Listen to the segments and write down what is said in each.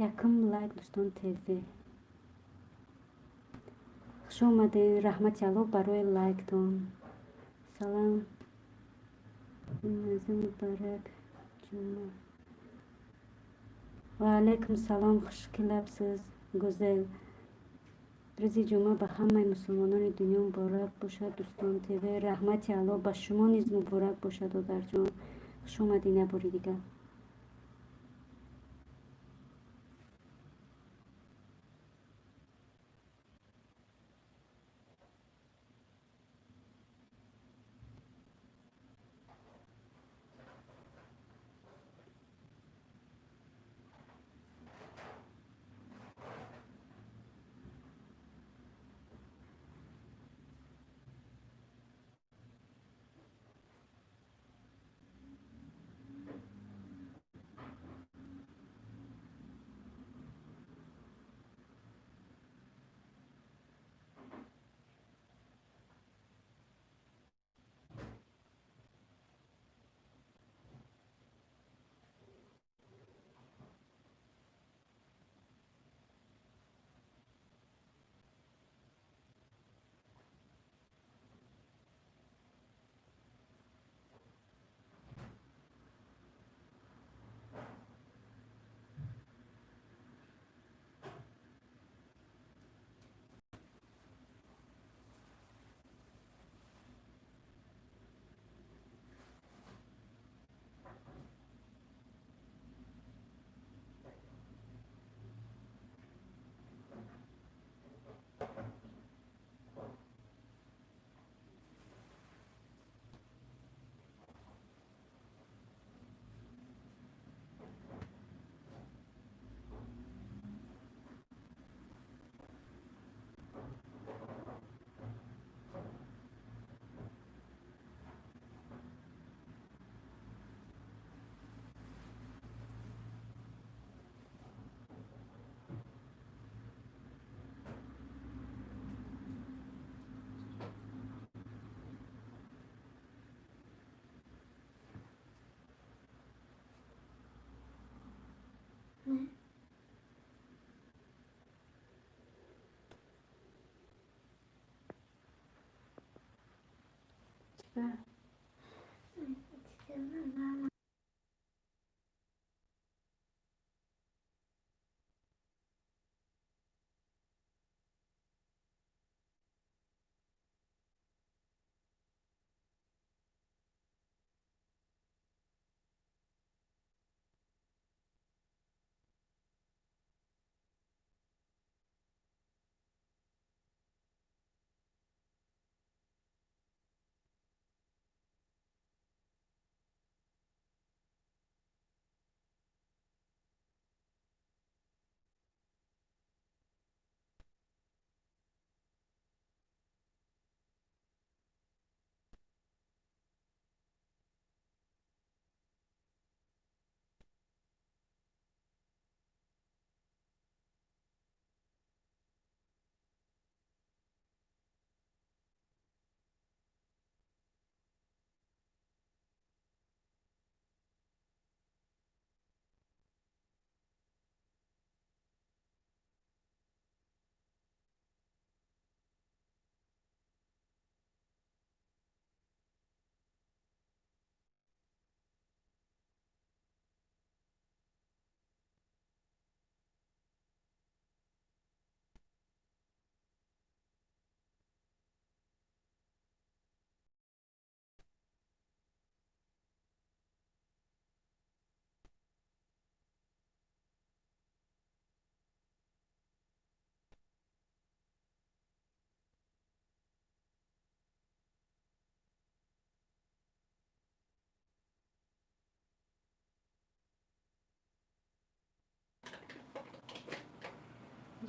Якум лайк, Дӯстон ТВ, хуш омадед. Раҳмати Аллоҳ барои лайктон. Салам, муборак ҷума. Ва алайкум салом, хуш келабсиз, Гузел. Рӯзи ҷумъа ба ҳамаи мусулмонони дунё муборак бошад. Дӯстон ТВ, раҳмати Аллоҳ, ба шумо низ муборак бошад, додарҷон. Хуш омадед як бори дигар. Ne? Чиба? Мама.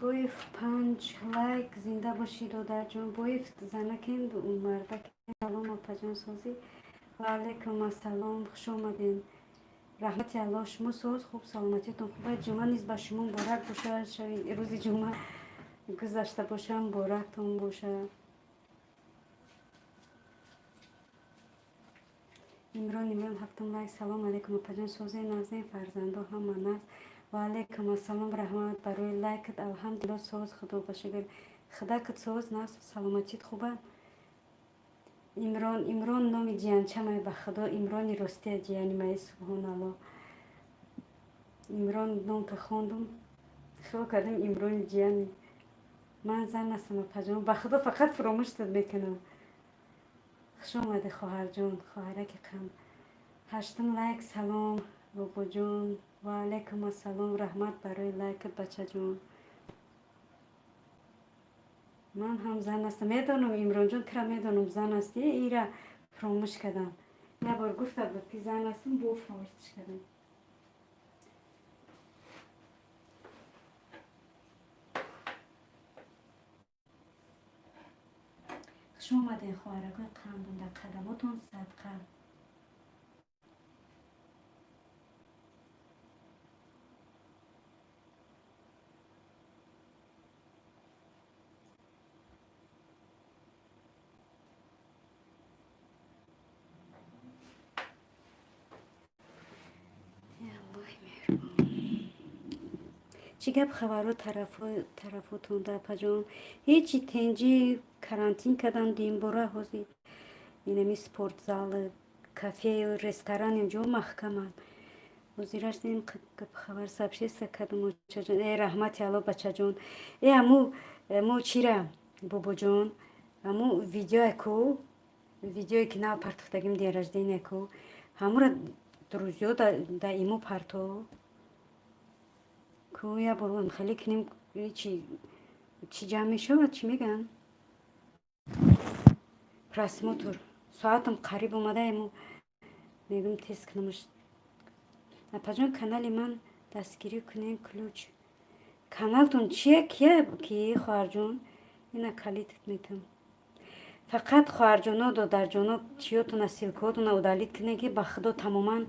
Боев, панҷ лайк. Зинда бошӣ, додарҷон. Боев занакем, мардакем. Салом, апаҷон, созӣ? Ва алайкум ассалом, хуш омадем. Раҳмати Аллоҳ, шумо соз, хуб, саломатиятон хуб? Ҷумъа низ ба шумо муборак бошад. Шаби рӯзи ҷумъа гузашта боша, муборактон бошад. Имрон, Имрон, ҳафтум лайк. Салом алайкум, апаҷон, созе, нағзе, фарзандо ҳама нағз? Ва алайкум ассалом, раҳмат барои лайкат. Алҳамдулилло, соз, худо ба шукр. Худакат соз, нафс, саломатит хуба? Имрон, Имрон номи ҷиянчамай, ба худо, Имрони ростия ҷияни май, субҳоналло. Имрон номта хондум, хиёл кардем Имрони ҷияни. Ман зан ҳастам, апаҷон, ба худо, фақат фуромӯштат мекунам. Хуш омадӣ, хоҳарҷон, хоҳараки қанд. Ҳаштум лайк. Салом, бобоҷон. Ва алайкум ассалом, раҳмат барои лайкат, бачаҷон. Ман ҳам зан ҳастам, медонам, Имронҷон, тира медонам, зан ҳастӣ, ира фуромӯш кардам. Як бор гуфта буд, ки зан ҳастам, бо фуромӯшш кардам. Хуш омадем, хоҳаракои қандум, дар қадамотон садқа. Аллоҳи меҳрубон. Чӣ гап, хабаро тарафотонда, апаҷон? Ҳечи, тенҷи, карантин кардам димбора. Ҳозир инами спортзал, кафею ресторан инҷо маҳкаманд. Ҳозираш нем гап, хабар. Сообщество кардам, очаҷон. Э, раҳмати Алло, бачаҷон. Э, аму мо чира, бобоҷон, аму видеое ку, видеое ки нав партофтагим, день рождения ку, ҳамура друзьё да имо парто ку, як бор хеле кунем, чи чӣ ҷамъ мешавад, чӣ мегӯянд, просмотр. Соатам қариб омада, ему мегӯм, тез кунамаш. Апаҷон, канали ман дастгирӣ кунем, ключ каналтон чия, кия ки, хоҳарҷон? Ина калитат метам. Фақат хоҳарҷоно, додарҷоно, чиётона, ссылка отона удалить кунем, ки ба худо, тамоман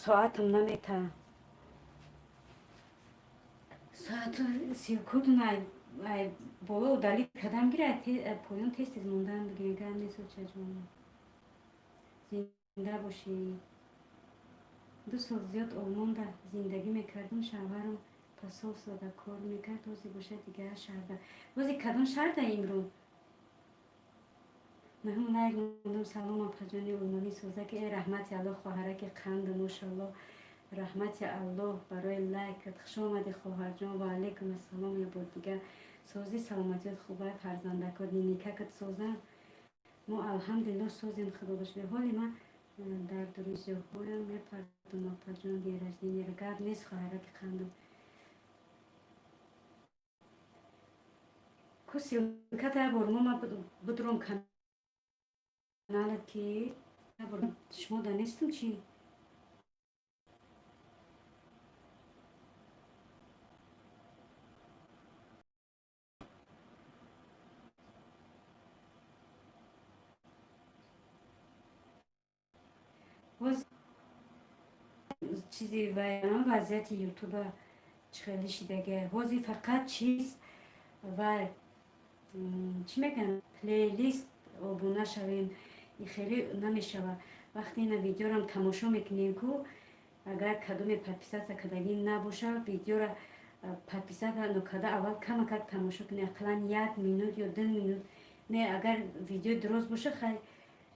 соатам намета. Соату ссылка отона ай боло удалить кардам, гира, поён тез тез мондан бигирем. Гап нест, очаҷон, зинда бошӣ. 2 сол зиёд Олмонда зиндагӣ мекардам, шавҳарам посольствода кор мекард, ҳозир бошад дигар шаҳрда. Ҳозир кадом шаҳрда, Имрон? Наҳум лайк мондум. Салом, апаҷони олмонӣ, созаки. Э, раҳмати Аллоҳ, хоҳараки қанду, мошаллоҳ, раҳмати Аллоҳ барои лайкат. Хуш омадӣ, хоҳарҷон. Ва алайкум ассалом, я бор дигар. Созӣ, саломатиёт хуба, фарзандакот, ниникакат созан? Мо алҳамдулилло созем, худо бошад. Ҳоли ман дар друзья ҳоям мепардум, апаҷон, день рождения ро. Гап нест, хоҳараки қандум. Ку ссылка та бор мо будром каналат, ки шумо да нестум, чӣ? Боз чизи вазъияти Ютуба чӣ хеле шидага. Ҳозир фақат чиз ва чӣ мегӯянд, плейлист обуна шавем, хеле намешавад. Вақте ина видеорам тамошо мекунем ку, агар кадоме подписаться кардагӣ набоша, видеора подписаться нокарда аввал камакак тамошо кунем, ақаллан як минут ё 2 минут. Не, агар видеои дуроз боша, хай,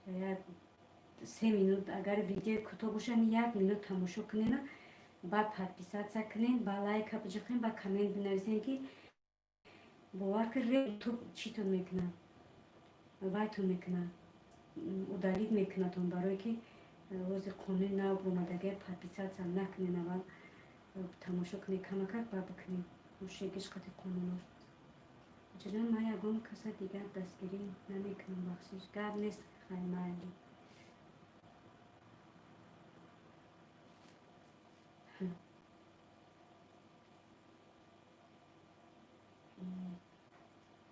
3 минут, агар видеои кӯтоҳ боша, як минут тамошо кунена, баъд подписаться кунем, ба лайка биҷиқем, ба коммент бинависем, ки бовар ки Ютуб читон мекунад, вайтон мекунад, удалить мекунадон, барое ки ҳозир қонуни нав омадагия. Подписаться накунен, аввал тамошо кунед камакак, ба бикунед мушегиш қати қонунош. Ҷон, ман ягон каса дигар дастгирӣ намекунам, бахшиш. Гап нест, хай, майли.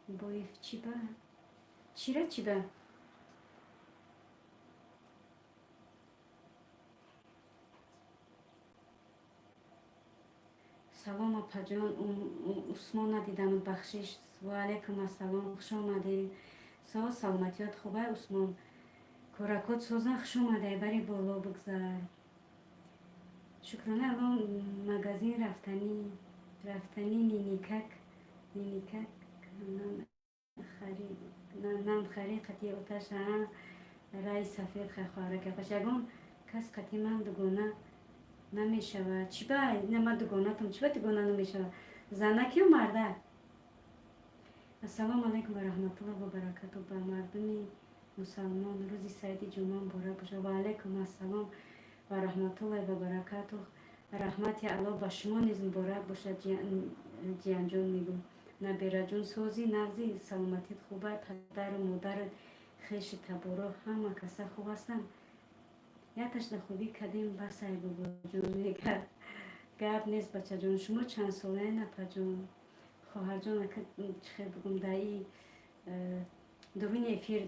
Боиф чиба, чира, чиба? Салом, апаҷон. Усмон, надидам, бахшиш. Ва алайкум ассалом, хуш омадед. Соз, саломатиёт хубай, Усмон? Коракот созан? Хуш омадай, бари боло бигзар. Шукрона Алло, магазин рафтанӣ, ниникак нан хари, қати оташ рай сафед. Хоҳаракапаш, ягон кас қати ман дугона намешавад. Чӣ ба ма дугонатам? Чӣ ба дугона намешавад? Занакию мардак? Ассалому алайкум ва раҳматуллоҳ ва баракату. Ба мардуми мусалмон рӯзи саиди ҷумъа муборак бошад. Ва алайкум ассалом ва раҳматуллоҳи ва баракатуҳ. Раҳмати Аллоҳ ба шумо низ муборак бошад, ҷиянҷон мегӯм. Набираҷон, сози, нағзи, саломатит хуба? Падару модарат, хеши таборо, ҳама каса хуб ҳастанд? Яташда хубӣ кардем, басай, бобоҷон мегӯяд. Гап нест, бачаҷон. Шумо чанд солаен, апаҷон? Хоҳарҷон, ака, чӣ хел бигӯм, даи дуюни эфир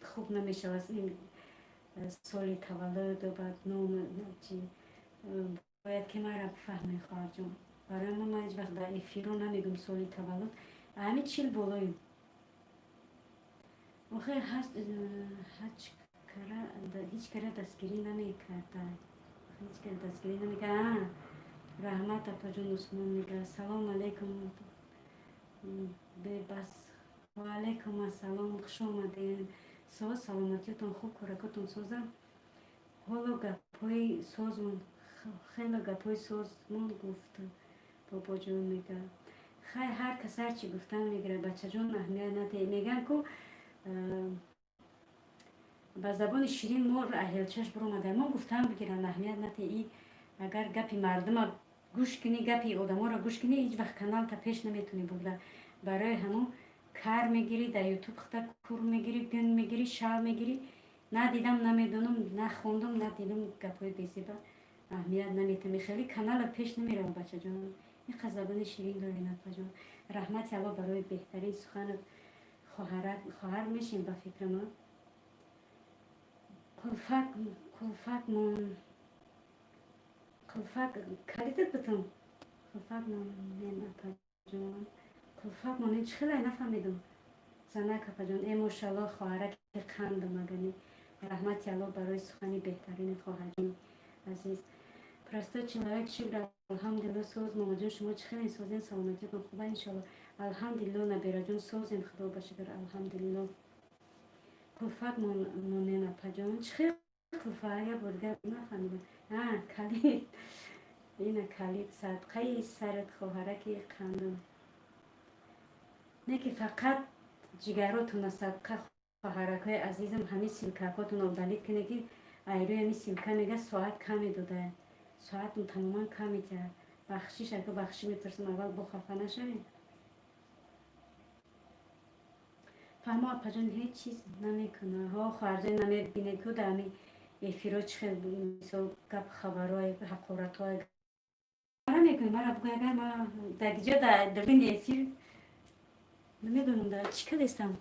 хуб намешавад. Ин соли таваллуду баъд ном чи бояд ки мара бифаҳмед, хоҳарҷон. Барои ман ҳеҷ вақт дар эфирро намегӯм соли таваллуд. Ҳами 40 болоем. Охир ҳеҷ кара дастгирӣ намекарда, ҳеҷ кара дастгирӣ намекард. Раҳмат, апаҷон. Усмон мега: «Салом алейкум, бебас». Ва алайкум ассалом, хуш омадем. Соз, саломатиятон хуб, кӯракотон созам? Ҳоло гапҳои созмон, хело гапҳои созмон гуфт, бобоҷон мега. Хай, ҳар кас ҳарчи гуфтан мегирад, бачаҷон, аҳамият надиҳед. Мегӯянд ку, ба забони ширин мор аҳелчаш биромада. Мо гуфтан бигиранд, аҳамият надиҳед. И агар гапи мардума гӯш кунӣ, гапи одаморо гӯш кунӣ, ҳеҷ вақт каналта пеш наметавонӣ бурда. Барои ҳамон кар мегирӣ, дар Ютуб хата кур мегирӣ, гун мегирӣ, шал мегирӣ. Надидам, намедонам, нахондам, надидам, гапҳои безеба аҳамият наметавонӣ. Хеле канала пеш намерава, бачаҷон. Иқа забони ширин дорӣ, апаҷон. Раҳмати Алло барои беҳтарин суханат. Хоҳар мешем, ба фикрама. Қулфак, қулфакмон, қулфак калидат бутун, қулфак монен, апаҷон, қулфак монен. Чӣ хелай, нафаҳмидум. Занак, апаҷон, э, мошалло, хоҳараки қандам агани. Раҳмати Алло барои сухани беҳтаринат, хоҳарҷони азиз. Простой человек шукр, алҳамдулилло, соз. Момаҷон, шумо чӣ хеле, созен, саломатиятон хуба, иншалло? Алҳамдулилло, набираҷон, созем, худо ба шукр, алҳамдулилло. Қулфак монен, апаҷон. Чӣ хел қулфа? Я бор дигар, нафаҳмидам. А, калид, ина калид. Садқаи сарат, хоҳараки қандум. Не ки фақат ҷигаротона садқа, хоҳаракҳои азизам. Ҳамин ссылкакотон удалить кунед, ки айрӯи ҳамин ссылка мега соат каме додая, соатон тамоман кам метиҳад. Бахшиш, ака, бахшиш мепурсам, аввал бо хафа нашавед. Фаҳмо, апаҷон, ҳеҷ чиз намекуна. Ҳо, хоҳарҷон, намебинед ку дар ҳамин эфиро чӣ хел, мисол, гап, хабарҳои ҳақоратҳои мара мекунед? Мара бугӯ, агар ма дар ҷо дар даруни эфир намедонам дар чӣ кардестам.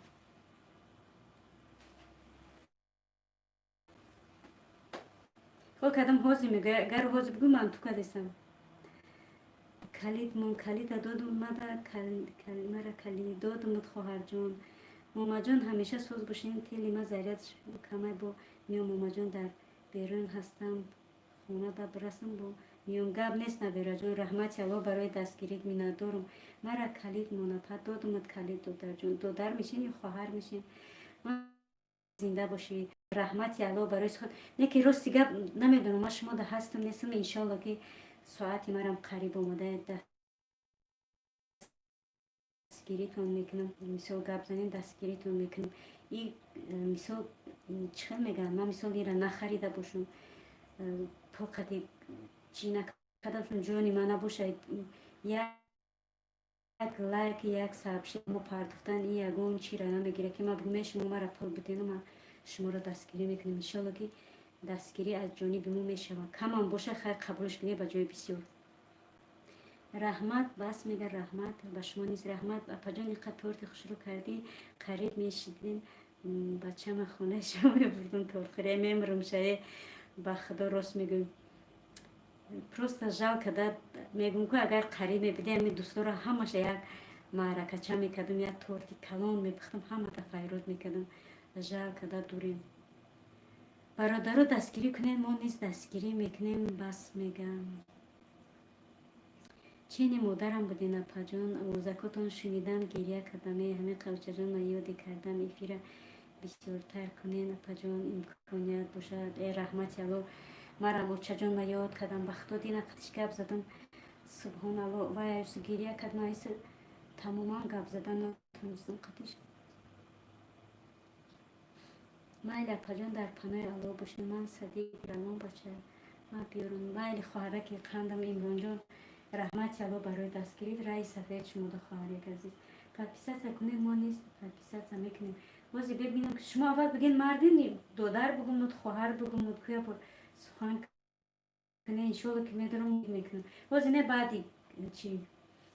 Хо кардам, ҳозир мегӯя. Агар ҳозир бугӯ, ман ту кардестам. Калид мон, калида додум мада, мара калид додумуд, хоҳарҷон. Момаҷон, ҳамеша соз бошем. Тели ма заряд камай, бо миём. Момаҷон, дар берун ҳастам, хонада бирасам, бо миём. Гап нест, набираҷон. Раҳмати Алло барои дастгирит, миннатдорум. Мара калид монапа додумад калид, додарҷон. Додар мешем ё хоҳар мешем? Зинда бошӣ. Раҳмати Алло барои сухан. Не ки рости гап, намедонам, ман шумо да ҳастам, нестам. Иншолло, ки соати марам қариб омада, дастгиритон мекунам. Мисол, гап занем, дастгиритон мекунам. И мисол, чӣ хел мегӯям, ман мисол ира нахарида бошам, пул қади чӣ накарда бошам, ҷони ман набошад, як лайк, як сообщение мо пардохтан и ягон чира намегирад, ки ман бигӯм: «Шумо мара пул бидену ман шуморо дастгирӣ мекунем». Иншолло, ки дастгирӣ аз ҷониби мо мешавад. Камам боша, хайр, қабулш кунед ба ҷои бисёр. Раҳмат, бас мега. Раҳмат, ба шумо низ раҳмат. Апаҷон, иқа торти хушрӯ кардӣ, қариб мешидем, бачама хонаи шумо мебурдум тортхӯрия. Мемурум шае, ба худо, рост мегӯм. Просто жалко да, мегӯм ку, агар қариб мебидем, ами дӯсторо ҳамаша як маъракача мекардум, як торти калон мепухтам, ҳамата файрод мекардам. Жалко да, дурем. Бародаро, дастгирӣ кунем, мо низ дастгирӣ мекунем. Бас мегам. Чини модарам будин, апаҷон, овозакотон шунидам, гиря кардам. Э, ҳамин қавчаҷон, ман ёде кардам. Эфира бисёртар кунен, апаҷон, имконият бошад. Э, раҳмати Алло, марам очаҷон ма ёд кардам. Ба худо, дина қатиш гап задам, субҳоналло, вай гиря кард. Ман тамоман гап задан натонистам қатиш. Майли, апаҷон, дар панои Алло бошед. Ман садиқ равон, бача ма биёрам. Майли, хоҳараки қандам Имронҷон, раҳмати Алло барои дастгирӣ. Раи сафед шумода, хоҳарек азиз. Подписаться кунед, мо низ подписаться мекунем. Бози бибинам, ки шумо аввал бигин, мардин, додар бугумуд, хоҳар бугумуд, куя сухан кунед. Иншолло, ки медорам, мекунам. Бози не, баъди чи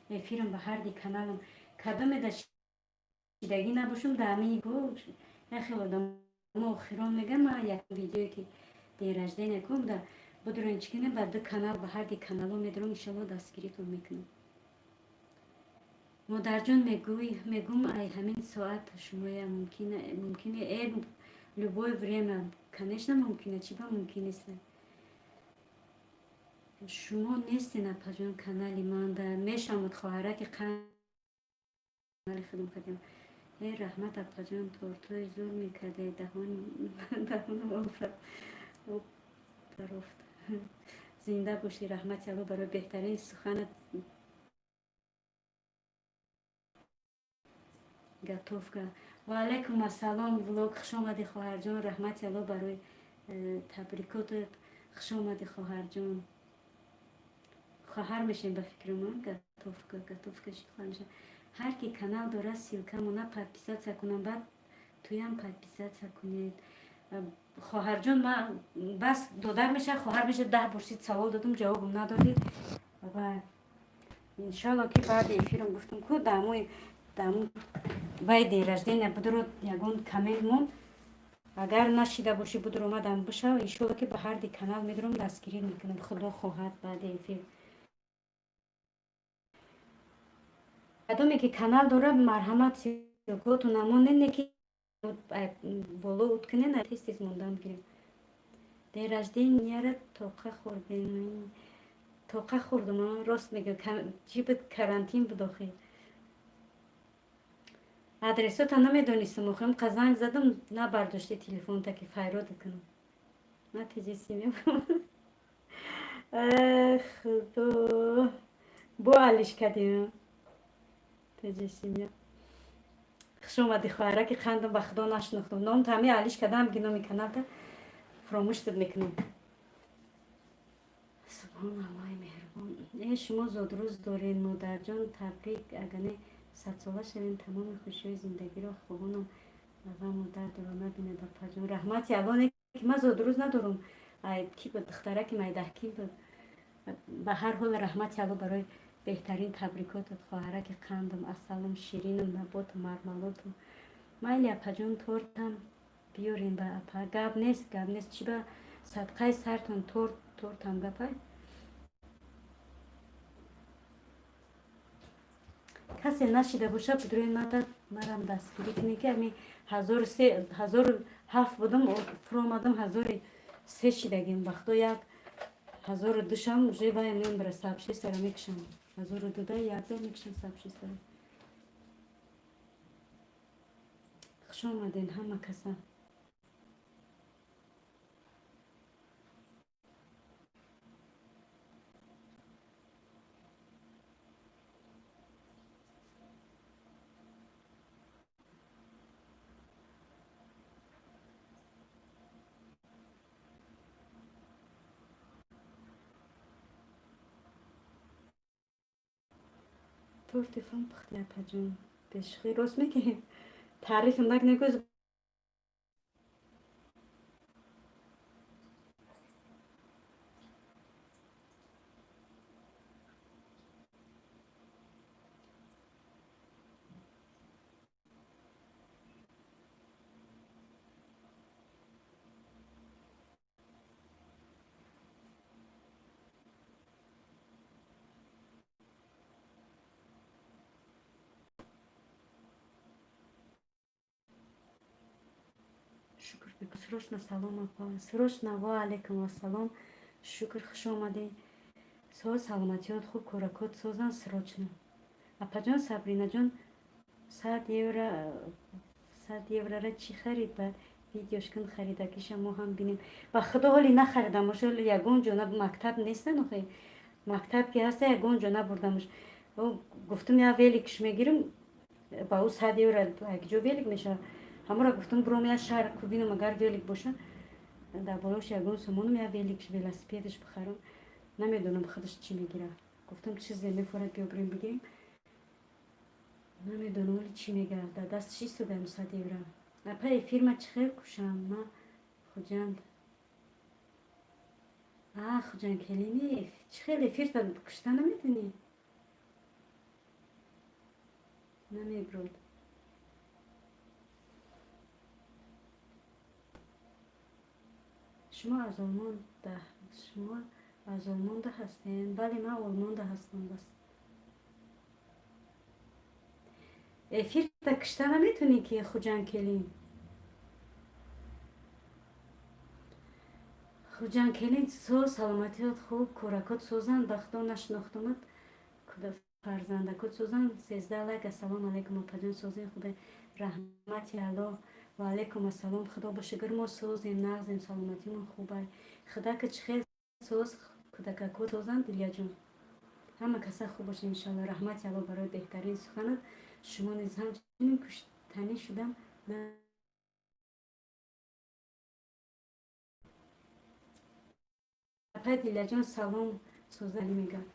эфирам ба ҳарди каналам кадоме да шидагӣ набошум. Даамини яхел одамо охирон мегам, ма як видеое ки день рождения кум да будурен чӣ кунем, ба ду канал, ба ҳарди канало медорам. Иншалло, дастгиритон мекунам. Модарҷон, мегӯй, мегум, ай ҳамин соат шумоя мумкине? Э, любое время, конечно, мумкине. Чӣ ба мумкин нест? Шумо нестен, апаҷон, канали ман да мешавад. Хоҳараки канали худам кардем. Э, раҳмат, апаҷон, тортҳои зур мекарде, даҳонам об барофт. Зинда бошӣ, раҳмати Алло барои беҳтарин суханат. Готовка. Ва алайкум ассалом, влог, хуш омадӣ, хоҳарҷон. Раҳмати Алло барои табрикотат. Хуш омадӣ, хоҳарҷон. Хоҳар мешем, ба фикри ман. Готовка, готовка шид, хоҳар мешем. Ҳар ки канал дорад, ссылка мона, подписаться кунам, баъд туям подписаться кунед. Хоҳарҷон, ма бас, додар меша, хоҳар меша, 10 бор сид савол додум, ҷавобам надодӣ. Ва иншалло, ки баъди эфирам, гуфтам ку, дамои даму вай день рождения будуро ягон коммент мон, агар нашида бошӣ, будур омадам бишав. Иншолло, ки ба ҳарди канал медурам, дастгирӣ мекунам, худо хоҳад, баъди эфир. Кадоме ки канал дорад, марҳамат, ссылка оту намонед, не ки боло ут кунед, тез тез мондан гирем. День рождения ра тоқа хӯрдем, тоқа хӯрдум. Рост мегӯям, чӣ буд, карантин буд охир. Адресота намедонистам охирам, қа занг задам, набардошти телефонта, ки файрод кунам. На тиҷисимя, худо, бо алиш кардем. Тиҷисимя, хуш омадӣ, хоҳараки қандам. Ба худо, нашинохтам ном тами, алиш кардам ги номи каналта фуромӯштат мекунам. Субҳоналлоҳи меҳрубон. Э, шумо зодрӯз доред, модарҷон, табрик. Агане 100 сола шавем, тамоми хушиҳои зиндагиро хоҳонам ва модар дора набинад. Апаҷон, раҳмати Алло, не ки ман зодрӯз надорам. Ай ки буд, духтараки майдаҳкӣ буд. Ба ҳар ҳол, раҳмати Алло барои беҳтарин табрикотат, хоҳараки қандам, асалам, ширинам, наботу мармалоту. Майли, апаҷон, тортам биёрем ба апа. Гап нест, гап нест. Чӣ ба садқаи сартон торт, тортам гапай. Касе нашида боша, бидурен мада, марам дастгирӣ кунед, ки ами 1003, 1007 будам, фуромадам, 1003 шидагим. Вақто як 1002 шам уже вай мембара, сообщество ро мекушам. 1002 да якда мекушам сообщество ро. Хуш омаден ҳама каса. Торти фон пухти, апаҷон, бешухӣ рост мегӯем, таърифам накунед. Шукр, срочно салом, апа, срочно. Ва алайкум ассалом, шукр, хуш омадӣ. Соз, саломатиёт хуб, кӯракот созан. Срочно, апаҷон. Сабринаҷон, 100 евро, 100 еврора чӣ харид? Баъд видеош кун, харидагиша мо ҳам бинем. Ба худо, ҳоли нахаридамош, ҳоли ягон ҷо мактаб нестан. Охи, мактаб ки ҳаста, ягон ҷо набурдамош. Гуфтум, я великш мегирим ба ӯ, 100 евро якҷо велик мешавад. Ҳамора гуфтум, буром я шаҳр ку, бинам, агар велик боша, дар болош ягон сомонам, я великш, велосипедш бихарам. Намедонам, худаш чӣ мегирад. Гуфтам, чизе мефорад, биё бирем бигирем. Намедонам, оли чӣ мегирад, дар дасташ истодаам 100 евро. Апа, эфирма чӣ хел кушам? Ма Хуҷанд. А, Хуҷанд келини, чӣ хел эфирта кушта наметонӣ? Намебурод. Шумо аз Олмонда ҳастем? Бале, ман Олмонда ҳастам. Бас, эфирта кишта наметонӣ ки, Хуҷанд келин? Хуҷанд келин, соз, саломатиёт хуб, кӯракот созанд. Ба худо, нашинохтумад. Фарзандакот созанд. 13 лайк. Ассалому алайкум, опаҷон, созен, хубе? Раҳмати Аллоҳ. Ва алайкум ассалом. Худо ба шукр, мо созем, нағзем, саломатимон хубай. Худака чӣ хел соз, кӯдакако созанд? Дилияҷон, ҳама каса хуб боша, иншалло. Раҳмати Аллоҳ барои беҳтарин суханат. Шумо низ ҳамчунин. Куштанӣ шудам. Апай Дилияҷон, салом, созали мегӯям.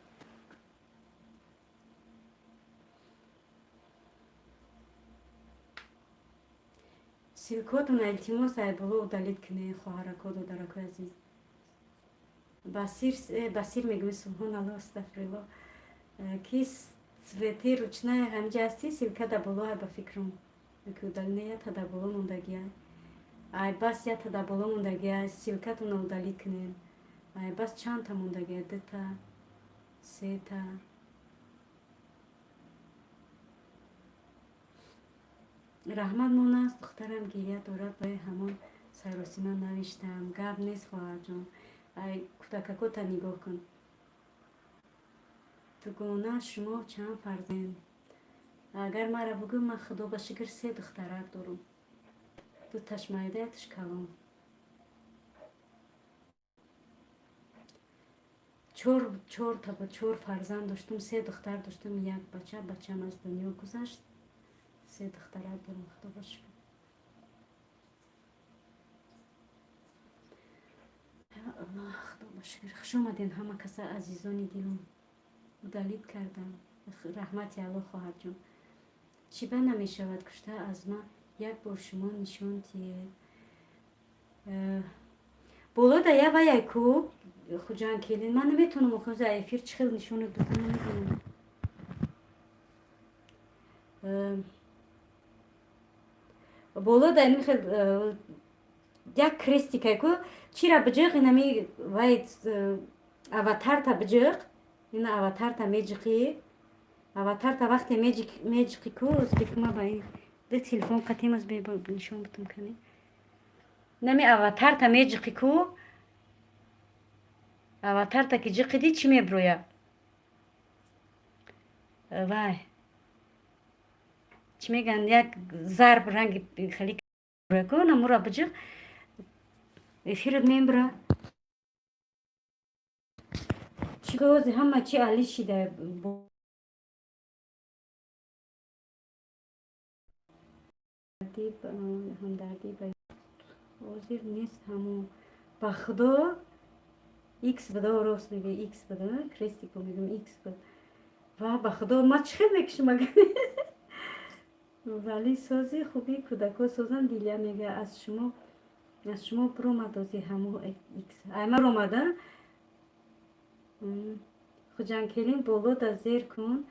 Ссылкотона, илтимос, ай боло удалить кунед, хоҳарако, додаракои азиз. Басир, басир мегӯи, субҳоналло, астағфирулло. Ки цветы ручная ҳамҷа ҳасти, ссылка да боло ай, ба фикрам, ки удали ята да боло мондагия. Ай бас ята да боло мондагия, ссылкатона удалить кунед. Ай бас чандта мондагия? Дута, сета. Раҳмат, монааст. Духтарам гиря дорад, барои ҳамон саросима навиштам. Гап нест, хоҳарҷон. Ай кӯдакакота нигоҳ кун. Дугона, шумо чанд фарзанд? Агар мара бугӯ, ман, худо ба шукр, се духтарак дорам. Дуташ майда, яташ калон. Чор фарзанд доштум, се духтар доштум, як бача. Бачам аз дунё гузашт. Се духтарак дорам, худо ба шукр. Аллоҳ, худо ба шукр. Хуш омадем, ҳама каса, азизони дилум. Удалить кардам. Раҳмати Аллоҳ, хоҳарҷон. Чӣ ба намешавад кушта? Аз ман як бор шумо нишон диҳед. Болода я ваяй ку, Хуҷанд келин. Ман наметавонам, охоза эфир чӣ хел нишонат додам, намедонам. Болода хел як крестикай ку, чира биҷиқ, инами вай аватарта биҷиқ, ина аватарта меҷиқӣ. Аватарта вақте меҷиқӣ ку, узбекума ба ин ду телефон қатимаз нишон бутум кани. Нами аватарта меҷиқӣ ку, аватарта ки ҷиқидӣ, чӣ меброяд? Вай, чӣ мегӯянд, як зарб ранги хеле ку, намура биҷиқ, эфират мебура. Чӣ гози ҳама чи али шида. Ҳамдардӣ ба ҳозир нест ҳамон. Ба худо, икс буда, рост мегӯ, икс буда, крестико мегӯм, икс буд. Ва ба худо, ман чӣ хел мекушам агар? Вале сози, хуби, кӯдако созанд. Дилия мега, аз шумо биромад ози ҳамо икс айма ромада. Хуҷанкелин, болода зер кун.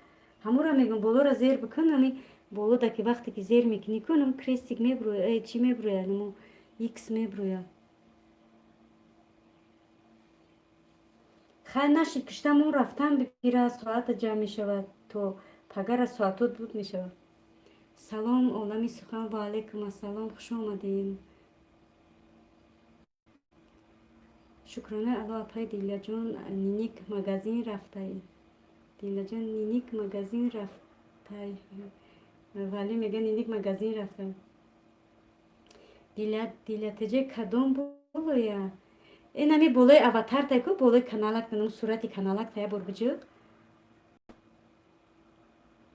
Ҳамора мегӯм, болора зер бикун. Ами болода ки вақте ки зер мекунӣ кун, крестик меброя, чӣ меброяд, намо икс меброяд. Хай, нашид, киштамон рафтан бигира, соата ҷамъ мешавад, то пагара соатот буд мешавад. Салом, Олами сухан. Ва алайкум ассалом, хуш омадем. Шукрона Алло, апай Дилаҷон, Ниник магазин рафтай. Дилаҷон, Ниник магазин рафтай. Валӣ мега, Ниник магазин рафтай. Дилатеҷа, кадом болоя? Инами болои аватартай ку, болои каналак, сурати каналак тая бор биҷӯ.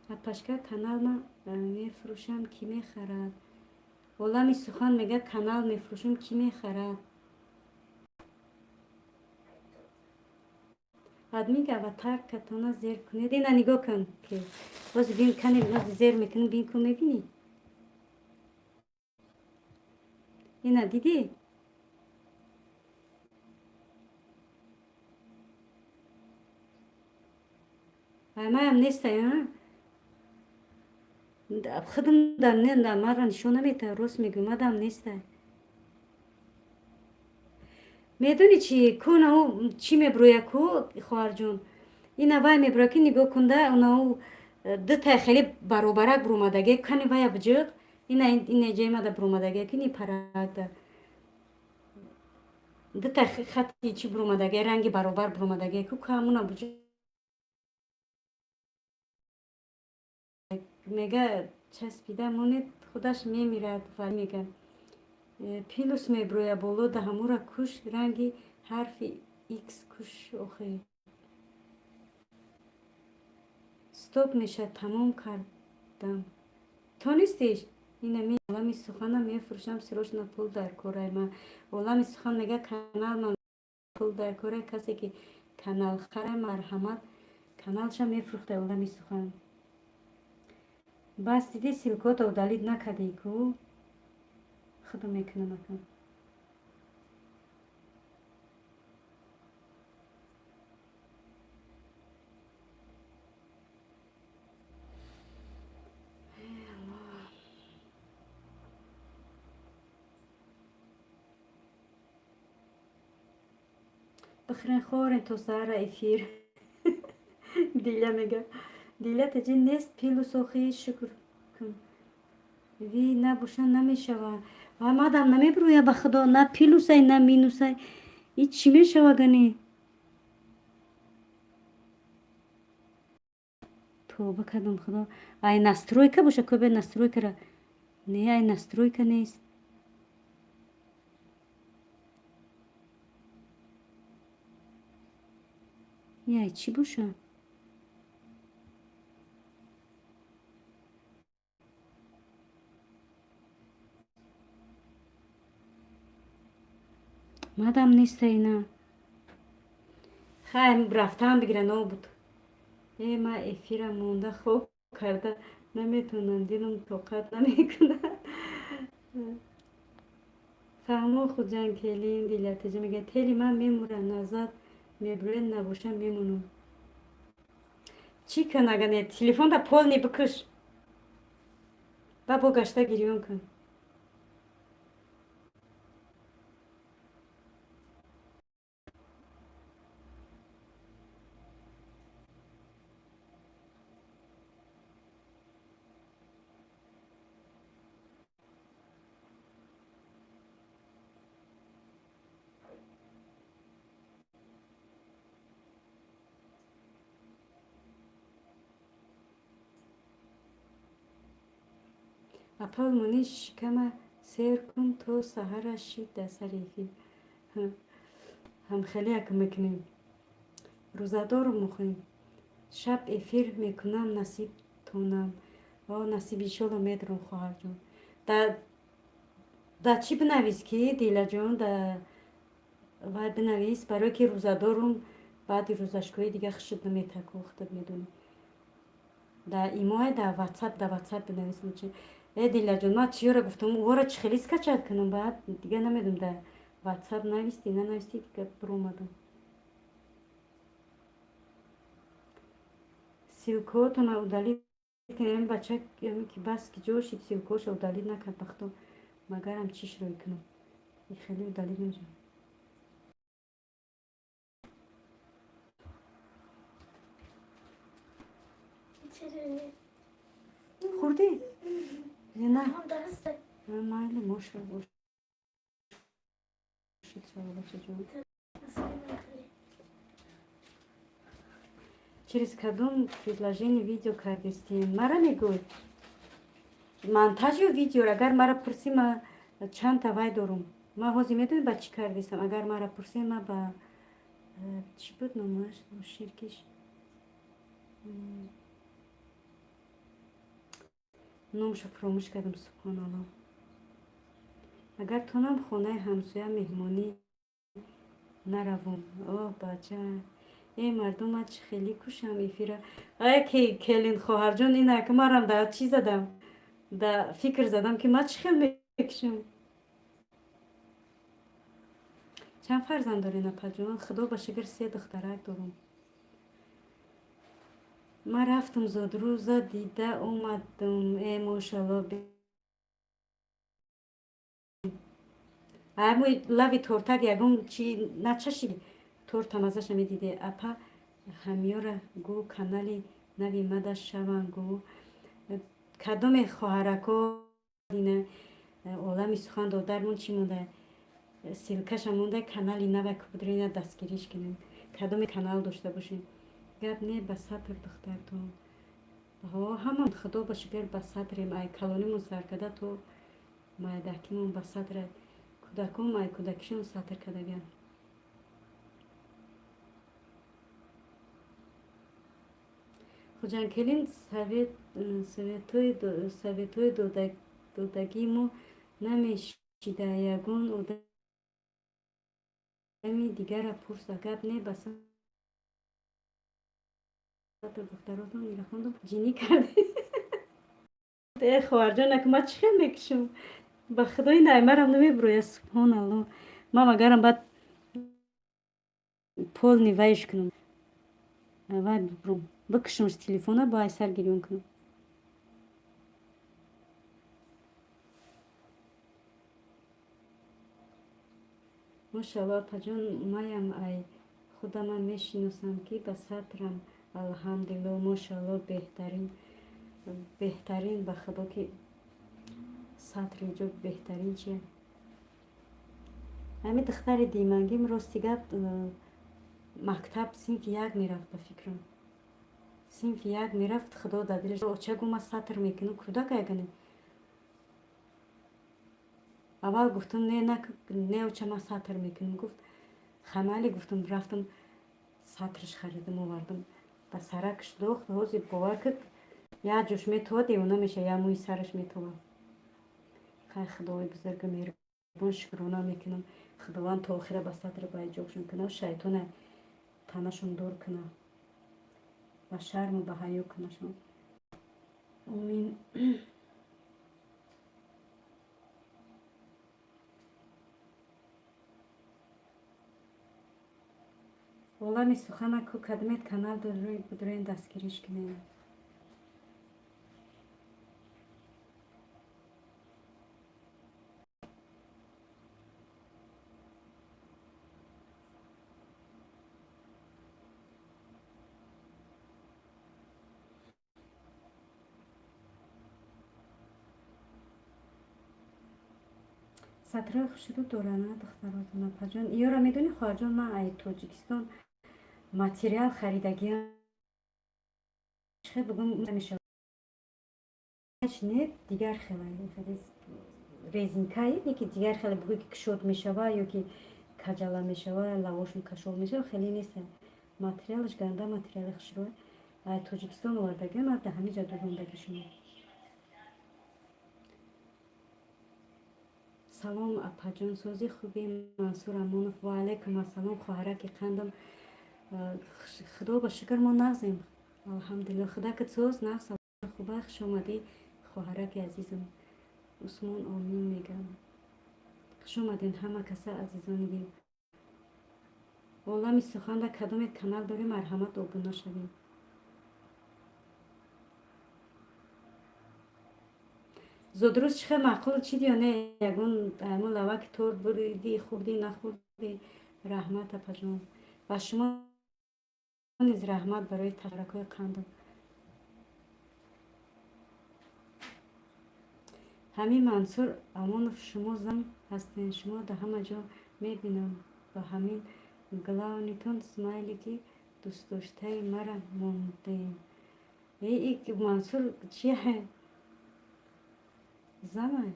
Апашка, каналма мефурӯшам, кӣ мехарад? Олами сухан мега, канал мефурӯшам, кӣ мехарад? Админ, аватар катона зер кунед. Ина нигоҳ кун, ки боз бин, кане зер мекунам, бин ку, мебинӣ? Ина дидӣ? Аймаям нестай, худам да маро нишон намета. Рост мегӯ, мадам нестай. Медонӣ чи кунау, чӣ меброя ку, хоҳарҷон? Ина вай меброя ки, нигоҳ кунда, унау дутай хеле баробарак буромадаге, кани вая биҷиқ. Ина ина ҷаймада буромадаге ки, ни паракда дутай хати чӣ буромадаге, ранги баробар буромадаге ку, камуна биҷиқ. Мега, часпида монед, худаш мемирад. Ва мега, плюс меброя боло, да ҳамура куш, ранги ҳарфи икс куш. Охе, стоп мешад. Тамом кардам, тонистиш. Инами Олами сухана мефурӯшам, срочно пул дар корай ма. Олами сухан мега, канал пул дар корай. Касе ки канал хара, марҳамат. Каналша мефурӯхта Олами сухан. Бас, диди, ссылкото удалить накардӣ ку? Худо мекунам акам. Бихӯрен, хӯрен то саҳара эфир. Диля мега, Диля таҷи нест плюс. Охи, шукр кун, ви набоша намешава. Ва мадам намебурӯя, ба худо, на плюсай, на минусай. И чӣ мешава гани? Тоба кардам, худо. Ай настройка боша, кӯбе настройкара. Не, ай настройка нест. Ай чӣ боша? Мадам неста ина. Хай, рафтан бигира, нобуд. Э, ма эфира монда хоб карда наметавонам, дилам тоқат намекунад. Фаҳмо, хуҷан келин. Дилятиҷа мега, тели ман мемура, назад мебуред, набоша мемонам. Чӣ кун, ага не, телефонда полный бикуш, ба бо гашта гирён кун. Апал монӣ, шикама сер кун, то саҳара шид дар сари эфир. Ҳамхеле як мекунем, рӯзадору мухем. Шаб эфир мекунам, насиб тонам. О, насиб, иншолло, медорам, хоҳарҷон. Да чӣ бинавис ки, Дилаҷон, да вай бинавис, барое ки рӯзадорум, баъди рӯзашкоӣ дига хушуд наметаку, худат медонӣ. Да имоа, да ватсап, да ватсап бинавис лучше. Э, Дилаҷон, ман чиёра гуфтам, ора чӣ хеле скачать кунам? Баъд дига намедонам, да ватсап нависти, нанависти, дига биромадам. Ссылкаотона удалить кунем, бача ки бас ки ҷо шид, ссылкаоша удалить накард, бахто. Магарам чиш рӯй кунам, и хеле удалить намешавад. Чаро не? Хӯрдӣ? На. Мам дасте. Майли, моша бошид, шава, бачаҷон. Через кадом приложение видео кардистем? Мара мегӯй, монтаж ё видео? Агар мара пурсӣ, ма чандта вай дорум. Ма ҳозир медонӣ, ба чӣ кардистам? Агар мара пурсӣ, ма ба чӣ буд номаш, ширкиш, номашо фуромӯш кардам, субҳоналло. Агар тонам хонаи ҳамсоя меҳмонӣ наравум. О, бача, э мардум, ма чӣ хеле кушам эфира. Ай ки келин, хоҳарҷон, ина ки марам да чӣ задам, да фикр задам, ки ма чӣ хел мекушам. Чанд фарзанд дорен, апаҷон? Худо ба шукр, се духтарак дорум. Ман рафтум зодрӯза дида омадум. Э, мошалло. Ай лави тортак ягон чи начашиди, торта мазаша медиде. Апа, ҳамёра гӯ, канали нави мада шаван гӯ. Кадоме, хоҳарако? Дина олами сухан додармон чӣ монда, ссылка ша монда, канали нава кудрина дастгириш кунем. Кадоме канал дошта бошем, гап не, ба сатр духтартон. Ҳама, худо ба шукр, ба сатрем. Ай калонимон сар карда то майдакимон ба сатра, кӯдакон ай кӯдакишон сатр кардаган. Хуҷанкелин, советҳои додагии мо намешида, ягон одами дигара пурса. Гап не, ба сатр духтаротон. Ира хондум, ҷинӣ карде. Э, хоҳарҷон, ака, ма чӣ хел мекушам? Ба худои наймарам намебурояд, субҳоналло. Ман агарам баъд полный вайш кунам, вай бубурам, бикушамш телефона, бо ай сар гирён кунам. Мошалло, апаҷон, маям ай худамам мешиносам, ки ба сатрам, алҳамдулилло, мошалло, беҳтарин, беҳтарин, ба худо ки сатр инҷо беҳтарин. Чия, ҳамин духтари димангим, рости гап, мактаб синфи як мерафт, ба фикрам, синфи як мерафт. Худо дар дилаш, оча гу, ма сатр мекунам. Кӯдак ягане. Аввал гуфтам: «Не, не, оча, ма сатр мекунам». Гуфт: «Хамали». Гуфтам, рафтам, сатрш харидам, овардам, ба саракш дохт. Ҳозир, бовар кад, як ҷош метова, девона меша, як мӯи сараш метова. Хай, худои бузурга меҳрубон шукрона мекунам. Худованд то охира ба сатр ба иҷобшон кунад, шайтона танашон дур кунад, ба шарму ба ҳаё кунашон. Омин. Олами сухана ку, кадмет канал будроен, дастгириш кунем. Сатрҳои хушрӯ доранд духтаротон, апаҷон. Иёра медонӣ, хоҳарҷон, ман ай Тоҷикистон материал харидагиам, хел бугум мешавад, не, дигар хела резинкае, ки дигар хеле бугӯй, ки кушод мешава ё ки каҷала мешава, лавошон кашол мешава, хеле нест. Материалаш ганда материали хушрӯ, ай Тоҷикистон овардагиам, дар ҳамин ҷа дузондагӣ шумо. Салом, апаҷон, сози, хуби? Мансур Амонов. Ва алайкум ассалом, хоҳараки қандам. Худо ба шукр, мо нағзем, алҳамдулилло. Худакат соз, нағз, хуба? Хуш омадӣ, хоҳараки азизам. Усмон, омин мегам. Хуш омадем, ҳама каса, азизони дил. Олами суханда кадоме канал дорем, марҳамат, обуна шавем. Зодрӯз чӣ хел маъқул чиди ё не? Ягон айму лаваки торт буриди, хӯрдӣ, нахӯрдӣ? Раҳмат, апаҷон, ба шумо низ раҳмат барои ташарракҳои қандам. Ҳамин Мансур Амонов, шумо зан ҳастен, шумо дар ҳама ҷо мебинам, ба ҳамин главный тон смайлики. Дӯстдоштаи мара мондем. И Мансур чия? Зана.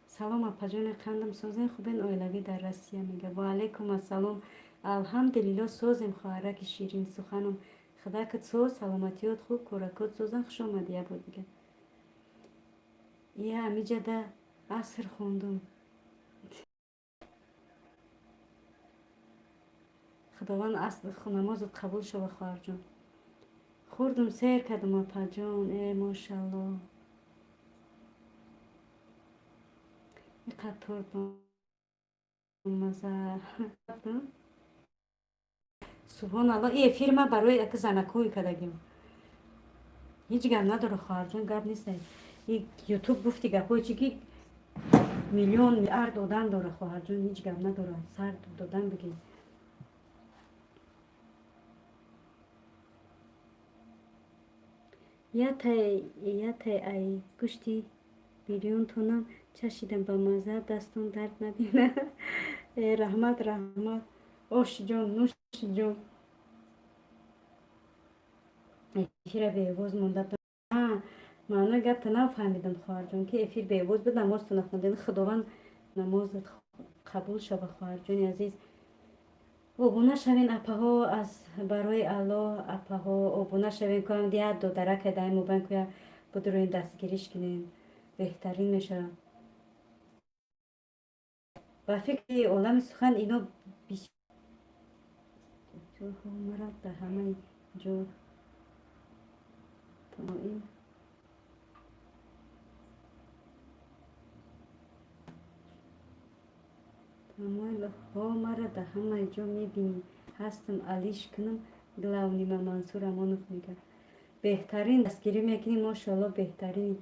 Салом, апаҷони қандам, созен, хубен? Оилавӣ дар Россия мега. Ва алайкум ассалом, алҳамдулилло, созем, хоҳараки ширин суханам. Худакат соз, саломатиёт хуб, коракот созан. Хуш омадӣ як бор дига. Я амиҷада аср хондум. Худованд намозат қабул шава, хоҳарҷон. Хӯрдум, сер кардум, апаҷон. Э, мошалло, иқадр торт маза. Субҳоналло, и эфири ма барои ака занакҳое кардагим. Ҳеҷ гап надора, хоҳарҷон, гап нест. И Ютуб гуфти гапҳои чи ки миллион миллиард одам дора, хоҳарҷон, ҳеҷ гап надора, сар додан бигир. Ятай ай гӯшти бирёнтонам чашидам, ба маза, дастон дард набина. Э, раҳмат, раҳмат, ошиҷон, нӯшиҷон. Эфира беовоз монда. Маънои гапта нафаҳмидам, хоҳарҷон, ки эфир беовоз буд, намозто нахондед. Худованд намозат қабул шава, хоҳарҷони азиз. Обуна шавен, апаҳо, аз барои Аллоҳ, апаҳо, обуна шавен. Куам дият додарака дай мобайн куя будуроин, дастгириш кунем, беҳтарин мешавад. Ба фикри олами сухан ино бисёрмара дар ҳамаи ҷо ин тамоилҳо мара дар ҳамаи ҷо мебинӣ, ҳастам, алиш кунам. Главный ма Мансур Амонов мега. Беҳтарин дастгирӣ мекунӣ, мошоалло, беҳтарини.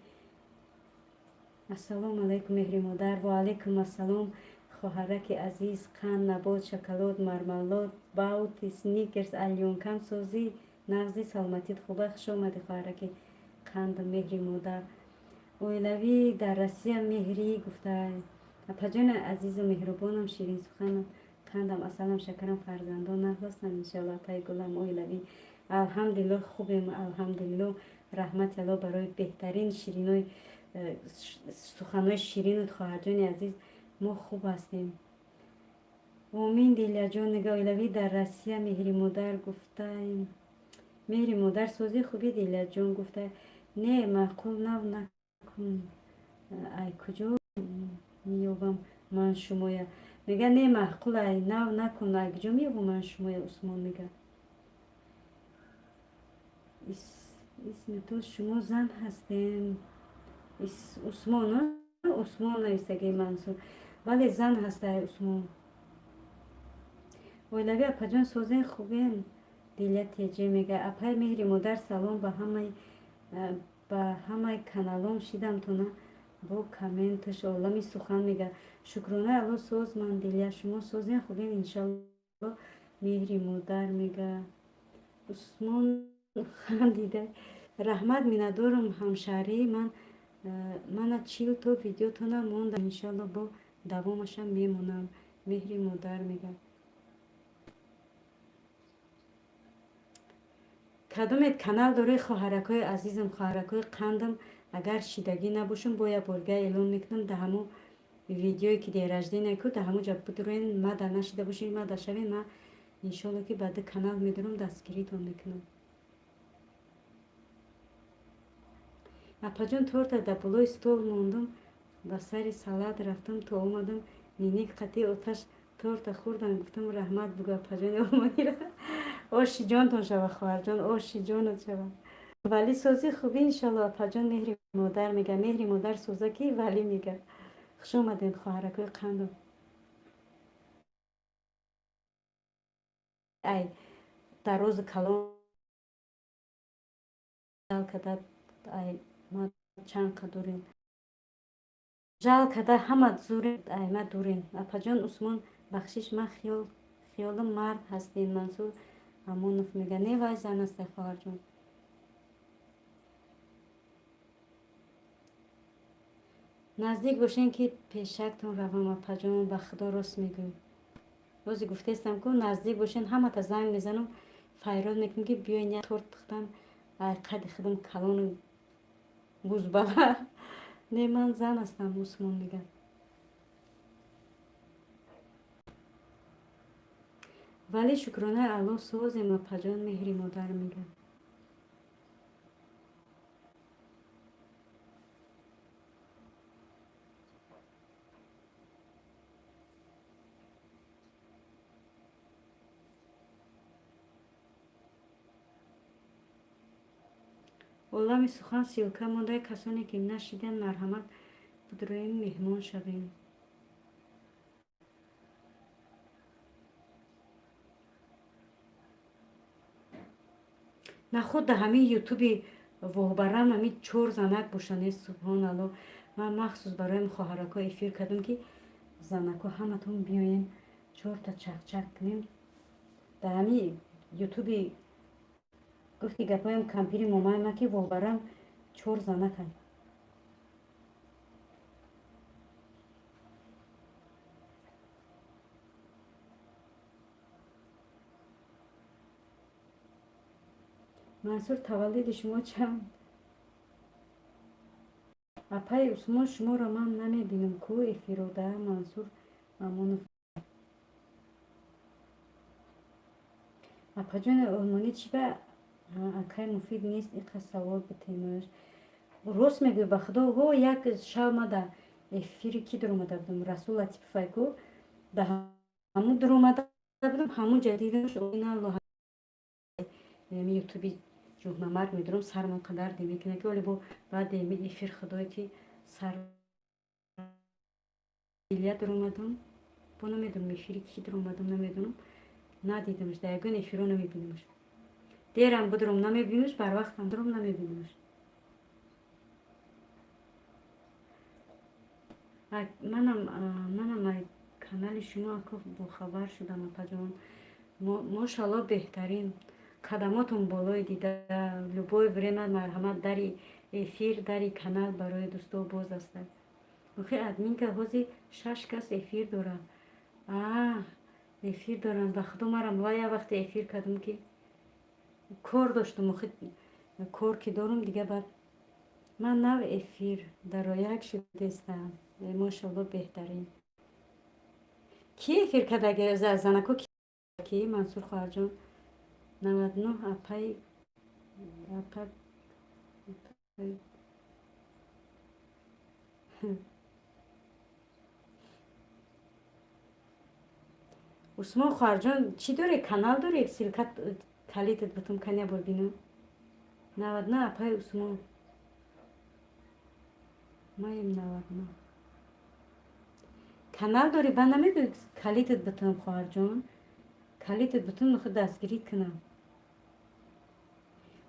Ассалому алайкум, меҳри модар. Ва алайкум ассалом, хоҳараки азиз. Қанд, набот, шоколад, мармелад, баути, Сникерс, алёнкам, созӣ, нағзи, саломатит хуба. Хуш омадӣ, хоҳараки қанду меҳри модар. Оилавӣ дар Россия меҳрӣ гуфта. Апаҷони азизу меҳрубонам, ширинсуханам, қандам, асалам, шакарам, фарзандон нағз ҳастанд, иншалло. Апаи гулам, оилавӣ, алҳамдулилло, хубем, алҳамдулилло, раҳмати Алло барои беҳтарин ширинои суханҳои ширину, хоҳарҷони азиз, мо хуб ҳастем. Омин, Дилияҷон. Нига, оилавӣ дар Россия меҳри модар гуфтаем. Меҳри модар, созӣ, хубӣ, Дилияҷон гуфта. Не, маъқул, нав накун, ай куҷо меёбам ман шумоя? Мега, не, маъқул, ай нав накун, ай куҷо меёбам ман шумоя? Усмон мега. Исми ту, шумо зан ҳастем? Усмон, Усмон нависаги Мансур. Бале, зан ҳастай, Усмон. Оилавӣ, апаҷон, созен, хубен? Дилия Теҷе мега. Апай меҳри модар, салом, ба ҳамаи каналом шидамтона бо комменташ. Олами сухан мега. Шукронаи Алло, соз ман, Дилия, шумо созен, хубен, иншалло, меҳри модар мега. Усмон хандида. Раҳмат, миннатдорам, ҳамшаҳрии ман. Мана 40 то видеотона мондам, иншалло, бо давомашам мемонам. Меҳри модар мега. Кадомет канал доред, хоҳаракҳои азизам, хоҳаракҳои қандам? Агар шидагӣ набошам, бо як борга эълон мекунам. Да ҳамун видеое ки день рождения ку, да ҳамун ҷа бидуроен. Ма да нашида бошед, ма да шавен, ма иншолло ки ба ду канал медорам, дастгиритон мекунам. Апаҷон, торта дар болои стол мондум, ба сари салат рафтам, то омадам, ниник қатъи оташ торта хӯрдам. Гуфтам, раҳмат бугӯ апаҷони олмонира. Оши ҷонтон шава, хоҳарҷон, оши ҷонат шава. Валӣ, созӣ, хубӣ, иншалло, апаҷон. Меҳри модар мега. Меҳри модар соза ки валӣ мега. Хуш омадед, хоҳаракҳои қанду. Ай дарозу калон када, ай ма чанд дурем, жал када, ҳама зурем, ай ма дурем. Апаҷон Усмон, бахшиш, ман хиёлам мард ҳастем. Мансур Амонов мега. Не, вай зан астай, хоҳарҷон. Наздик бошен ки пешактон равам, апаҷон, ба Худо, рост мегӯй. Бози гуфтаистам, ку наздик бошен, ҳамата занг мезанам, файрод мекунам, ки биёен, як торт пухтам, ай қади худам калону бузбала. Не, ман зан ҳастам, Усмон мегӯяд. Вале шукронаи Аллоҳ, созем, апаҷон, меҳри модар мегӯяд. Олами сухан ссылка мондаи, касоне ки нашиданд, марҳамат, бидроем, меҳмон шавем. Наход да ҳамин ютуби воҳбарам ҳамин чор занак бошанд. Субҳоналло, ман махсус барои хоҳарако эфир кардам, ки занако ҳаматон биёем, чорта чақчақ кунем. Дар ҳамин ютуби гуфти гапоям кампири момаи ма, ки воҳбарам чор занаканд. Мансур, таваллуди шумо чанд? Апаи Усмон, шуморо ман намебинам ку эфирода. Мансур Мамонов, апаҷони олмонӣ, чӣ ба акай муфид нест? Иқа савол битемаш. Рост мегӯй, ба худо, ҳо, як шав ма да эфири ки дуромада будам, Расул Латипов ку, да ҳамун дуромада будам, ҳамун ҷа дидам. Ютуби ҷуҳнамарг медурам, сармон қадар демекунад, ки оле бо баъди эфир худое ки сар илья дуромадам, бо намедонам эфири ки дуромадам, намедонам, надидамш, дар ягон эфиро намебинамш. Дерам будурам, намебинамш, барвақтам дурам, намебинамш. Манам канали шумо ако бохабар шудам, апаҷон. Мошалло, беҳтарин, қадамотон болои дида. Любое время марҳамат, дари эфир, дари канал барои дӯсто боз астад. Охи, админка, ҳози шаш кас эфир дорад. А эфир доранд, ба худо, марам ва як вақте эфир кардам, ки кор доштам. Охи, кор ки дорум, дига баъд ман нав эфир дарояк шудестам. Мошалло, беҳтарин. Ки эфир кардаги занако ки? Мансур хоҳарҷон, 99 апай, апа. Усмон хоҳарҷон, чӣ дорӣ, канал дорӣ? Ссылка калитат бутум, каня бор бинам. 99 апай Усмон, маем 99. Канал дорӣ, ба намегӯй, калитат бутум, хоҳарҷон, калитат бутум, худ дастгирӣ кунам.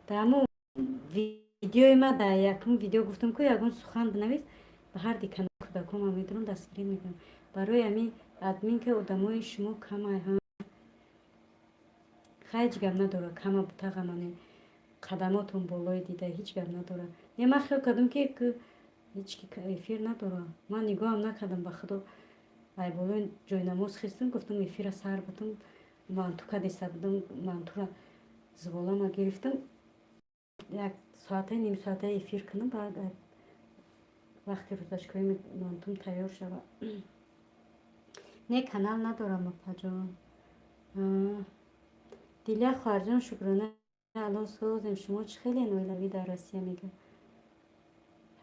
Дар ҳамо видеои ма, дар якум видео гуфтам, ку ягон сухан бинавис, ба ҳар ди канал кӯдаконам медурам, дастгирӣ мекунам. Барои ҳамин админка одамои шумо камай ҳам хай, ҳеҷ гап надорад, кама бутағамане, қадамотон болои дида, ҳеҷ гап надорад. Не, ман хиёл кардам, ки ҳеҷ ки эфир надорад. Ман нигоҳам накардам, ба худо, ай болои ҷойнамоз хистам, гуфтам эфира сар бутум, манту кадеста будам, мантура зволама гирифтам, як соата, ним соата эфир кунам, баъд вақти рӯзашкои мантум тайёр шавад. Не, канал надорам, апаҷон. Дилия хоҳарҷон, шукрона Алло, созем. Шумо чӣ хеле оилавӣ дар Россия мегӯяд.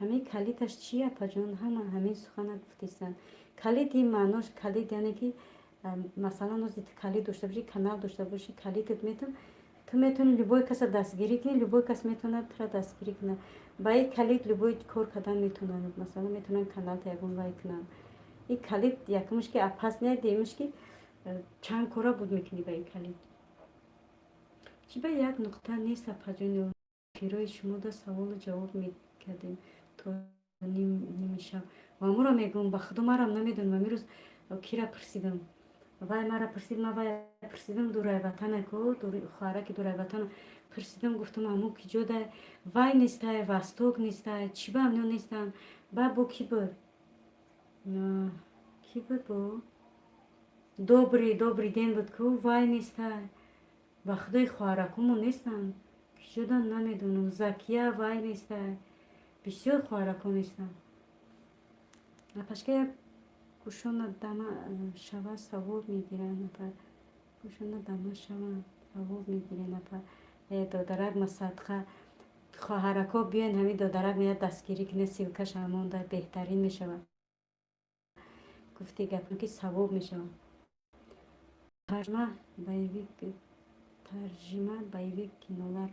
Ҳамин калиташ чи, апаҷон? Ҳама ҳамин сухана гуфтистанд. Калид ин маънош, калид яъне ки, масалан, ози ту калид дошта бошӣ, канал дошта бошӣ, калитат метавон, ту метавонӣ любой каса дастгирӣ кунӣ, любой кас метавонад тура дастгирӣ кунад. Ба ин калид любой кор кардан метавонанд, масалан, метавонанд каналта ягон вай кунанд. Ин калид якумш ки опасный, дуюмш ки чанд кора буд мекунӣ ба ин калид. Чӣ ба як нуқта нест, апаҷони? Эфирои шумода саволу ҷавоб мекардем то ними шаб. Ва амуро мегӯм, ба худо, марам намедонам, амирӯз кира пурсидам, вай мара пурсид, ман вай пурсидам, дурай ватана ку, хоҳараки дурай ватана пурсидам, гуфтам, аму ки ҷода вай нестай, восток нестай, чӣ ба амно нестанд? Ба бо ки буд, ки буд, бо Добрый, добрый день буд ку, вай нестай. Ба худои, хоҳаракумон нестанд. Ки шудан, намедонам. Закия вай нестай. Бисёр хоҳарако нестанд. Апашка, як гӯшона дама шава, савоб мегиранд. Апа, гӯшона дама шава, савоб мегирен, апа. Э, додарак, ма садқа. Хоҳарако, биёен, ҳамин додарак меяд, дастгирӣ кунед, ссылка ша монда, беҳтарин мешавад. Гуфти гапам ки савоб мешавад. Тарҷима боевик, тарҷима боевик кинолар.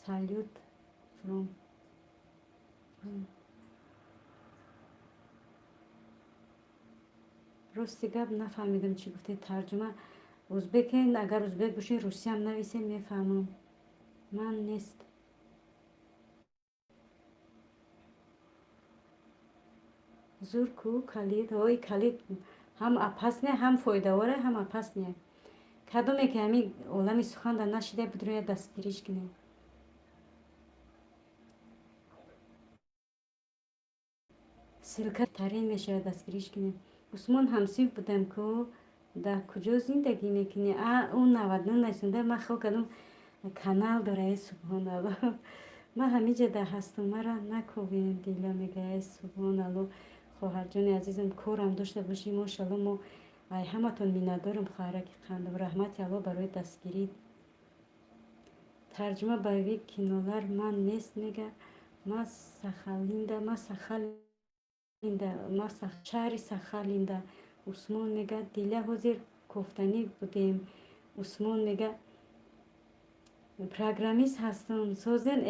Салют from. Рости гап, нафаҳмидам, чӣ гуфтед. Тарҷума узбекен? Агар узбек бошед, русиям нависем, мефаҳмам. Ман нест. Зур ку калид. Ой, калид ҳам опасный, ҳам фоидаворе, ҳам опасный. Кадоме ки ҳамин олами суханда нашида будроя, дастгириш кунед. Ссылка тарин мешавад, дастгириш кунед. Усмон, ҳамсинф будам ку. Дар куҷо зиндагӣ мекунӣ? А, ӯ 99 насонда. Ман хел кардам, канал дора. Э, субҳоналло, ман ҳамиҷа да ҳастам, мара накобем. Дила мега: э, субҳоналло, хоҳарҷони азизам, корам дошта бошӣ. Мошалло, мо ай ҳаматон миннатдорам. Хоҳараки қандам, раҳмати Алло барои дастгирӣ. Тарҷума боевик кинолар. Ман нест, мега. Ма Сахалинда, ма Сахалинда, ма шаҳри Сахалинда. Усмон мега: Диля, ҳозир кофтанӣ будем. Усмон мега: программист ҳастам. Созен?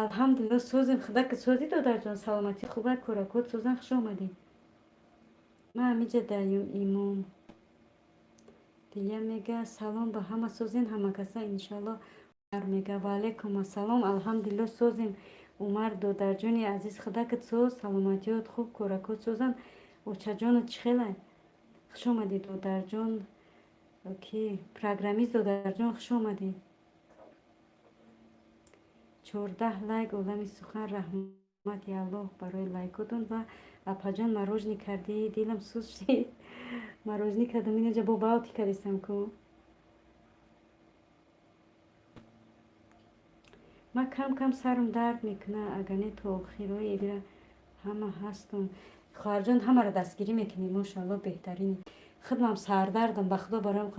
Алҳамдулилло, созем. Худо ки созӣ, додарҷон, саломатӣ хуба, кӯракот созан. Хуш омадӣ. Ман ҳамиҷа даюм. Имом Дилия мега: салом ба ҳама, созен ҳамакаса, иншалло. Мега: ваалайкум ассалом, алҳамдулилло, созем. Умар, додарҷони азиз, худакат соз, саломатиёт хуб, кӯракот созан. Очаҷонат чӣ хелай? Хуш омадӣ, додарҷон. Ки программист, додарҷон, хуш омадӣ. 14 лайк. Олами сухан, раҳмати Аллоҳ барои лайкотон. Ва апаҷон, мороженое кардӣ, дилам суз шид. Мороженое кардам, инаҷа бо баути кардистам ку. Ман кам кам сарам дард мекунад, агар не, то охирои эфира ҳама ҳастум. Хоҳарҷон, ҳамаро дастгирӣ мекунӣ, мошалло, беҳтарини. Худмам сардардам, ба худо, бароям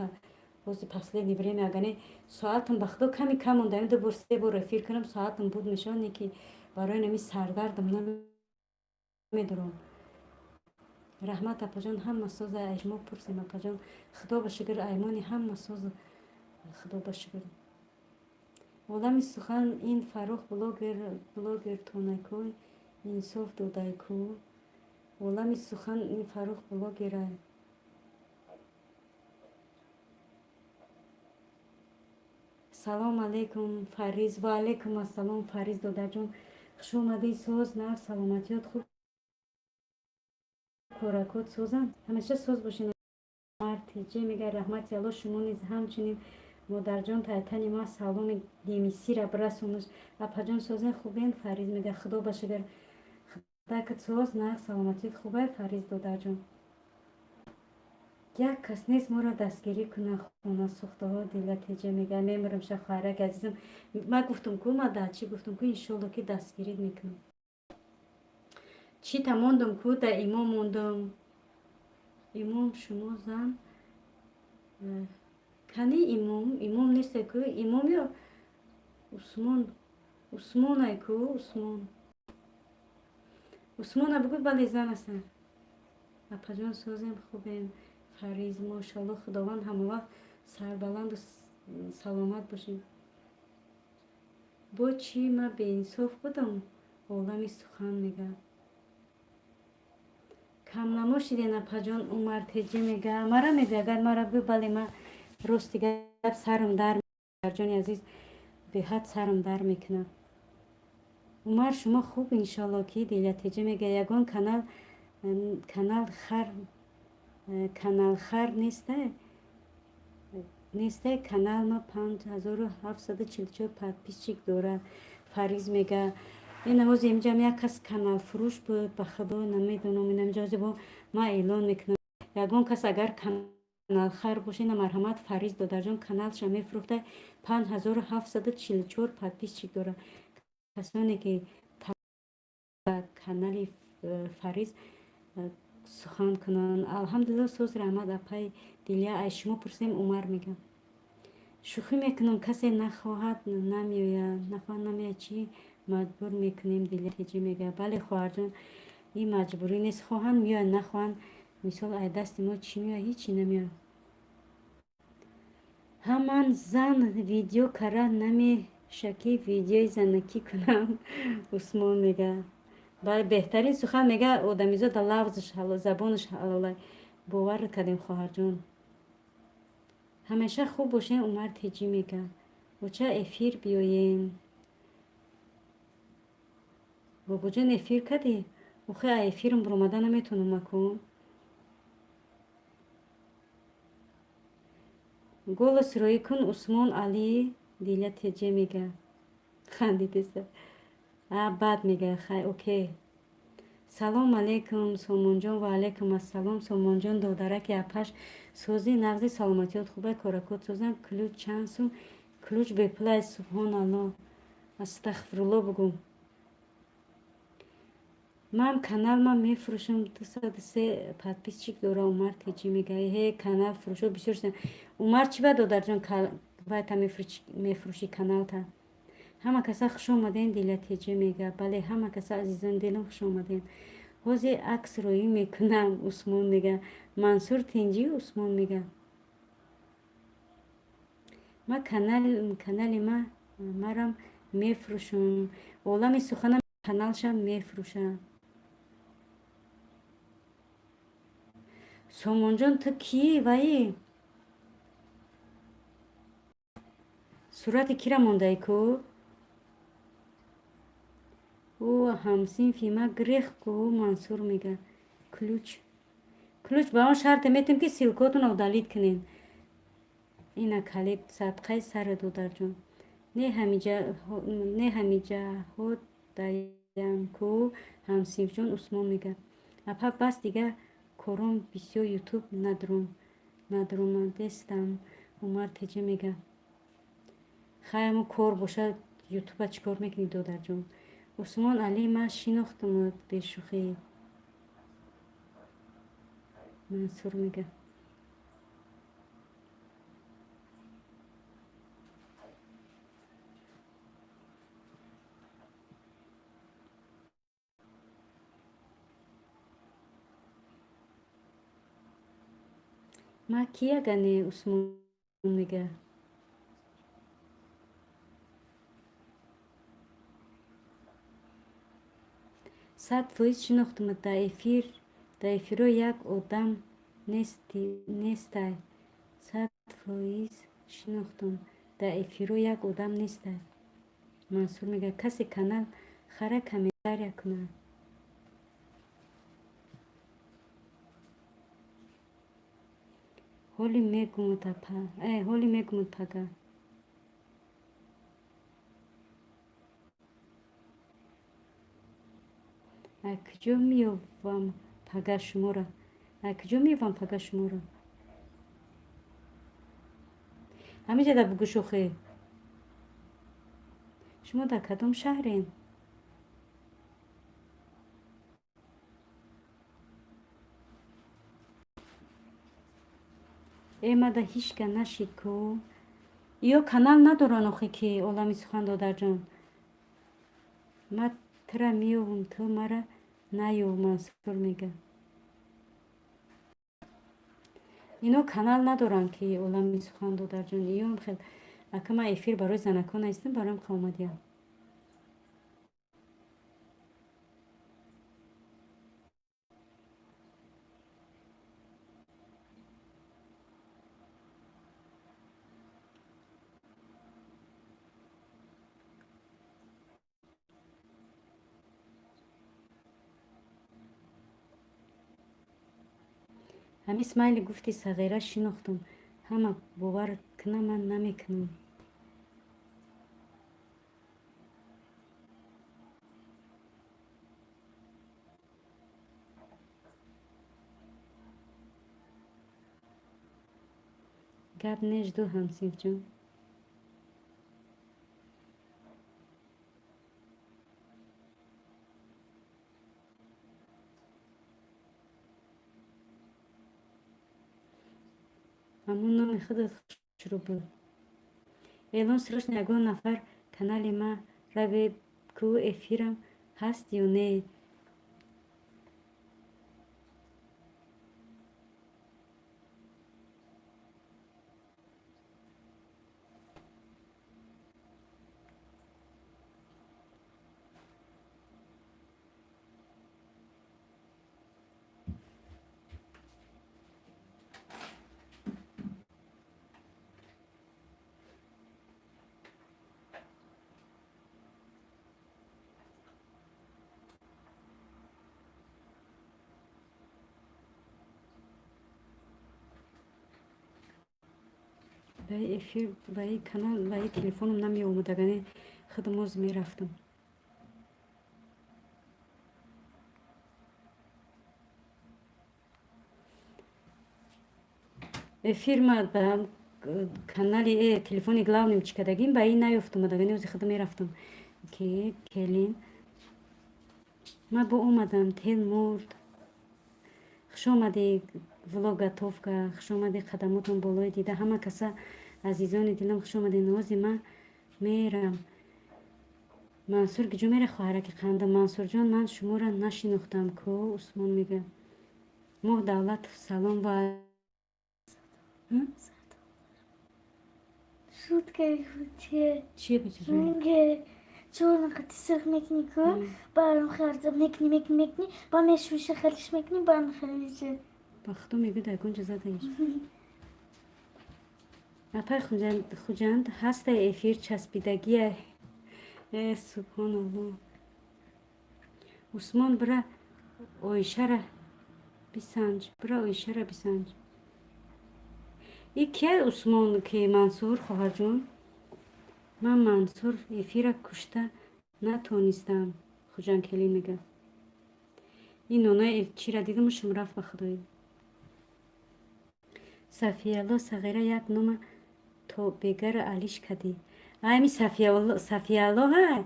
ҳози последнее время. Агар не, соатам, ба худо, ками кам монда, ду бор, се бор эфир кунам, соатам буд мешавад. Не ки барои нами сардардам намедорам. Раҳмат, апаҷон, ҳама соза. Мо пурсем, апаҷон. Худо ба шукр, аймони ҳама соза, худо ба шукр. Олами сухан, ин Фаррух блогер, блогер тонакой инсоф додайку. Олами сухан, ин Фаррух блогера. Салом алейкум, Фариз. Ва алейкум ассалом, Фариз додарҷон, хуш омадӣ. Соз, нағз, саломатиёт хуб, коракот созанд, ҳамеша соз бошед. Мартиҷе мега: раҳмати Алло, шумо низ ҳамчунин. Модарҷон, тайтани ма саломи демисира бирасонаш. Апаҷон, созен, хубен? Фариз мега: худо ба шукр. Худакат соз, нағз, саломатият хубай, Фариз додарҷон. Як кас нест моро дастгирӣ кунад, хонасӯхтаҳо. Дилатеҷа мега: мемирам ша. Хоҳараки азизам, ман гуфтум ку, ма да чӣ гуфтум ку, иншолло ки дастгирӣ мекунам. Чӣ та мондум ку, да имом мондум. Имом, шумо зан кани? Имом, имом несте ку. Имом ё Усмон? Усмонай ку, Усмон. Усмона бигӯ, бале, зан астам. Апаҷон, созем, хубем. Фариз, мошалло, худованд ҳамавақт сарбаланду саломат бошем. Бо чӣ ман беинсоф будам? Олами сухан мега: камнамо шиден, апаҷон. Умар теҷе мега: мара мегӯ, агар мара гӯ, бале, ман рости гап, сарам дар, ҷони азиз, беҳад сарам дар мекунад. Умар, шумо хуб, иншолло ки. Дилятеҷа мега: ягон канал, канал хар, каналхар неста, нестай. Канал ма 5744 подписчик дорад. Фариз мега: ин ҳози инҷам як кас каналфурӯш буд, ба худо, намедонам. Инамҷози бо ман эълон мекунам. Ягон кас агар каналхар бошед, марҳамат, Фариз додарҷон каналша мефурӯхта, 5744 подписчик дорад. Касоне ки канали Фариз сухан кунанд. Алҳамдулилло, соз, раҳмат, апаи Дилия. Ай шумо пурсем, Умар мегам. Шӯхӣ мекунам, касе нахоҳад намеояд, нахоҳад намеояд, чӣ маҷбур мекунем? Дилия теҷӣ мегӯяд. Бале, хоҳарҷон, ин маҷбурӣ нест, хоҳанд меояд, нахоҳанд, мисол, ай дасти мо чӣ меояд? Ҳечи намеояд. Ҳаман зан видео кара намеша, ки видеои занакӣ кунам, Усмон мега. Бале, беҳтарин сухан мега, одамизода лафзаш забонаш ҳалолай. Бовар кардем, хоҳарҷон. Ҳамеша хуб бошем, Умар теҷӣ мега. Оча, эфир биёем. Бобоҷон, эфир кардӣ? Охе, а эфирам буромада наметавонам акун. Голос рӯӣ кун, Усмон Али, Диля теҷе мега. Хандидеса. А баъд мега, хай, окей. Салом алейкум, Сомонҷон. Ва алейкум ассалом, Сомонҷон додараки апаш. Сози, нағзи, саломатиёт хубай, коракот созан. Ключ чанд сум? Ключ бепулай. Субҳоналло, астағфирулло бугум. Ман канал ман мефурӯшам, 203 подписчик дора, Умар теҷӣ мега. Ҳе, канал фурӯшо бисёр шуданд. Умар, чӣ ба додарҷон вайта мефурӯшӣ каналта? Ҳама каса хуш омадем, Дила теҷӣ мега. Бале, ҳама каса, азизони дилам, хуш омадем. Ҳозир акс рӯӣ мекунам, Усмон мега. Мансур, тинҷӣ, Усмон мега. Ма канали ма марам мефурӯшам. Олами суханам каналшам мефурӯшам. Сомонҷон, ту кӣ ваи? Сурати кира мондаи ку? Ӯ ҳамсинфи ма грех ку, Мансур мега. Ключ. Ключ ба он шарте метем, ки ссылкотонро удалить кунед. Ина калид, садқаи саре, додарҷон. Не ҳамиҷаҳо даям ку, ҳамсинфҷон, Усмон мега. Апа, бас, дига кором бисёр, ютуб надромадестам, Умар теҷа мега. Хай, ҳамо кор бошад, ютуба чӣ кор мекунӣ, додарҷон? Усмон Али, ман шинохтамат, бешӯхӣ. Мансур мега. Ма ки ягане, Усмон мега. 100% шинохтамат, дар эфир, дар эфиро як одам нестай. 100% шинохтам, дар эфиро як одам нестай. Мансур мега, касе канал хара комментария кунад. Ҳоли мегумад, апа, ҳоли мегумад пага. А куҷо меёвам пага шуморо? А куҷо меёвам пага шуморо? Ҳамиҷада бугӯ, шӯхӣ. Шумо дар кадом шаҳрен? Э, мада ҳичка нашид ку. Ё канал надоранд охе, ки олами сухан, додарҷон. Ма тура меёвам, ту мара наёв, Мансур мега. Ино канал надоранд, ки олами сухан, додарҷон. Иём хел ака, ман эфир барои занакон наистам, бароям омадиям. Ҳамин смайли гуфти сағира шинохтам. Ҳама бовар кунам, ман намекунам. Гап не, жду, ҳамсинфҷон. Ҳамун номи худат хушрӯ буд. Эълон срочно, ягон нафар канали ма равед ку, эфирам ҳаст ё не? Ба эфир, ба канал, ба телефоном намеомад, агане худам оз мерафтам. Эфир ма ба канали телефони главный м чӣ кардагим, ба ин наёфтам, агане ози худам мерафтам, ки келин ма бо омадам, тел мурд. Хуш омадӣ, влог готовка, хуш омадӣ, қадамотон болои дида, ҳама каса, азизони дилам, хуш омадед. Нози ма мерам. Мансур киҷо мера, хоҳараки қанда? Мансурҷон, ман шуморо нашинохтам ку, Усмон мега. Моҳ Давлатов, салом ва Шутка. Чие? Чорна қати сирх мекунӣ ку, барам харза мекунӣ, мекунӣ, мекунӣ, ба мешӯша, халиш мекунӣ, барам халиша. Ба худо мегӯ, дар ягон ҷо задаиш. Апай Хуҷанд ҳастаи эфир часпидагия. Э, субҳоналло. Усмон, бира Оишара бисанҷ, бира Оишара бисанҷ. И кия Усмон, ки Мансур, хоҳарҷон? Ман Мансур эфира кушта натонистам, Хуҷанд келин мега. Ин нонаи чира дидаму шум рафт, ба худои. Сафиялло сағира, як нома то бегара алиш кардӣ. Ами Сафиялло ҳай?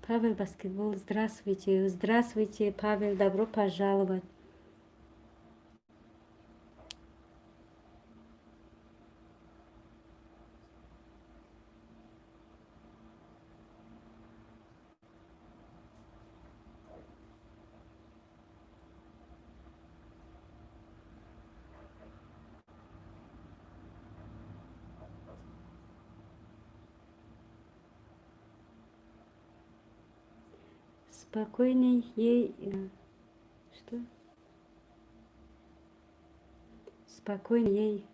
Павел Баскетбол, здравствуйте, здравствуйте, Павел, добро пожаловать. Спокойней ей. Что? Спокойно ей.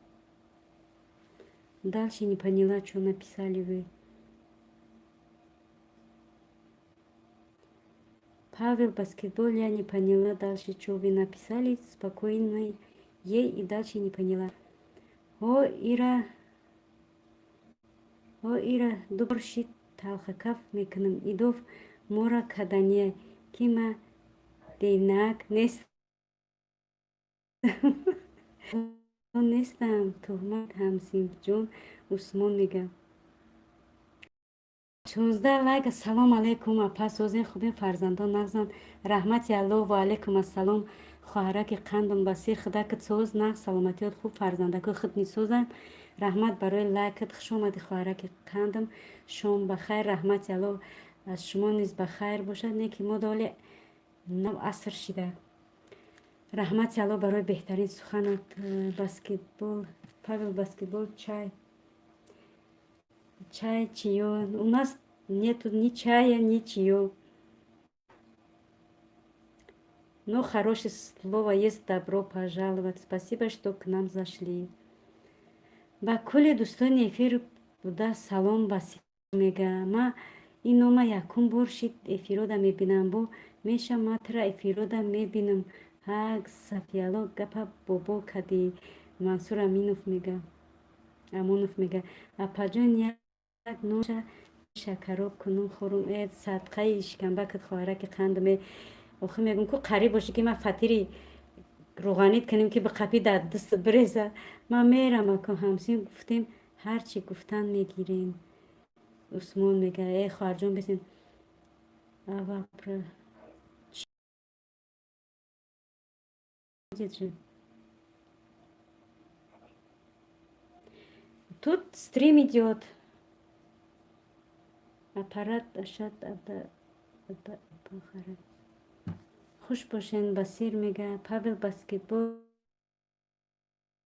Дальше не поняла, что написали вы. Павел Баскетбол, я не поняла дальше, что вы написали. Спокойно ей и дальше не поняла. О, Ира, о, Ира, дубор шит талхакаф мекунам. Идов мора кадания, ки ма девнак нест. Нестам, туҳмат, ҳамсинфҷон, Усмон мега. 16 лайк. Ассалому алайкум, апа, созен, хубен, фарзандон нағзанд? Раҳмати Аллоҳ, ва алайкум ассалом, хоҳараки қандум, басир худакат соз, нағз, саломатиёт хуб, фарзандако худ мисозанд. Раҳмат барои лайкат, хуш омадӣ, хоҳараки қандам. Шом бахайр, раҳмати Аллоҳ, аз шумо низ бахайр бошад, не ки мо доли нав аср шида. Раҳмати Аллоҳ барои беҳтарин суханат. Баскетбол, Павел Баскетбол, чай, чай чиё? У нас нету ни чая, ни чаё. Но хорошее слово есть, добро пожаловать. Спасибо, что к нам зашли. Ба кулли дӯстони эфир буда салом, басир мега. Ма ин нома якум бор шид эфирода мебинам, бо меша матра эфирода мебинам. Ҳа, Сафиялло, гапа бобо кадӣ, Мансур Аминов мега. Амонов мега: «Апаҷон, як ноша шакароб кунум, хӯрум». Э, садқаи шикамбакат, хоҳараки қандме. Охи мегум ку, қариб бошӣ, ки ман фатири рӯғанит кунем, ки биқапӣ, дар даст биреза. Ман мерам аку, ҳамсин гуфтем, ҳарчи гуфтан мегирем. Усмон мега: «Э, хоҳарҷон, бисин ава». Же тут стрим идет. Аппарат ашад. Хуш бошен, Басир мега. Павел баскетбол,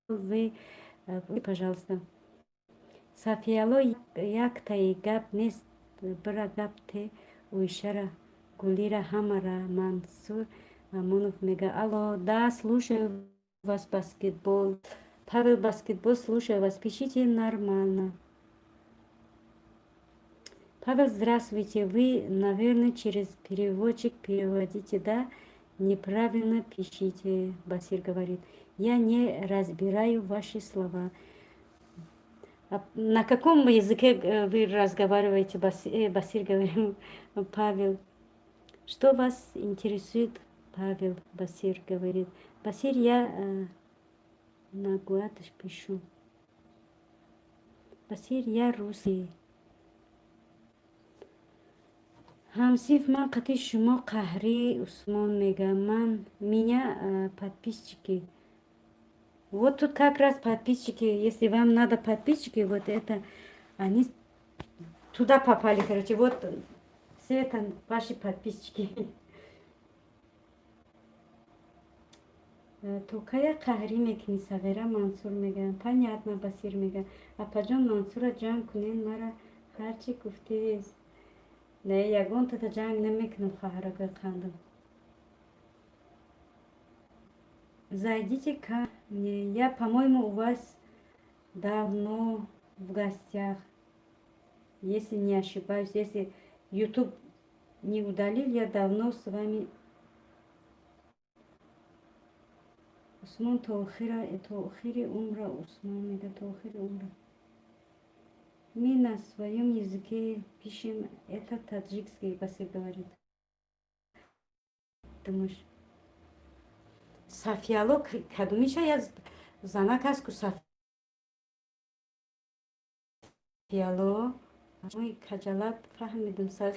вы пожалуйста. Сафияло, яктаи гап нест, бира гап те, Уишара, Гулира, ҳамара. Мансур Амонов мега: «Алло, да, слушаю вас, баскетбол». Павел баскетбол, слушаю вас, пишите нормально. Павел, здравствуйте. Вы, наверное, через переводчик переводите, да? Неправильно пишите, Басир говорит. Я не разбираю ваши слова. А на каком языке вы разговариваете, Басир, говорим, Павел? Что вас интересует, Павел, Басир говорит. Басир, я на гуатыш пишу. Басир, я русский. Ҳамсиф, ман қати шумо қаҳрӣ. Усмон мега: «Ман, меня подписчики». Вот тут как раз подписчики, если вам надо подписчики, вот это они туда попали, короче. Вот все это ваши подписчики. То кая қаҳрӣ мекунӣ, сағира? Мансур мега: «Понятно». Басир мега: «Апаҷон, Мансура ҷанг кунен, мара ҳарчи гуфтест». Не, ягонтата ҷанг намекунам, хоҳаракои қандам. Зайдите ко мне, я, по-моему, у вас давно в гостях, если не ошибаюсь, если YouTube не удалил, я давно с вами. Усмон, то охири умра. Усмон мега: «То охири умра». Мы на своем языке пишем, это таджикский, Басир говорит. Думаешь? Сафияло кадумиша? Я занак аст ку, Сафияло. Ой, каҷалаб, фаҳмидум, сар.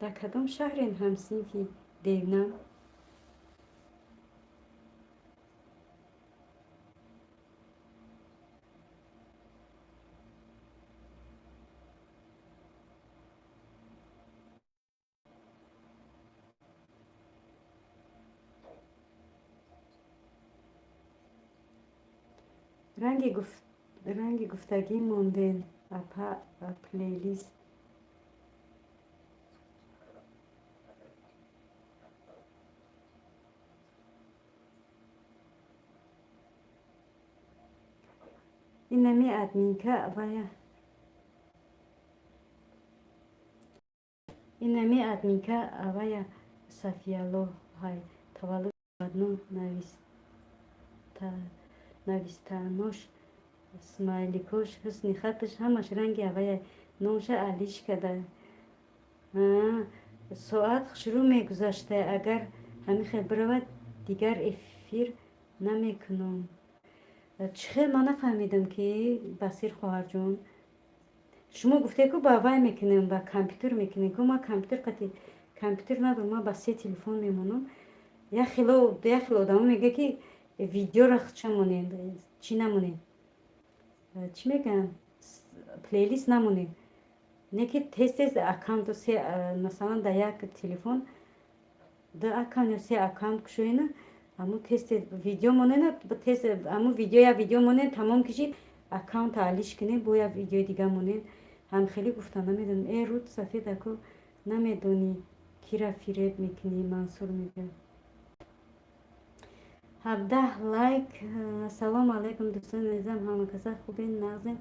Дар кадом шаҳрен, ҳамсинфи девнам? Ранги гуфтагӣ монден, апа, плейлист. Инами админка вая, инами админка авая. Сафияло ҳай, таваллуд одну навистанош, смайликош, ҳусни хатташ, ҳамаш ранги авая. Номша алиш када. Соат шурӯъ мегузашта. Агар ҳамин хел биравад, дигар эфир намекунам. Чӣ хел, ман нафаҳмидам, ки Басир хоҳарҷон, шумо гуфте ку ба вай мекунем, ба компютер мекунем ку. Ман компютер қати компютер надорам, ман ба се телефон мемонам. Як хело одамо мега, ки видеоро ча монем, чӣ намонем, чӣ мегӯянд, плейлист намонем, не ки тез тез аккаунту се, масалан, дар як телефон ду аккаунт ё се аккаунт кушоена, аму тез тез видео монена, тез аму видео, як видео монен, тамом кишид, аккаунта алиш кунем, бо як видеои дига монем. Ҳам хеле гуфта намедонам. Э, руд сафед, аку намедонӣ. Кира фиреб мекунӣ, Мансур мега. 17 лайк. Ассалому алайкум, дӯстони азизам, ҳама каса хубен, нағзен?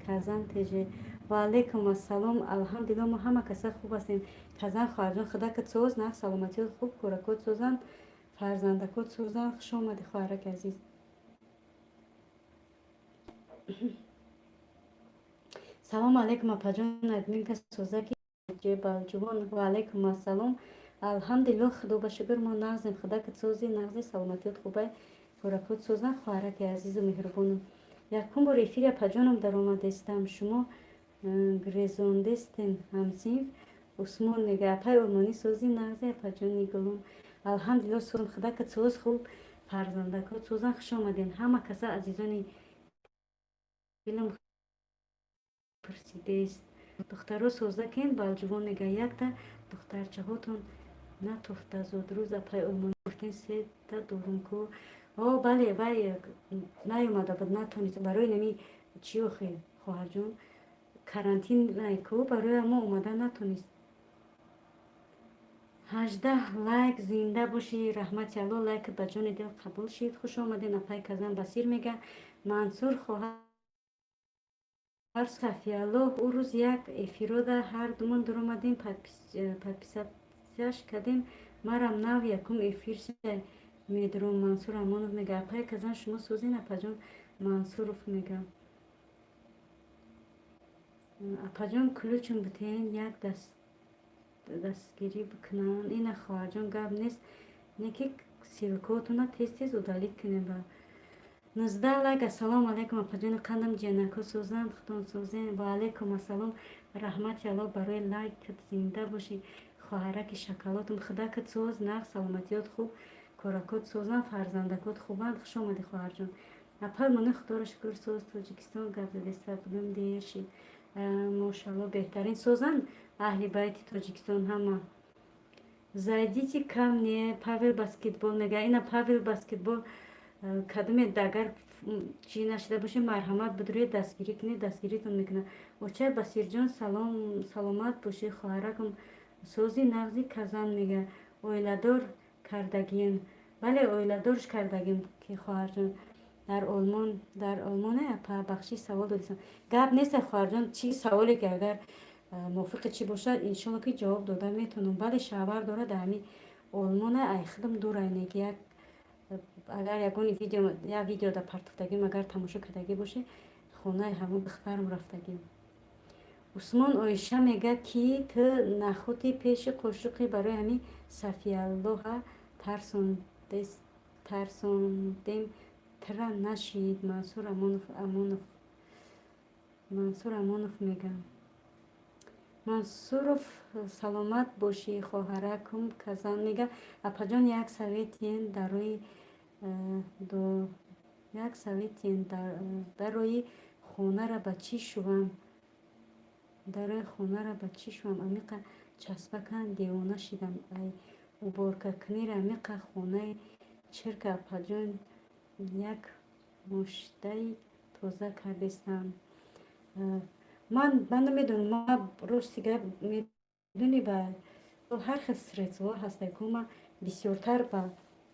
Казан теже. Ва алайкум ассалом. Алҳамдулилла, мо ҳама каса хуб ҳастем. Казан, хоҳарҷон, худакат соз, нағз, саломатиёт хуб, кӯракот созанд, фарзандакот созанд. Хуш омадӣ, хоҳараки азиз. Салому алайкум, апаҷон, админка созаки Ҷебалҷувон. Ва алайкум ассалом. Алҳамдулилло, худо ба шукр, мо нағзем. Худакат сози, нағзи, саломатиёт хубай, кӯракот созанд, хоҳараки азизу меҳрубонам. Якум бор эфири апаҷонам даромадестам. Шумо грезондестен, ҳамсинф Усмон мега. Апай олмонӣ, сози, нағзи, апаҷони гулум? Алҳамдулилло, созам. Худакат соз, хуб, фарзандакот созанд. Хуш омаден, ҳама каса, азизони дилам. Пурсидест: духтаро созакен? Балҷувон мега. Якта духтарчаҳотон натофта зудрӯз, апай олмонӣ, гуфтен сета дорумку. О, бале, вай наёмада буд, натонист барои нами чи охе, хоҳарҷон, карантин ку, барои мо омада натонист. 18 лайк. Зинда бошӣ, раҳмати Алло, лайк ба ҷони дил қабул шид. Хуш омаден, апай Казан. Басир мега. Мансур, хоҳар Сафиаллоҳ, ӯ рӯз як эфирода ҳар думон дуромадем, подписаться кардем. Марам нав якум эфирша медуром. Мансур Амонов мега. Апай Казан, шумо созин, апаҷон? Мансуров мега. Апаҷон, ключум битен, як дастгирӣ бикунанд. Ина, хоҳарҷон, гап нест, не ки ссылкотона тез тез удалить кунем. Ба 19 лайк. Ассалому алайкум, апаҷони қандам, ҷиянакҳо созанд, худон созен? Ва алайкум ассалом. Раҳмати Аллоҳ барои лайкат. Зинда бошӣ, хоҳараки шоколатум. Худакат соз, нағз, саломатиёт хуб, коракот созанд, фарзандакот хубанд. Хуш омадӣ, хоҳарҷон. Апай мони, худоро шукр, соз. Тоҷикистон гап задеста будам, дер шид. Мошалло, беҳтарин, созанд аҳли байти Тоҷикистон ҳама. Зайдите ко мне, Павел Баскетбол мега. Ина, Павел Баскетбол, кадоме агар чӣ нашида боше, марҳамат, бидуред, дастгирӣ кунед, дастгиритон мекунад. Оча Басирҷон, салом, саломат бошед, хоҳаракам. Сози, нағзи, Казан мега. Оиладор кардагиен? Бале, оиладорш кардагим ки, хоҳарҷон, дар Олмон, дар Олмоне. Апа, бахшиш, савол додисам. Гап нест, хоҳарҷон, чӣ саволе ки агар мувофиқи чӣ бошад, иншолло ки ҷавоб дода метавонам. Бале, шавҳар дорад, дар ҳамин Олмоне, ай худам дурайне ки як агар ягон видео, як видео дар партофтагим, агар тамошо кардагӣ боше, хонаи ҳамон духтарам рафтагим. Усмон Оиша мега, ки ту нахути пеши қошуқи, барои ҳамин Сафиаллоҳа тарсондем, тира нашид. Мансур Амонов, Амонов, Мансур Амонов мега. Мансуров, саломат бошӣ, хоҳаракум. Казан мега. Апаҷон, як советиен дарои як советиен дарои хонара ба чӣ шувам, дарои хонара ба чӣ шувам? Амиқа часпакан, девона шидам ай уборка кунира, амиқа хонаи чирка. Апаҷон, як мошинаи тоза кардестам. Ман намедонам, ма рости гап, медони, ба ҳар хел средство ҳаста ку, ма бисёртар ба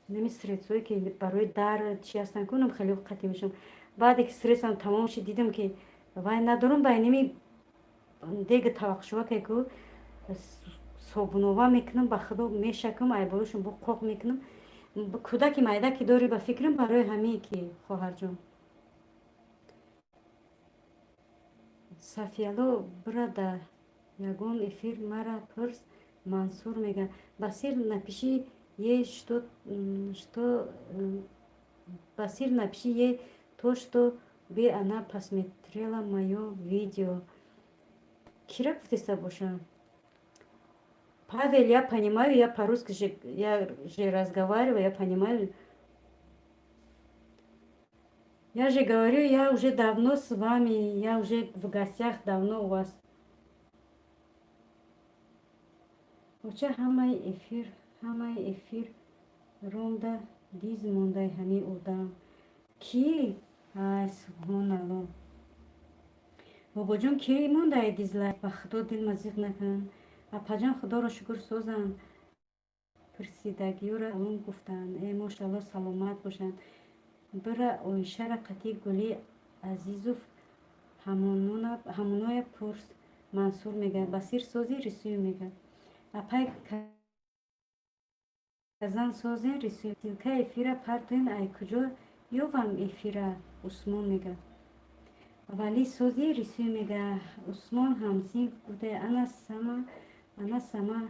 нами средствое ки барои дар чи ҳастанд ку, нам хеле қатъӣ мешавам. Баъде ки средствам тамом шид, дидам ки вай надорам, ба ними дега тавақшуваке ку собунова мекунам, ба худо мешакам, айболошон бо қоқ мекунам. Кӯдаки майда ки дорӣ, ба фикрам, барои ҳамин ки, хоҳарҷон. Сафияло, бира да ягон эфир мара пурс. Мансур мега. Басир, напиши ей что, Басир, напиши ей то, что бы она посмотрела моё видео. Кира гуфтеста бошам? Павел, я понимаю, я по-русски же, я же разговариваю, я понимаю. Я же говорю, я уже давно с вами, я уже в гостях давно у вас. Оча, ҳамаи эфир ронда диз мондай ҳамин одам. Кӣ? Ай, субҳоналло. Бобоҷон, кӣ мондай дизлайк? Ба худо, дилма зиқ накун. Апаҷон, худоро шукр, созанд. Пурсидагиёро салом гуфтанд. Э, мошалло, саломат бошанд. Бира, Оишара қатӣ Гули Азизов ҳамоноя пурс, Мансур мега. Басир созӣ, рисую мега. Апай Казан созен, рисую. Ссылка эфира партоен, ай куҷо ёвам эфира, Усмон мега. Валӣ созӣ, рисую мега. Усмон ҳамсинф гуфта, она сама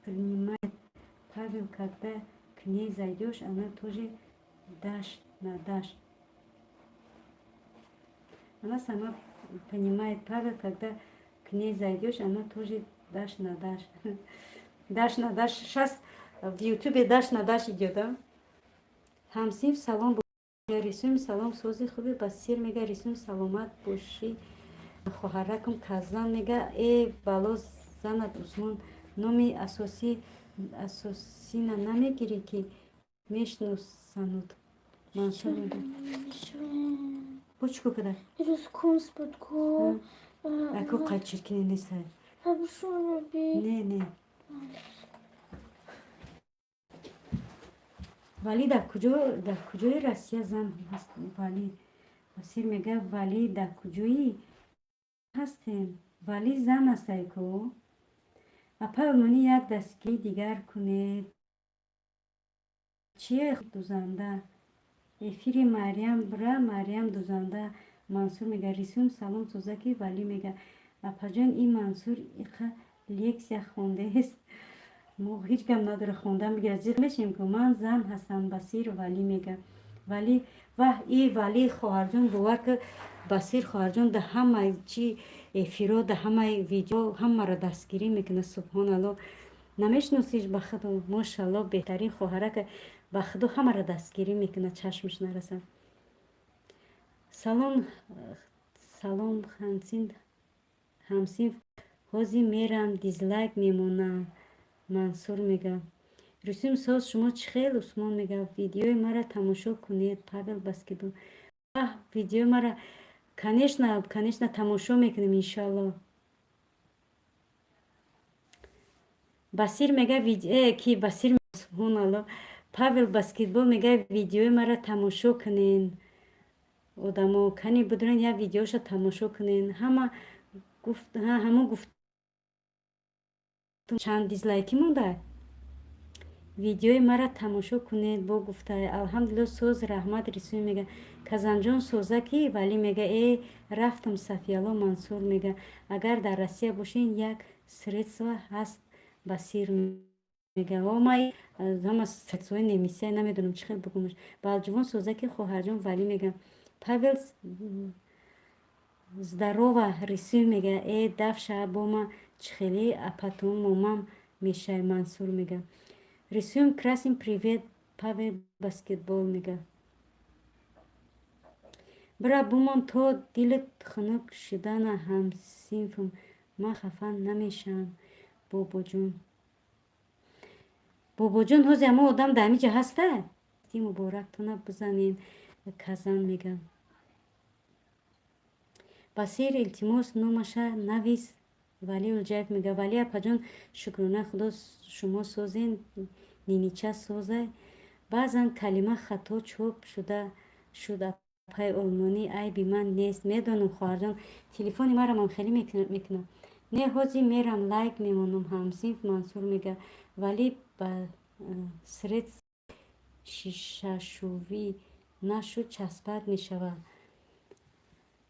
принимает. Павел, когда к ней зайдёшь, она тоже дашь на дашь. Она сама понимает, Павел, когда к ней зайдёшь, она тоже дашь на дашь. Дашь на дашь. Сейчас в Ютубе дашь на дашь идёт, да? Ҳамсинф салом, рисуем, салом, сози хуби, Басир мега. Рисуем, саломат бошӣ, хоҳаракум. Казан мега. Э, бало занад, Усмон, номи асосӣ асосина намегирӣ, ки мешиносануд, Мансур мега. Бо чӣ кор када? Ирӯз курс буд ку. Аку қайчиркине нестай. Би. Не, не. Валӣ дар куҷо, дар куҷои Россия зан ҳаст, Валӣ? Басир мега, Валӣ, дар куҷоӣ ҳастем? Валӣ зан астай ку. Апай Олмонӣ, як дастгирии дигар кунед. Чие дузанда? Эфири Марьям бира, Марьям дузанда, Мансур мега. Рисум, салом, созаки, Валӣ мега. Апаҷон, ин Мансур иқа лексия хондест, мо ҳеҷ гап надора, хондан бигира, зиқ мешем ку. Ман зан ҳастам, Басир, Валӣ мега. Валӣ, ваҳ, и Валӣ хоҳарҷон, бовар ки, Басир хоҳарҷон, да ҳамаи чи эфиро, да ҳамаи видео ҳамаро дастгирӣ мекунад. Субҳоналло, намешиносиш? Ба худо, мошалло, беҳтарин хоҳарака. Ба худо, ҳамаро дастгирӣ мекунад, чашмаш нарасад. Салом, салом, ҳамсинф, ҳозир мерам, дизлайк мемонам, Мансур мега. Русим соз, шумо чӣ хел, Усмон мега. Видеои мара тамошо кунед, Павел Баскетбол. Видеои мара, конечно, конечно, тамошо мекунем, иншоалло. Басир мега, ки Басир, субҳоналло, Павел Баскетбол мега, видеои мара тамошо кунен. Одамо кани будурен, як видеоша тамошо кунен. Ҳама гуфт, ҳамо гуфт, чанд дизлайкӣ монда. Видеои мара тамошо кунед, бо гуфта. Алҳамдулилло, соз, раҳмат, рисуй мега. Казанҷон соза ки, Валӣ мега. Э, рафтам, Сафиялло, Мансур мега. Агар дар Россия бошен, як средство ҳаст, Басир мега. О, ма ҳама средствои немисия намедонам, чӣ хел бигӯмаш. Балҷувон соза ки, хоҳарҷон, Валӣ мега. Павел, здорова, рисуй мега. Э, дафша бо ма чӣ хеле апатон момам мешавӣ, Мансур мега. Рисуем красим, привет, Павел Баскетбол мега. Бира, бумон то дилат хунук шудана, ҳамсинфам, ман хафа намешавам, бобоҷон. Бобоҷон, ҳозир ҳамон одам дар ҳамиҷа ҳаста? Муборактона бизанем, Казан мега. Басир, илтимос, номаша навис, Валӣ Улҷаев мега. Валӣ апаҷон, шукрона Худо, шумо созен, нинича созай. Баъзан калима хато чоп шуда шуд, апай Олмонӣ, айби ман нест. Медонам, хоҳарҷон, телефони марамам хеле мекунад. Не, ҳозир мерам, лайк мемонам, ҳамсинф, Мансур мега. Валӣ, ба средств шишашувӣ нашуд, часпак мешавад.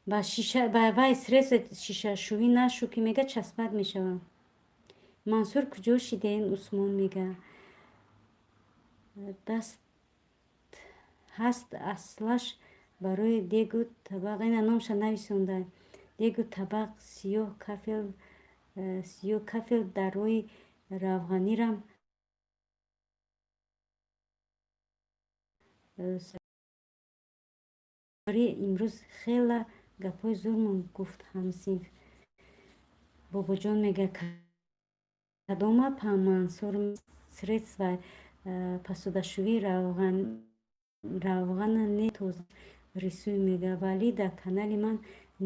Ба шиша, ба вай средство шишашувӣ нашу ки мега, часпак мешавад. Мансур, куҷо шиден, Усмон мега. Даст ҳаст аслаш барои дегу табақ, ина номша нависонда. Дегу табақ, сиёҳ кафел, сиёҳ кафел дар рӯи равғанирам имрӯз хела гапҳои зурмон гуфт ҳамсинф. Бобоҷон мега, кадома па, Мансур? Средства посудашӯӣ равғана не тоза, рисуй мега. Валӣ дар канали ман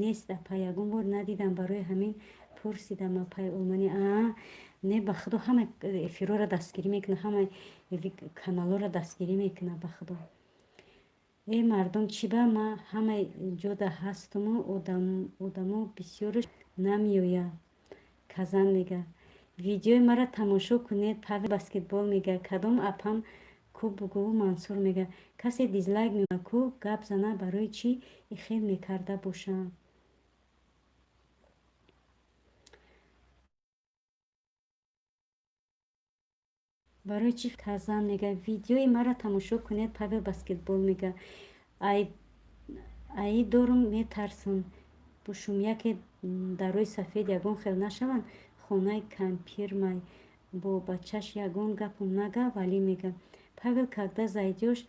нест, апа, ягон бор надидам, барои ҳамин пурсидам, апай Олмонӣ. Аа. Не, ба худо, ҳама эфирҳоро дастгирӣ мекунад, ҳама каналҳоро дастгирӣ мекунад, ба худо. Э, мардум, чӣ ба ма ҳама ҷода ҳастуму одамо бисёрш намеояд? Казан мега: «Видеои маро тамошо кунед». Павел Баскетбол мега: «Кадом апам ку бугӯ». Мансур мега: «Касе дизлайк мекунад ку, гап зана, барои чӣ ихел мекарда бошам?» Барои чӣ? Казан мега: «Видеои маро тамошо кунед». Павел Баскетбол мега: «Аи дорум, метарсам, бушум, яке дарои сафед ягон хел нашаванд, хонаи кампирмай бо бачаш ягон гапум нага». Валӣ мега: «Павел, когда зайдёшь,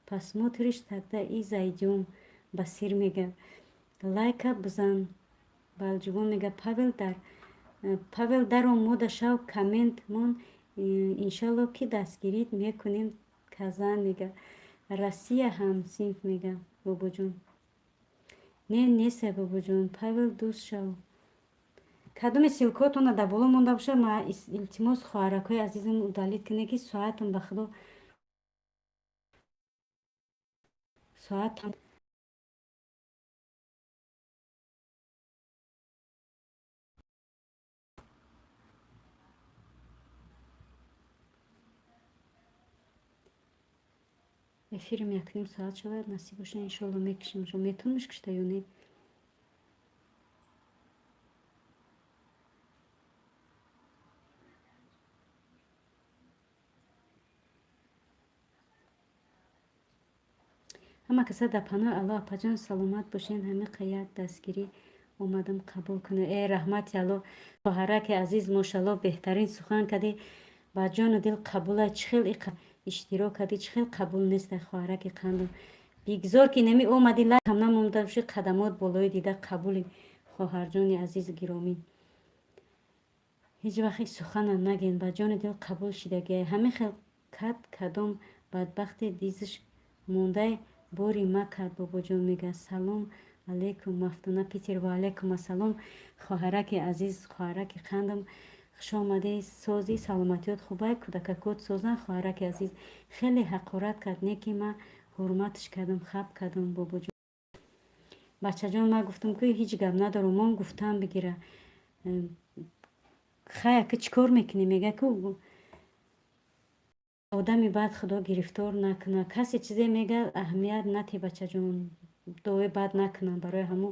посмотришь, тогда и зайдём». Басир мега: «Лайка бизан». Балҷувон мега: «Павел, даром, мода шав, коммент мон, иншалло, ки дастгирит мекунем». Казан мега: «Россия ҳамсинф» мега. Бобоҷон, не, несай, бобоҷон. Павел, дӯст шав. Кадоме ссылкотона дар боло монда бошад, ма, илтимос, хоҳаракҳои азизам, удалить кунед, ки соатам, ба худо, соатам. Эфирим 1,5 соат шавад, насиб боша, иншолло, мекушем. Шо метавониш кушта ё не? Ҳама каса дар паноҳи Аллоҳ, апаҷон, саломат бошен. Ҳамиқа як дастгирӣ омадам, қабул кунед. Э, раҳмати Аллоҳ, хоҳараки азиз, мошалло, беҳтарин сухан кардӣ, ба ҷону дил қабула. Чӣ хел иштирок кардӣ, чӣ хел қабул неста, хоҳараки қандум? Бигзор, ки нами омадӣ, лайкам намонда бошӣ, қадамот болои дида қабули, хоҳарҷони азизу гиромӣ. Ҳеҷ вақт сухана наген, ба ҷони дил қабул шидагиай. Ҳамин хел кад, кадом бадбахте дизш мондай, бори ма кард. Бобоҷон мега: «Салом алейкум, Мафтуна Питер». Ва алейкум ассалом, хоҳараки азиз, хоҳараки қандам, хушомадӣ. Созӣ, саломатиёт хубай, кӯдакакот созанд? Хоҳараки азиз, хеле ҳақорат кард, не ки ман ҳурматш кардам, хаб кардам. Бобоҷон, бачаҷон, ман гуфтам, ки ҳеҷ гап надорам, мон гуфтам бигира. Хай, ака, чӣ кор мекунӣ? Мега, ку одами бад худо гирифтор накунад. Касе чизе мега, аҳамият нате, бачаҷон, дуои бад накунад, барои ҳамо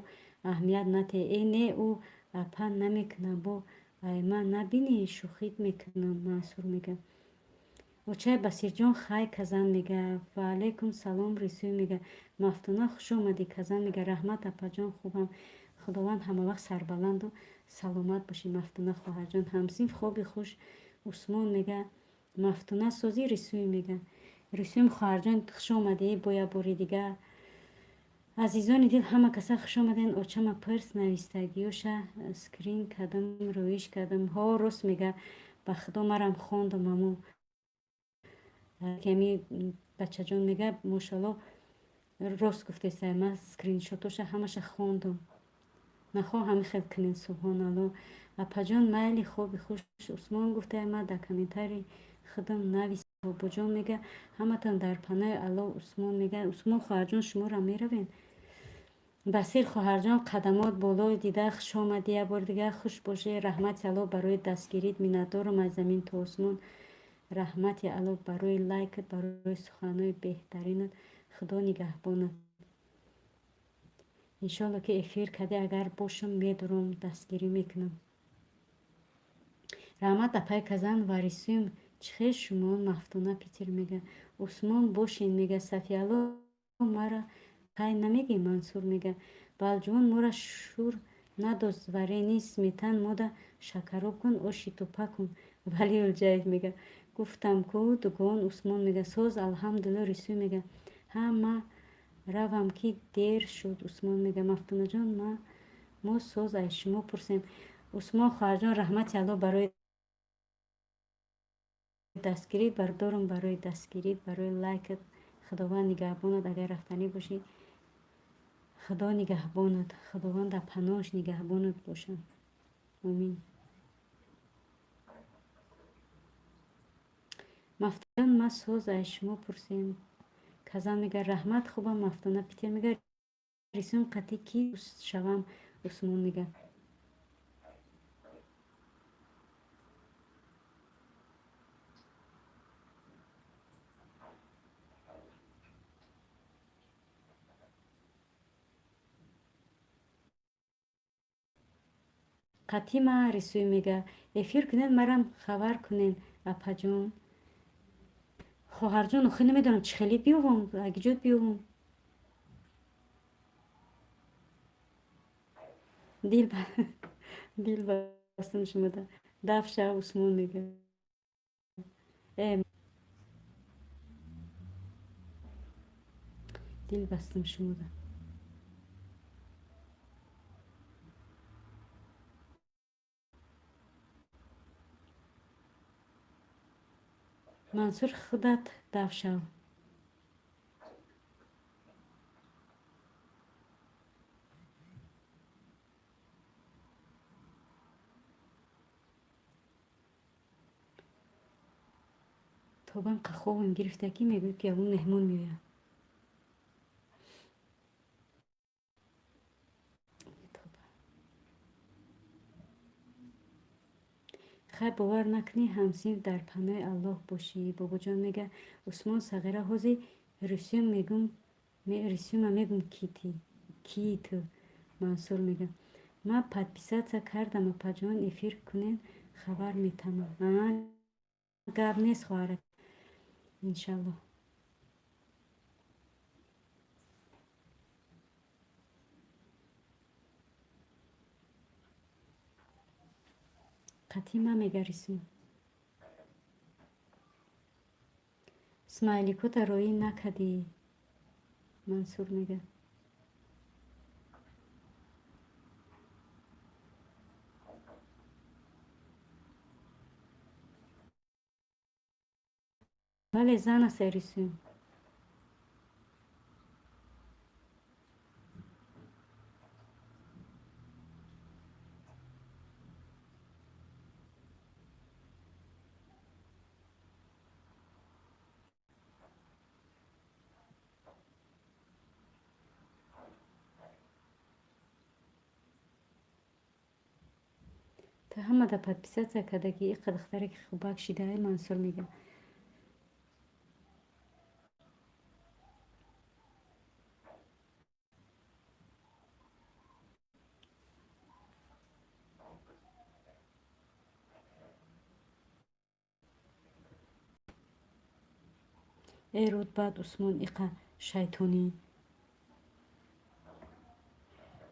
аҳамият нате. Э, не, ӯ апа намекунад, бо ай ман набинӣ, шӯхит мекунам. Мансур мега: «Очай Басирҷон, хай». Казан мега: «Ва алейкум салом». Рисӯй мега: «Мафтуна, хуш омадӣ». Казан мега: «Раҳмат, апаҷон, хубам, худованд ҳамавақт сарбаланду саломат бошӣ, Мафтуна хоҳарҷон. Ҳамсинф, хоби хуш». Усмон мега: «Мафтуна, созӣ?» Рисӯй мега. Рисӯем, хоҳарҷон, хуш омадӣ бо як бори дигар. Азизони дил, ҳама каса хуш омаден. Очама пирс, навистагиёша скрин кардам, рӯиш кардам. Ҳо, рост мега, ба худо, марам хондам. Амо ами бачаҷон мега: «Мошалло, рост гуфтеса, ман скриншотоша ҳамаша хондам». Нахоҳ ҳами хел кунед, субҳоналло. Апаҷон, майли, хоби хуш. Усмон гуфтае, ман дар комментарий худам навис. Бобоҷон мега: «Ҳаматон дар паноҳи Аллоҳ». Усмон мега: «Усмон хоҳарҷон, шуморо меравем». Басир хоҳарҷон, қадамот болои дида, хуш омадӣ як бори дигар, хуш бошӣ. Раҳмати Аллоҳ барои дастгирит, миннатдорам аз замин то осмон. Раҳмати Аллоҳ барои лайкат, барои суханҳои беҳтаринат, худо нигаҳбонат. Иншолло, ки эфир кардӣ, агар бошам, медурам, дастгирӣ мекунам. Раҳмат, апай Казан ва Рисӯм, чӣ хел шумо? Мафтуна Питер мега: «Усмон, бошен» мега. Сафиалло, мара хай намегӣ? Мансур мега: «Балҷувон мора шур надоз, варени сметан мода шакароб кун, оши тупа кун». Вали Улҷаев мега: «Гуфтам ку, дугон». Усмон мега: «Соз, алҳамдулилло». Рисӯй мега: «Ҳа, ма равам, ки дер шуд». Усмон мега: «Мафтунаҷон, мо соз, ай шумо пурсем». Усмон хоҳарҷон, раҳмати Аллоҳ барои дастгирӣ, бардорам, барои дастгирӣ, барои лайкат, худованд нигаҳбонат. Агар рафтанӣ бошӣ, худо нигаҳбонат, худованд дар паноҳаш нигаҳбонат бошад. Омин. Мафтун, ма соз ай шумо пурсем. Казан мега, раҳмат, хубам. Мафтуна Питер мега, рисум қатӣ кӣ шавам? Усмон мега. Қатӣ ма рисӯй мега. Эфир кунен, марам хабар кунен, апаҷон. Хоҳарҷон, охи намедонам, чӣ хеле биёвам, агиҷот биёвам. Дил бастам шумода. Дафша, Усмон мега. Э, дил бастам шумода. Мансур, худат дафшав. Тобам қаховам гирифта, ки мегӯяд, ки ягон меҳмон меояд. Хай, бовар накунӣ, ҳамсинф, дар паноҳи Аллоҳ бошӣ, бобоҷон мега. Усмон сағира, ҳози русиюм мегум, русиюма мегум, кии ту. Мансур мега, ма подписаться кардам, апаҷон, эфир кунен, хабар метамам. Гап нест, хоҳарак, иншаллоҳ. Қатъӣ ма мега рисум. Смайликота роӣ накардӣ, Мансур мега. Бале, зан аст рисум. Та ҳамада подписаться карда, ки иқа духтаре ки хубак шидаи. Мансур мега. Э, руд баъд, Усмон, иқа шайтонӣ.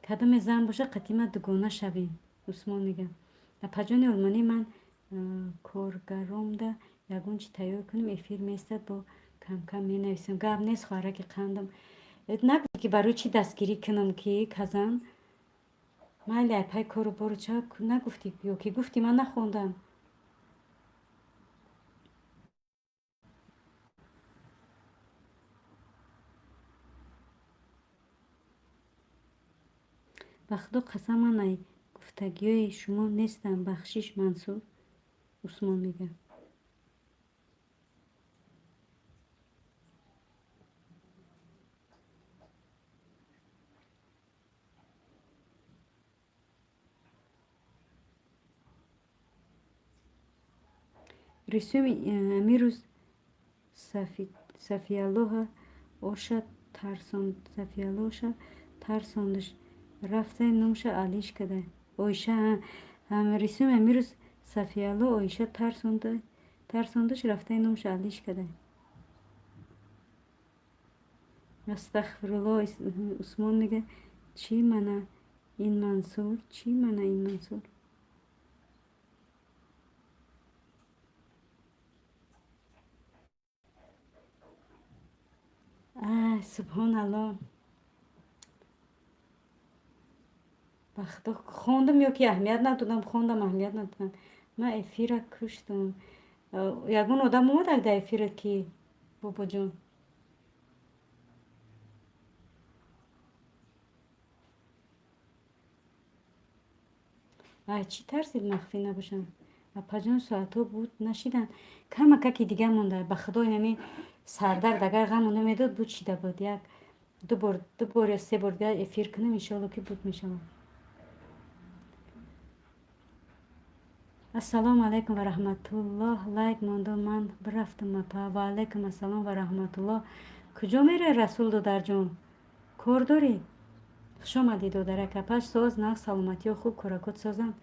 Кадоме зан боша, қатима дугона шавем. Усмон мега, апаҷони олмонӣ, ман коргаромда ягон чи тайёр кунем, эфир местад, бо камкам менависам. Гап нест, хоҳараки қандам. Нагуфт, ки барои чӣ дастгирӣ кунам, ки казан майли, айпай кору бору ча нагуфтӣ ё ки гуфтӣ, ман нахондам. Ба худо қасам, ман ай гуфтагиҳои шумо нестам, бахшиш, Мансур. Усмон мега. Рисуми амирӯз Сафияллоҳа оша тарсонд, Сафияллоша тарсондаш, рафтай номша алиш када. Оиша. Рисуми амирӯз Сафиялло Оиша тарсондаш, рафтай номша алиш када. Астағфирулло. Усмон мега, чӣ мана ин Мансур, чӣ мана ин Мансур? Субҳоналло, ба худо, хондам ё ки аҳамият надодам, хондам, аҳамият надодам. Ман эфира куштам. Ягон одам омадак дар эфират, ки бобоҷон? Ай, чӣ тарсид махфӣ набошам? Апаҷон, соатҳо буд нашиданд. Камакаки дига монда. Ба худо, инами сардард агар ғаму намедод, буд шида буд. Як дубор, 2 бор ё 3 бор дига эфир кунам, иншоалло, ки буд мешавам. Ассалому алайкум ва раҳматуллоҳ. Лайк мондо, ман бирафтам, апа. Ва алайкум ассалом ва раҳматуллоҳ. Куҷо меравӣ, Расул додарҷон? Кор дорӣ? Хуш омадӣ, додарак. Апаш, соз, нағз, саломатиҳо хуб, коракот созанд?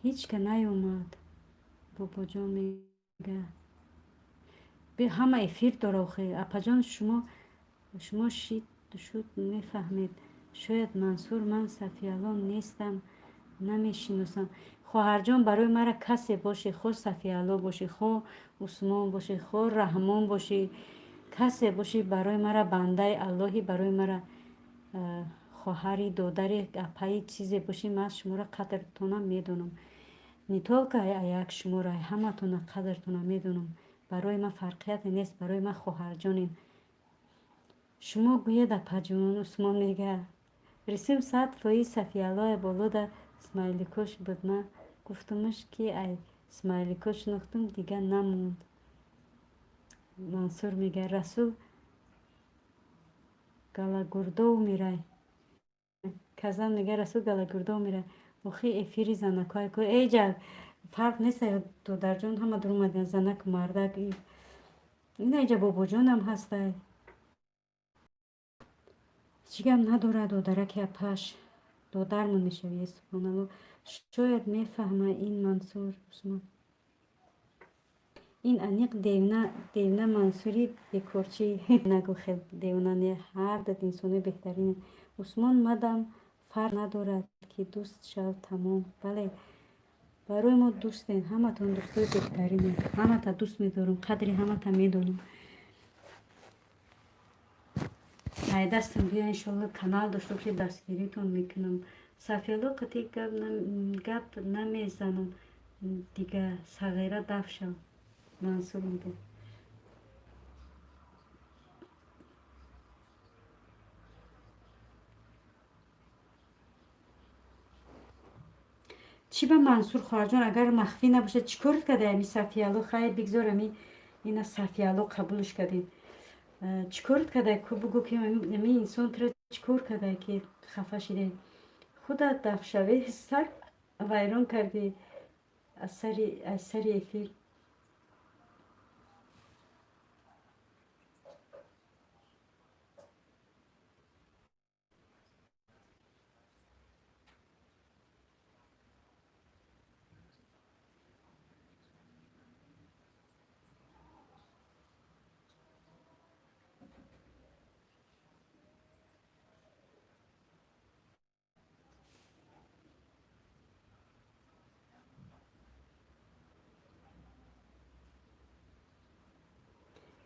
Ҳеч ка наёмад, бобоҷон мега. Ҳама эфир дора охе. Апаҷон, шумо шуд мефаҳмед. Шояд Мансур, ман Сафиялло нестам, намешиносам. Хоҳарҷон, барои мара касе бошӣ, хо Сафиялло бошӣ, хо Усмон бошӣ, хо Раҳмон бошӣ, касе бошӣ, барои мара бандаи Аллоҳӣ, барои мара хоҳари, додари, апаи, чизе бошӣ, ман шуморо қадртона медонам. Не только як шуморо, ҳаматона қадртона медонам. Барои ман фарқияте нест, барои ман хоҳарҷонем. Шумо гӯед, апаҷон, Усмон мега. Рисум 100% Сафияллое болода смайликош буд. Ман гуфтумаш, ки ай смайлико шинохтум, дига намонд. Мансур мега, Расул Галагурдов мерай. Казан мега, Расул Галагурдов мерай. Охи, эфири занакҳое ку эйҷа фарқ нест, додарҷон, ҳама дуромадиан, занаку мардак. Ина иҷа бобоҷонам ҳастай. Чӣ гап надорад, додараки апаш, додармон мешавӣ. Субҳоналло, шояд мефаҳма ин Мансур, Усмон. Ин аниқ девна, девна Мансури бекорчӣ. Нагӯ, хел девна не, ҳар дат инсонои беҳтарин. Усмон, мадам фарқ надорад, ки дӯст шав, тамом. Бале, барои мо дӯстен, ҳаматон дӯстои беҳтаринед. Ҳамата дӯст медорам, қадри ҳамата медонам. Ай дастам бия, иншоалло, канал дошта бошед, дастгиритон мекунам. Сафиялло қати гап намезанам дига, сағира даф шав, Мансур мега. Чӣ ба Мансур, хоҳарҷон, агар махфӣ набошад, чӣ корит карда ами Сафиялло? Хайр, бигзор, ами ина Сафиялло қабулш кардем. Чӣ корит карда ку, бугӯ, ки ами инсон туро чӣ кор карда, ки хафа шидем? Худат дафшавӣ, сар вайрон кардӣ аз сари эфир.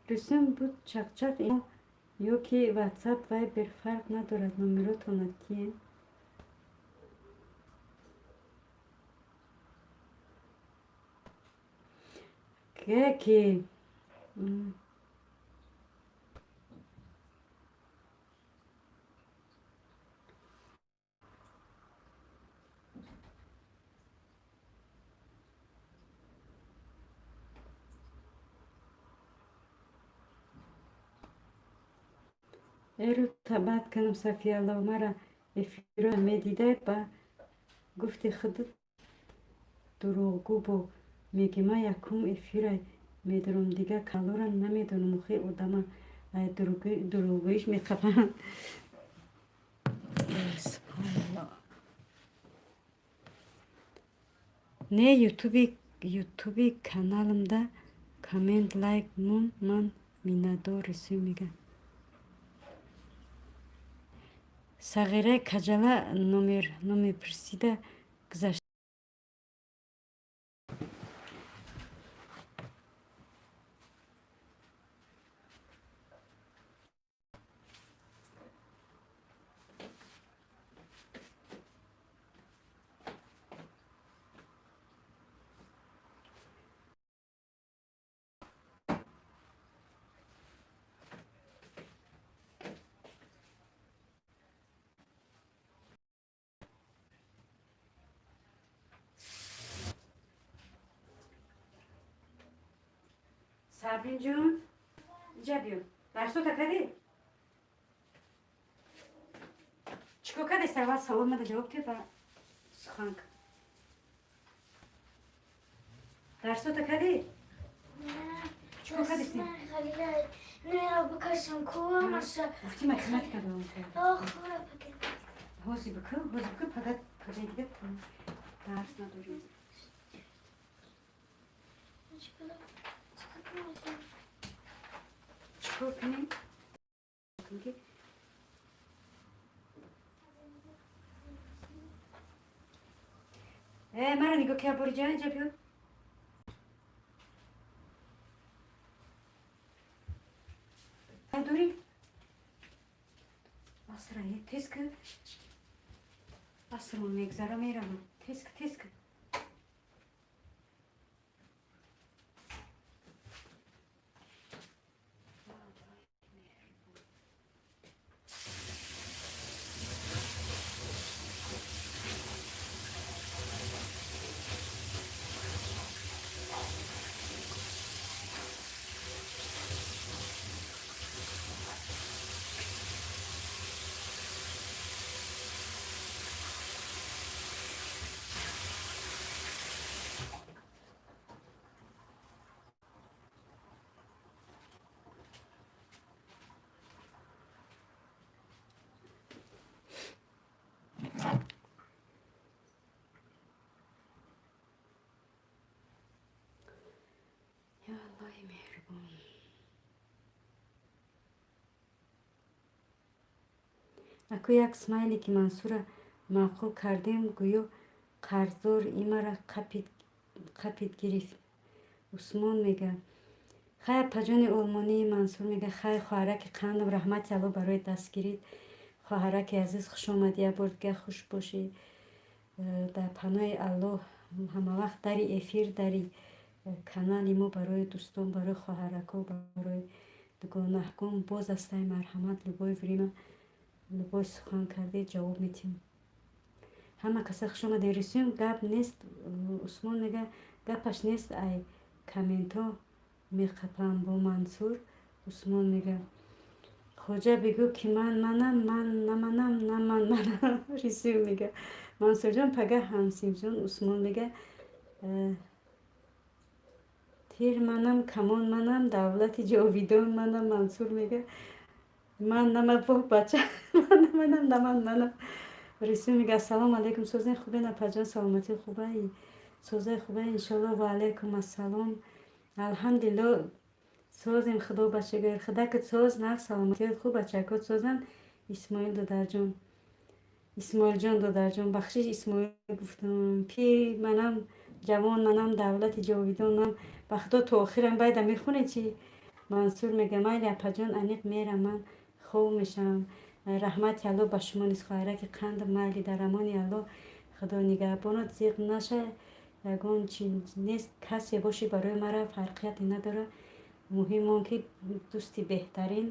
Рустам буд, чақчақ ё ки ватсап, вайбер, фарқ надорад, номеротонро тиен. Ки эру табат кунам. Сафиялло мара эфиро медидай, ба гуфти худат дурӯғгӯ бо меги. Ман якум эфира медорам, дига каналора намедонам. Охир одама дурӯғгӯиш меқапанд. Субҳоналло. Не, ютуби каналымда коммент, лайк мун, ман миннатдор. Рисӯй мега. Сағираи каҷала номер пурсида гузашт. Сабринҷон, иҷа биё. Дарсота кардӣ? Чӣ кор кардест? Аввал савол мада ҷавоб те, ба сухан кун. Дарсота кардӣ? Чӣ кор кардест? Гуфти, математика давом кард. Ҳози бикӯ, ҳози бикӯ, пага, пагаи дига дарс надорем. Чӣ кор кунем? Ки мара нигоҳ ки, абориҷа, инҷа биё. Дорӣ? Асра, тез ки, асрон мегзара, меравам. Тез ки, тез ки. Ё Аллоҳи меҳрубон. Аку як смайле ки Мансура маъқул кардем, гӯё қарздор имара қапид гирифт. Усмон мега: хай, апаҷони олмонӣ. Мансур мега: хай, хоҳараки қандам, раҳмати Алло барои дастгирит. Хоҳараки азиз, хушомадӣ як бор дига, хуш бошӣ. Дар паноҳи Аллоҳ. Ҳамавақт дари эфир, дари канали мо барои дӯстон, барои хоҳарако, барои дугонаҳкун боз астай. Марҳамат, любое время, любой сухан кардӣ, ҷавоб метиҳем. Ҳама каса хуш омадем. Рисюм гап нест. Усмон мега: гапаш нест, ай комментҳо меқапам бо Мансур. Усмон мега: хоҷа, бигӯ, ки ман манам, ман наманам, на ман манам. Рисюм мега: Мансурҷон, пага ҳамсинфҷон. Усмон мега: тир манам, камон манам, давлати ҷовидон манам. Мансур мега: ман нама, воҳ бача, ман наманам, на ман манам. Рисюм мега: ассалому алайкум, созаи хубен, апаҷон, саломатӣ хубаи, созаи хубаи, иншолло. Ва алайкум ассалом, алҳамдулилло, созем, худо ба шукр. Худакат соз, нағз, саломатият хуб, бачакот созанд. Исмоил додарҷон, Исмоилҷон додарҷон, бахшиш, Исмоил гуфтам. Пир манам, ҷавон манам, давлати ҷовидонам. Ба худо, то охирам байда мехоне чи. Мансур мега: майли, апаҷон, аниқ мерам, ман хов мешавам. Раҳмати Алло ба шумо низ, хоҳараки қанд. Майли, дар амони Алло, худо нигаҳбонат. Зиқ наша, ягон чи нест, касе бошӣ, барои мара фарқияте надорад. Муҳим он ки дӯсти беҳтарин,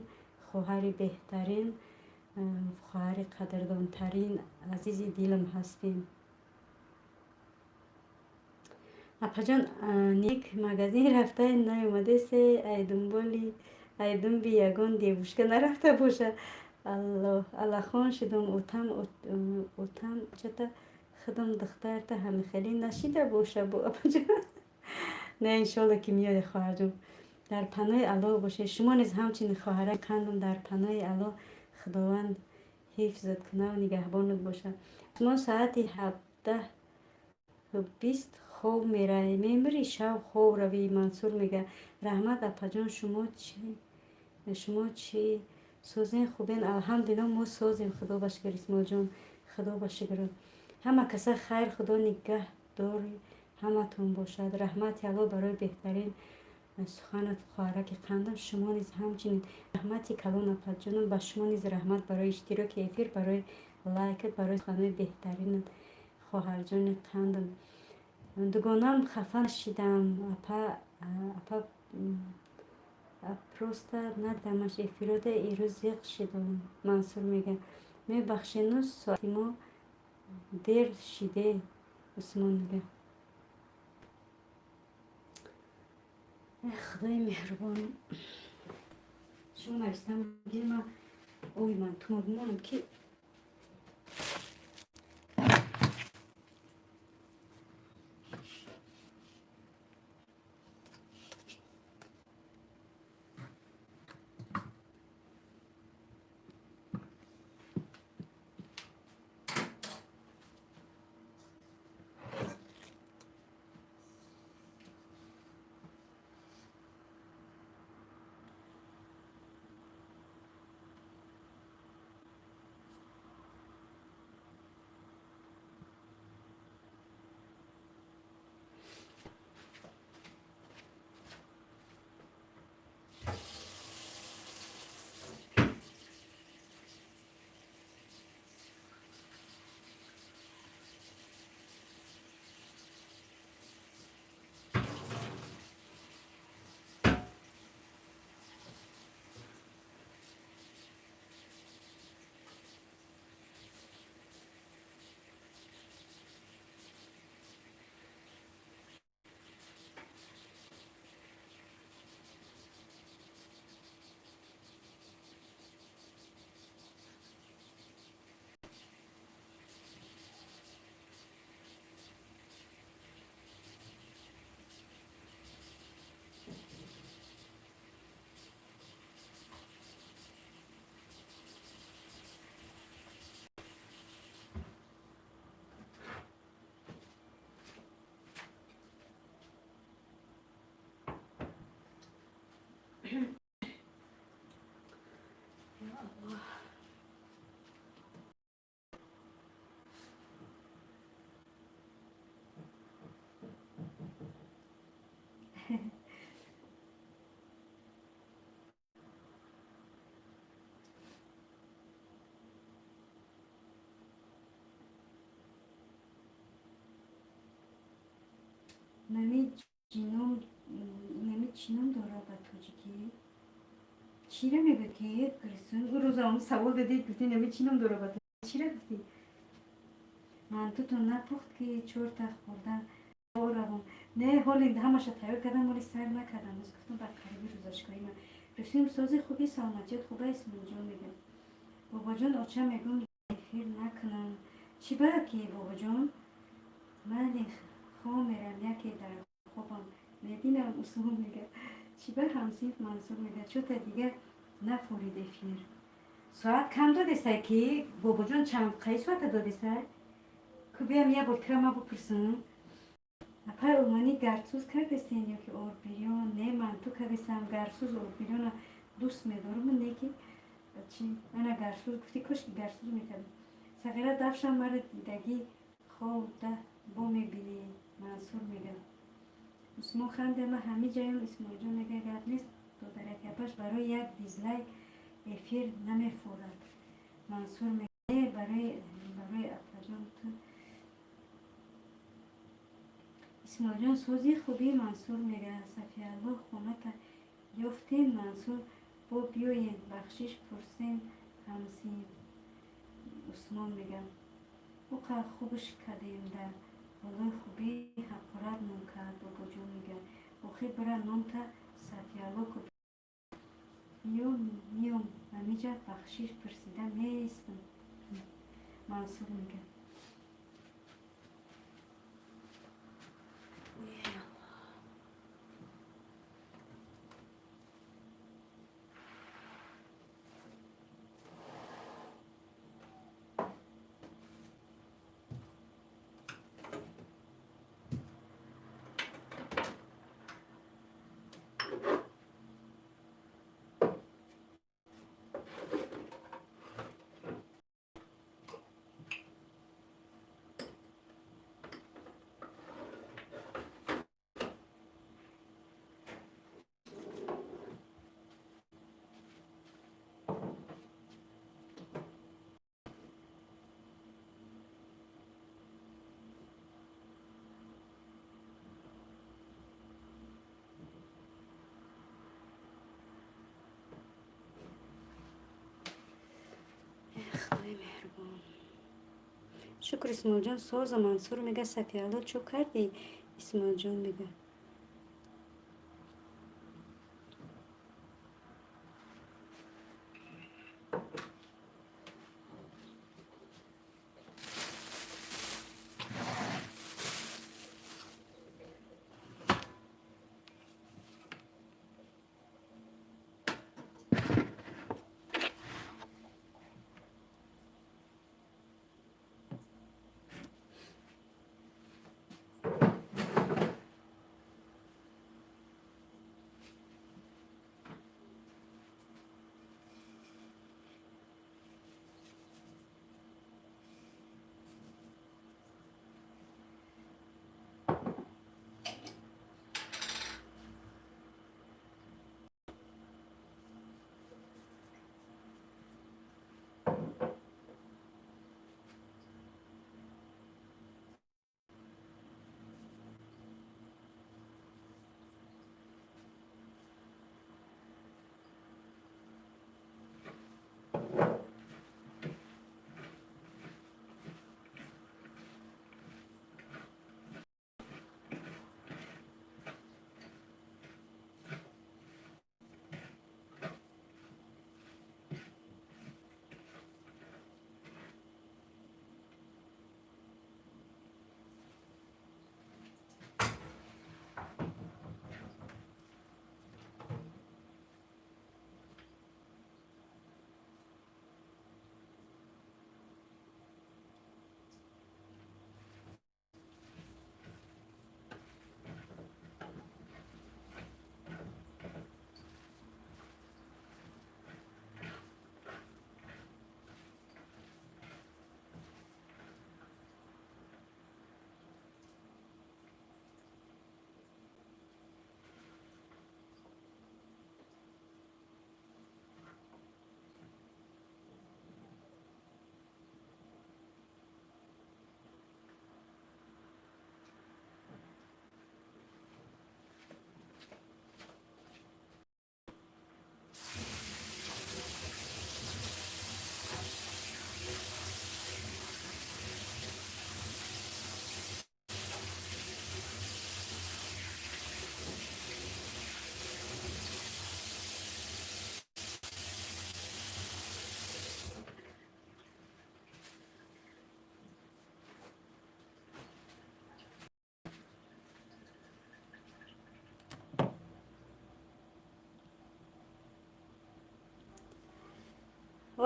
хоҳари беҳтарин, хоҳари қадрдонтарин, азизи дилам ҳастем. Апаҷон, ник магазин рафта наомадесе, ай думби ягон девушка нарафта боша. Аллахон шудум, утам, утам, чата худам духтарта ҳамихелӣ нашида боша бо апаҷон. Не, иншолло, ки меояд, хоҳарҷон. Дар паноҳи Аллоҳ бошед. Шумо низ ҳамчунин, хоҳара қандам, дар паноҳи Аллоҳ, Худованд ҳифзат кунаву нигаҳбонат бошад. Шумо соати 17:20 хоб меравӣ, мемирӣ, шав хоб равӣ. Мансур мега: раҳмат, апаҷон, шумо чӣ, шумо чӣ, созен, хубен? Алҳамдулилло, мо созем, худо ба шукр. Исмоилҷон, худо ба шукр. Ҳама каса хайр, худо нигаҳдори ҳаматон бошад. Раҳмати Алло барои беҳтарин суханат, хоҳараки қандам. Шумо низ ҳамчунин, раҳмати калон, апаҷонам. Ба шумо низ раҳмат барои иштироки эфир, барои лайкат, барои суханои беҳтаринат, хоҳарҷони қандам. Дугонам, хафа нашидам, апа, апа, просто надамаш эфирода, ирӯз зиқ шидам. Мансур мега: мебахшену, соати мо дер шиде. Усмон мега: Худои меҳрубон, шумо навистам гирма ой ман тума бимонам ки. Ё Аллоҳ. Нами чӣ ном дорад ба тоҷикӣ? Чира мегӯяд ки Гулсун, ӯ рӯза савол додед, гуфтӣ нами чӣ ном дорад ба чира гуфтӣ? Мантутон напухт ки чорта хӯрда равон. Не, ҳоли ҳамаша тайёр кардам, ҳоли сар накардам. Боз гуфтам ба қариби рӯзашгоҳи ман. Русим сози хуби, саломатиёт хуба, Исмоилҷон мегӯям. Бобоҷон, оча мегӯм эфир накунам. Чӣ ба ки, бобоҷон? Ман хоб мерам, яке дар хобам мебинам, Усмон мега. Чӣ ба ҳамсинф, Мансур мега. Чӯта дигар нафорид эфир. Соат кам додестай ки, бобоҷон, чанд қай соата додестай? Ку биям як бор тира ма бупурсам. Апай Олмонӣ гардсӯз кардесен ё ки орбирён? Не, ман ту кардесам гардсӯз, орбирёна дӯст медорам, не ки чи ана гардсӯз гуфтӣ, кошки гардсӯз мекардам. Сағира дафшам мара дидагӣ хоб да бо мебинӣ, Мансур мега. Усмон ханде ма ҳами ҷаён, Исмоилҷон мега, гап нест, додарак апаш барои як дизлайк эфир намефорад. Мансур мега барои апаҷон ту. Исмоилҷон сози хубӣ, Мансур мега. Сафиаллоҳ хоната ёфтем, Мансур, бо биёен бахшиш пурсем ҳамсинф, Усмон мега. Уқа хубш кардем дар болои хубӣ ҳақорат мон кард, бобоҷон мега. Охир бира номта Сафиалло ку биё, миём ҳамиҷа бахшиш пурсида меистам, Мансур мега. Худои меҳрубон. Шукр, Исмоилҷон соза, Мансур мега. Сафиалло чӯ кардӣ, Исмоилҷон мега.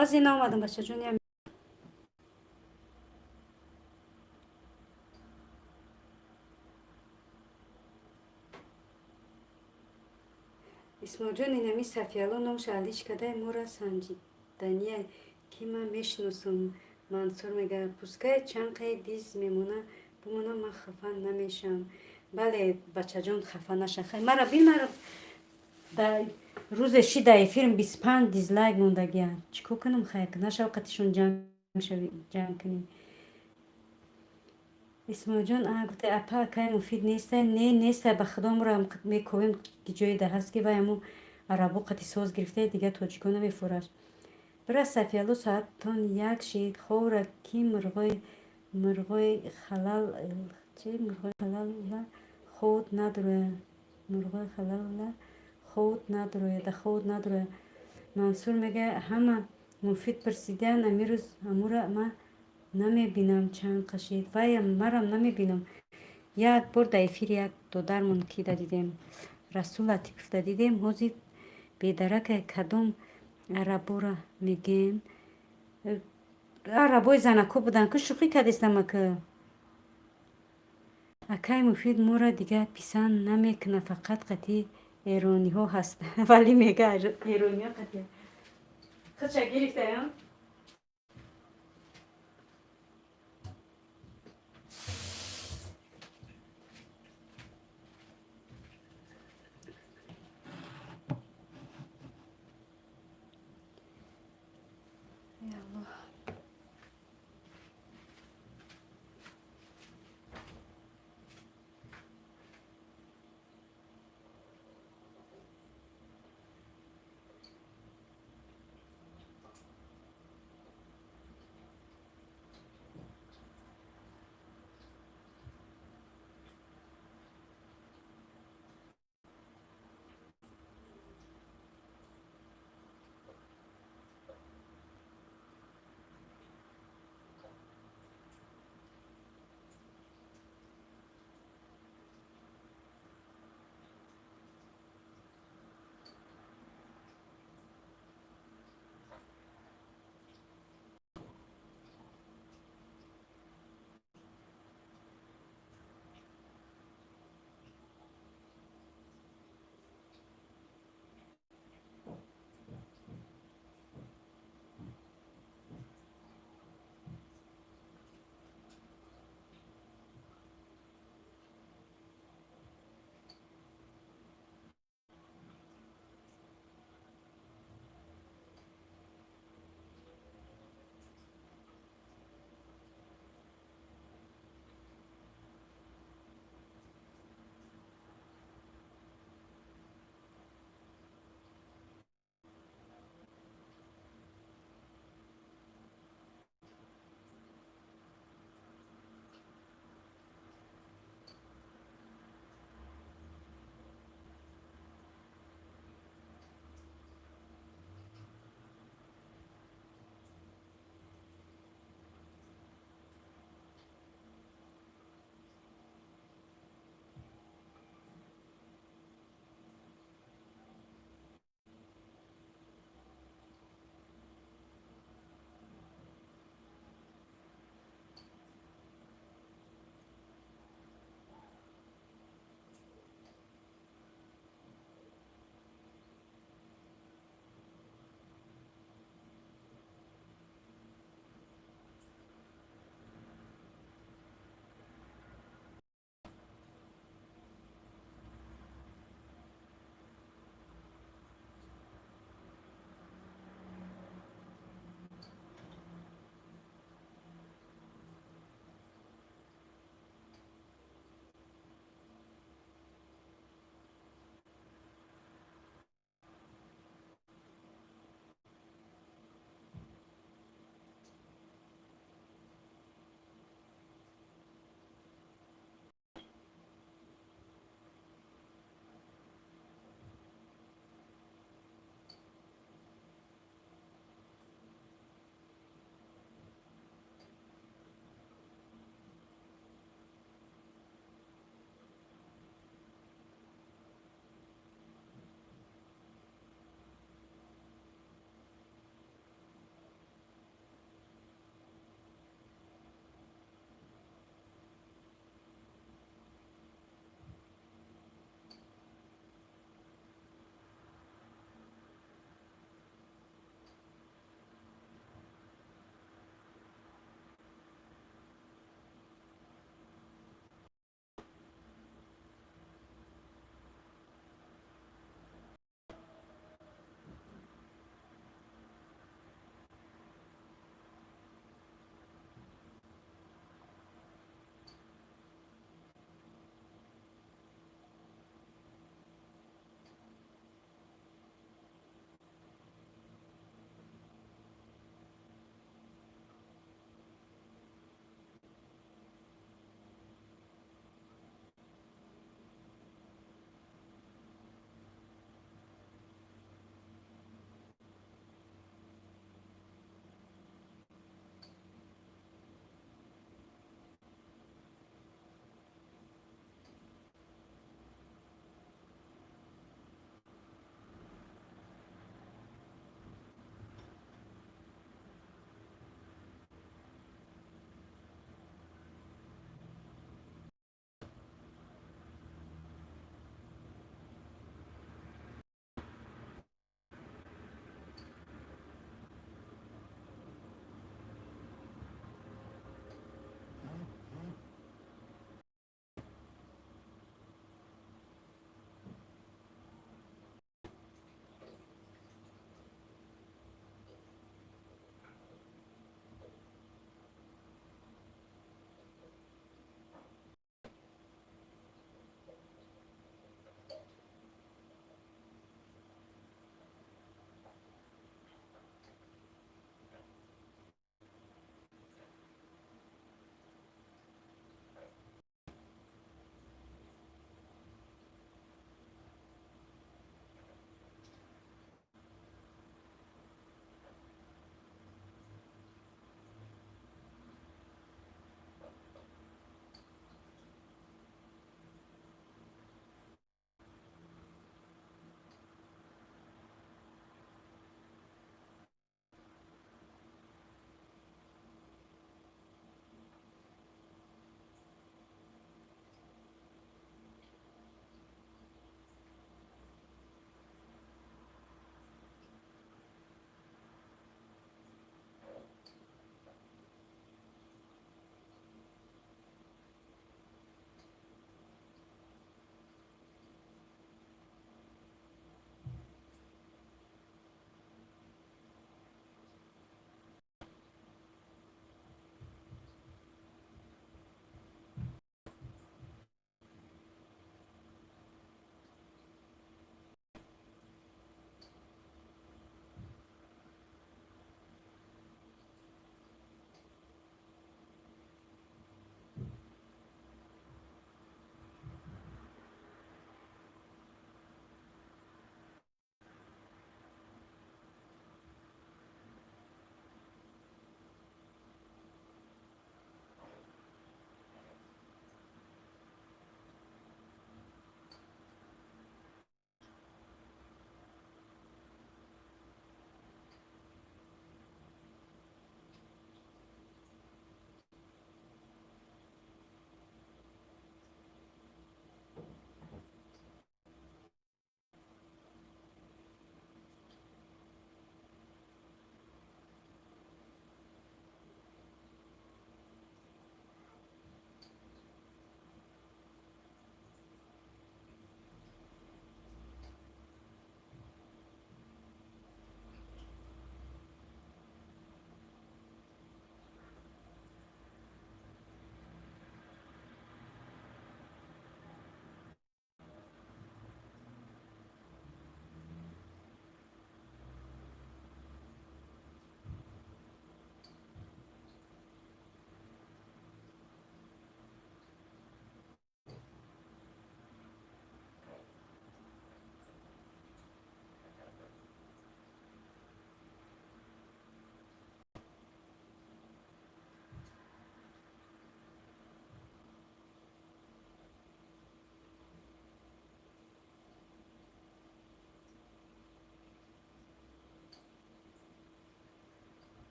Ози наомадам, бачаҷон. Исмоилҷон, инами Сафиялло номша алиш кадай, мора санҷидания, ки ман мешиносам. Мансур мега: пускай чанқаи диз мемона, бумона, ман хафа намешавам. Бале, бачаҷон, хафа наша. Мара бин, мара рӯзе ши да эфирм 25 дизлайк мондагия. Чӣ кор кунам? Хай, нашав қатишон ҷанг кунем. Исмоилҷон, а гуфта, апа, акай муфид нестай? Не, нестай, ба худо, мора мековем, ки ҷое да ҳаст, ки вай аму арабо қати соз гирифта, дигар тоҷико намефураш. Бира, Сафиялло, соатон як шид, ховра ки мурғои халал чи, мурғои халалла ход надроя, мурғои халалла ход надроя, да ход надроя. Мансур мега: ҳама муфид пурсидиян, амирӯз амура ма намебинам, чанд қашид. Ваям марам намебинам. Як бор да эфири як додармон ки да дидем, Расул Латипов да дидем. Ҳозир бедаракай, кадом арабора мегӯем? Арабои занако буданд ку, шӯхӣ кардестам ака. Акай муфид моро дигар писанд намекунад, фақат қатъи эрониҳо ҳаст. Вале мега, эрониҳо қатъи худша гирифтаям.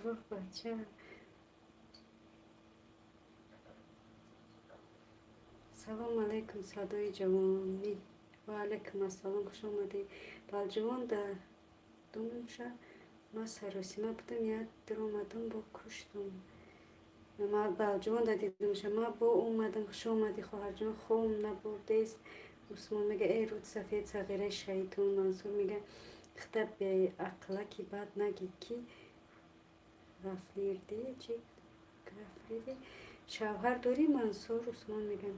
Вох, бача. Салом алейкум, садои ҷавонӣ. Ва алейкум ассалом, хуш омадӣ. Балҷувон да думша ма саросима будам, як дуромадам, бо куштум. Балҷувон да дидумша ма бо омадам. Хуш омадӣ, хоҳарҷон. Хом набурдест. Усмон мега: э, руд сафед, сағираи шайтон. Мансур мега: хита беақлаки бад наги, ки рафлирди, чи гафриди. Шавҳар дорӣ, Мансур? Усмон мега: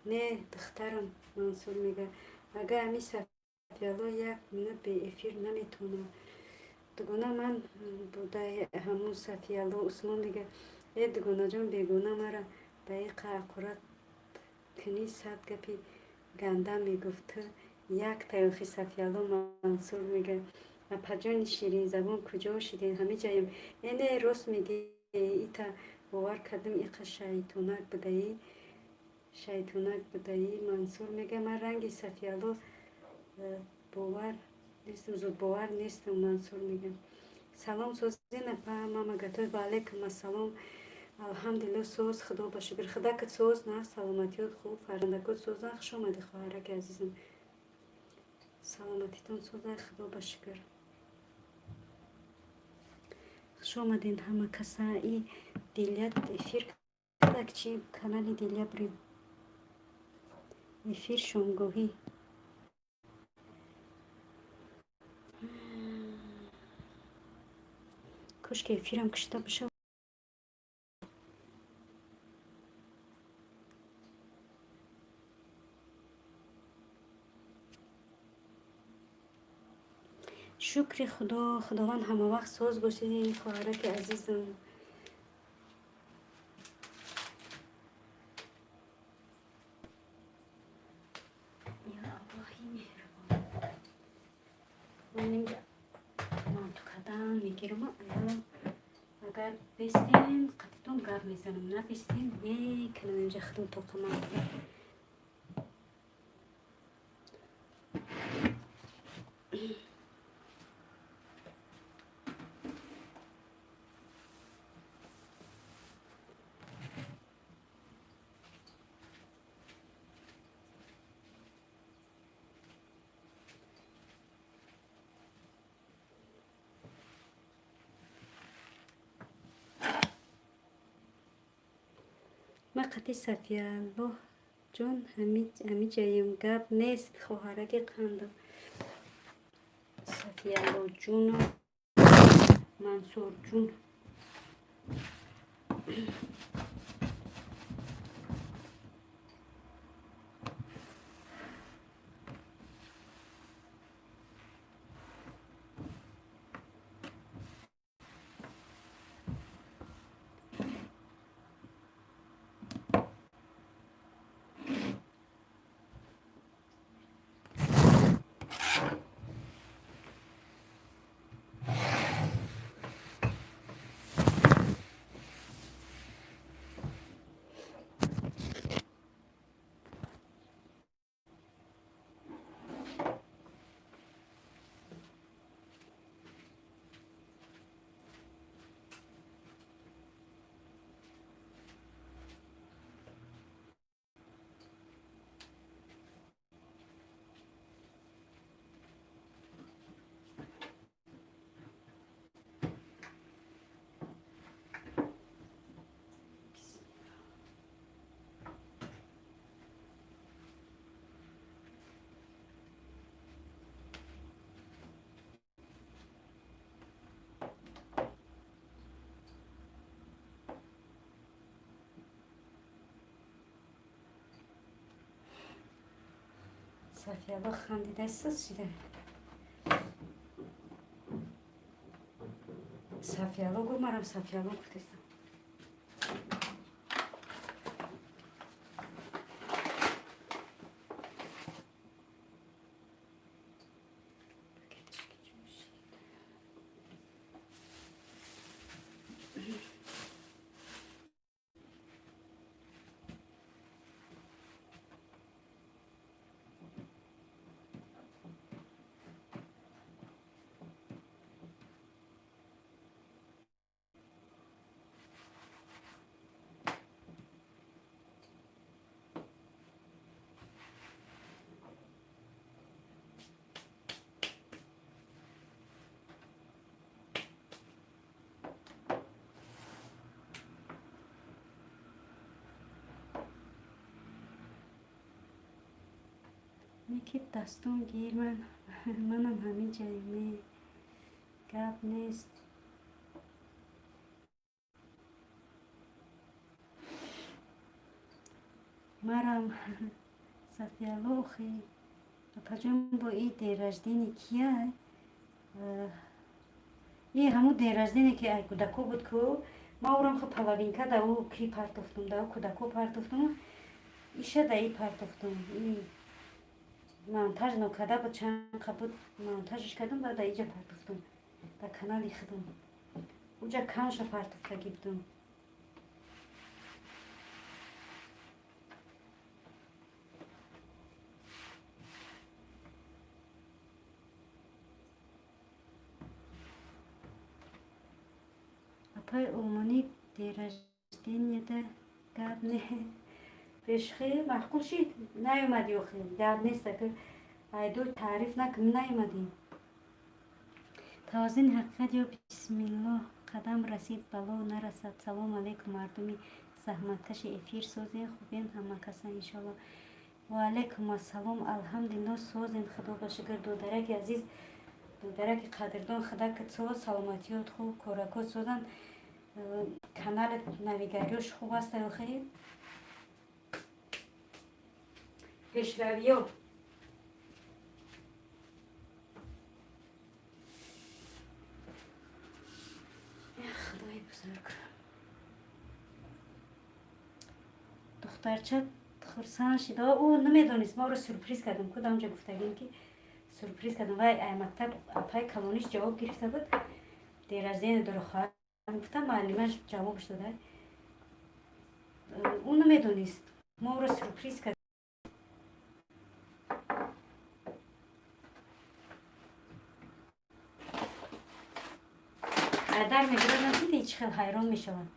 не, духтарам. Мансур мега: ага, ами Сафиялло як минут беэфир наметавонад. Дугона ман будаи ҳамун Сафиялло. Усмон мега: э, дугонаҷон, бегона мара ба иқа ақурат кунӣ, сад гапи ганда мегуфт. Ту як таёхи Сафиялло. Мансур мега: апаҷони ширинзабон, куҷо шидем? Ҳамиҷаем. Э, не, рост мегӣ, ита бовар кардам, иқа шайтонак будаӣ, шайтонак будаӣ. Мансур мега: ман ранги Сафиялло бовар нестам, зудбовар нестам. Мансур мега: салом, созин, апа, мама готовит. Ва алайкум ассалом. Алҳамдулилло, соз, худо ба шукр. Худакат соз, на саломатиёт хуб, фарзандакот созан. Хуш омадӣ, хоҳараки азизам. Саломатитон соза, худо ба шукр. Хуш омаден ҳама каса. И Дилят эфир кардак чи? Канали Диля бирем. Эфир шомгоҳӣ. Кошки эфирам кушта боша. Шукри худо, худованд ҳамавақт соз бошед, хоҳараки азизам. Ё Аллоҳи меҳрубон. Ман инҷа манту кардан мегирам. Агар бестен, қатитон гап мезанам, набестен, мекунам инҷа худам тоқа манту. Ман қати Сафияллоҳ ҷон ҳамиҷаем, гап нест, хоҳараки қандам. Сафияллоҷуну Мансурҷун. Сафиялло хандида сиз шида. Сафиялло гуфт, марам Сафиялло гуфтестам. Ки дастон гир, манам ҳамин ҷайме, гап нест. Марам Сафиялло, охи апаҷон, бо и день рождения кия? И ҳамун день рождения, ки ай кӯдако буд ку, ма урам хо половинка да ӯ ки партофтум, да ӯ кӯдако партофтум, иша да и партофтум. И монтаж нокарда буд, чанд буд, монтажш кардам, баъд да иҷа партофтум, дар канали худам. Уҷа камша партофтагӣ будум. Апай олмонӣ день рождения да гап не, бешхи маъқул шид, наёмадӣ, охи гап нест, ака айду таъриф накун, наёмадӣ. Тавозини ҳақиқат ё бисмиллоҳ, қадам расид, бало нарасад. Салом алейкум, мардуми заҳматкаши эфир, созен, хубен ҳама каса, иншоалло. Ва алейкум ассалом, алҳамдулилло, созем, худо ба шукр. Додараки азиз, додараки қадрдон, худакат соз, саломатиёт хуб, коракот созанд, каналат навигариёш хуб аст, охи пешравиё. Худои бузург, духтарча хурсанд шид, ӯ намедонист, ма ӯро сюрприз кардам. Кудам ҷо гуфтагим, ки сюрприз кардам. Вай ай мактаб апай калониш ҷавоб гирифта буд, день рождения дора, хоҳар гуфтам, муаллимаш ҷавобш дода, ӯ намедонист, мо ӯро сюрприз кардем. Дар мегирад, диди, чӣ хел ҳайрон мешавад.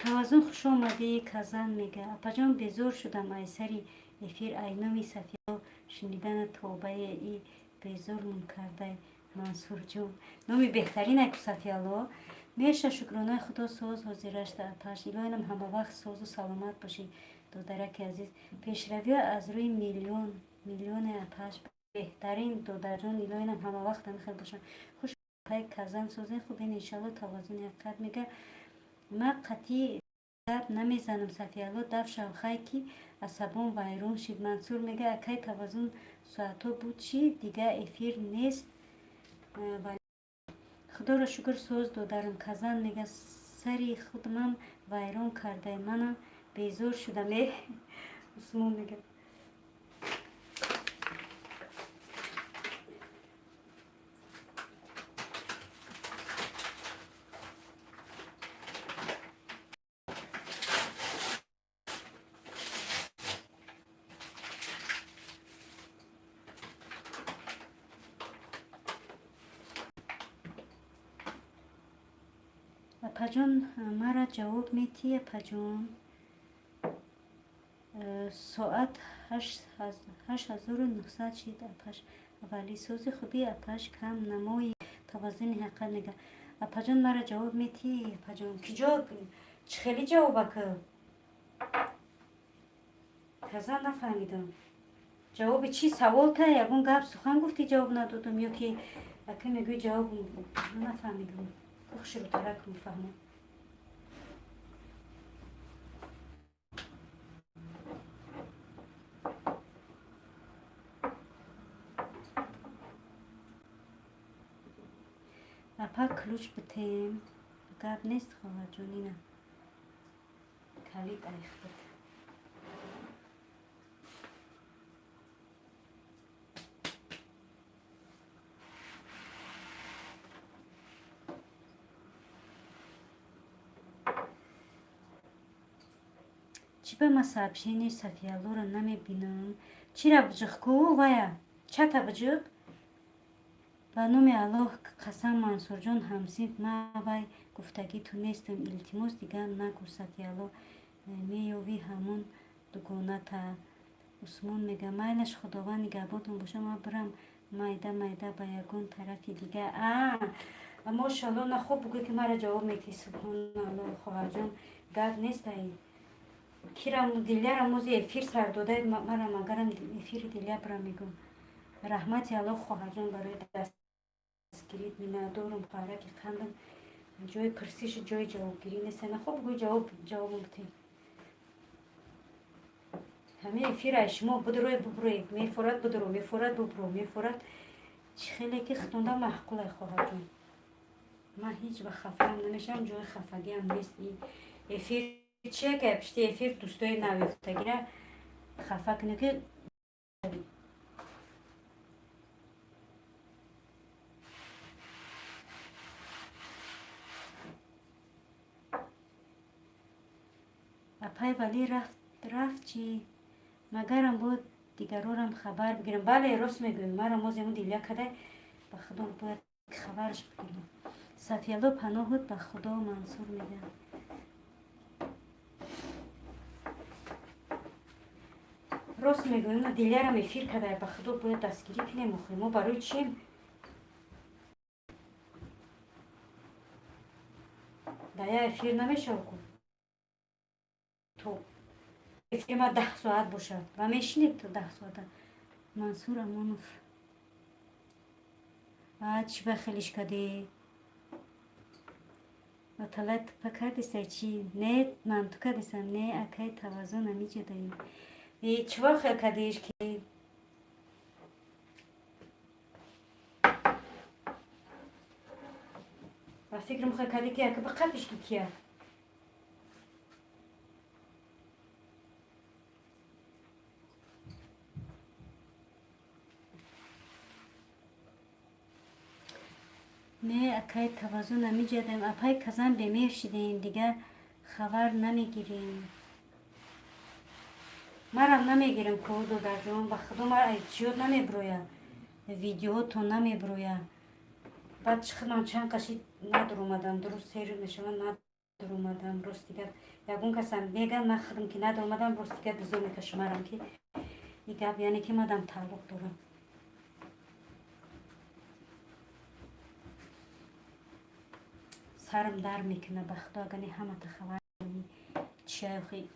Таваззун, хуш омадӣ. Казан мега: апаҷон, безор шудам ай сари эфир, ай номи Сафиялло шунидана, тобае, и безормон кардай. Мансурҷон, номи беҳтарин ай ку Сафиялло. Меша, шукронаи худо, соз ҳозирашта, апаш. Илоҳинам ҳамавақт созу саломат бошӣ, додараки азиз. Пешравиҳо аз рӯи миллион миллионе, апаш, беҳтарин додарҷон, илоҳинам ҳамавақт ҳамин хел бошам. Хуш пай казан, созен, хубен, иншалло. Тавозуни ҳақиқат мега: ма қатъи гап намезанам, Сафиялло, даф шав, хай, ки асабон вайрон шид. Мансур мега: акай Тавазун, соатҳо буд чӣ, дига эфир нест? Худоро шукр, соз, додарам. Казан мега: сари худмам вайрон кардай, манам безор шудам. Э, Усмон мега. Апаҷон, мара ҷавоб метиҳӣ, апаҷон? Соат 8900 шид, апаш. Аввали сози хуби, апаш, кам намои. Таваззуни ҳақиқат мега: апаҷон, мара ҷавоб метиҳӣ, апаҷон? Киҷо, чӣ хели ҷавоба ки казан, нафаҳмидам. Ҷавоби чӣ савол та? Ягон гап сухан гуфтӣ, ҷавоб надодам, ё ки ака мегӯи, ҷавоб нафаҳмидам. Хушрӯтарак мефаҳмам. Апа, ключ битем, гап нест, хоҳарҷон, ина калид айхбит. Чӣ ба ма сообщение Сафияллоро намебинам? Чира биҷиқ ку, вая чата биҷиқ. Ба номи Аллоҳ қасам, Мансурҷон ҳамсинф, ма вай гуфтагӣ ту нестам, илтимос, дигар нагӯ Сафиялло, меёвӣ ҳамон дугоната. Усмон мега: майлаш, Худованд нигаҳботон боша, ман бирам майда майда ба ягон тарафи дига. А, мошалло, на, хуб бугӯ, ки мара ҷавоб метиҳӣ. Субҳоналло, хоҳарҷон, гап нест ай. Кирам Дилярам ози эфир сар дода, марам агарам эфири Диля бирам мегӯм. Раҳмати Аллоҳ, хоҳарҷон, барои дастгирит, миннатдорум. Хоҳараки қандам, ҷои пурсишу ҷои ҷавобгирӣ нест. Хоб, гӯй, ҷавоб, ҷавобам битем. Ҳамин эфирай шумо будурой, бубурой, мефорад, будуро, мефорад, бубуро, мефорад. Чӣ хеле ки хитонда маъқулай, хоҳарҷон. Ман ҳеҷ вақт хафаам намешавам, ҷои хафагиам нест. Эфир чие, ки пишти эфир дӯстои навёфтагира хафа кунӣ, ки апай Валӣ рафт, рафт чӣ? Магарам бо дигарорам хабар бигирам. Бале, рост мегӯем, марам озему Диля кадай, ба Худо, бояд хабараш бигирам. Сафиялло паноҳуд ба Худо, Мансур мегӯям. Рост мегӯем, Дилярам эфир кадай, ба Худо, бояд дастгирӣ кунем. Охи мо барои чием дая эфир намешава ку, то эфири ма 10 соат бошад ва мешинед то 10 соата. Мансур Амонов, чӣ ба хелиш кадӣ? Ва талай тупа кардисай чӣ? Не, ман ту кардисам, не, акай Таваззун амиҷадаем. Чиво хел кардиш ки? Ба фикрам, хел кардӣ ки яка биқапиш ки кия. Не, акай Таваззун намиҷадем. Апай Казан бемер шидем, дигар хабар намегирем. Марам намегирем ку, додарҷон, ба Худо, мар чиёд намеброя, видеото намеброя. Баъд чӣ, чанд қаши надуромадам, дуруст сер мешавам, надуромадам. Рости гап, ягон касам меган, ман худам ки надуромадам, рости гап, бизор мекашам марам ки и гап, яъне ки мадам тааллуқ дорам. Сарам дар мекунад, ба Худо, агар не ҳамата хабар чиай.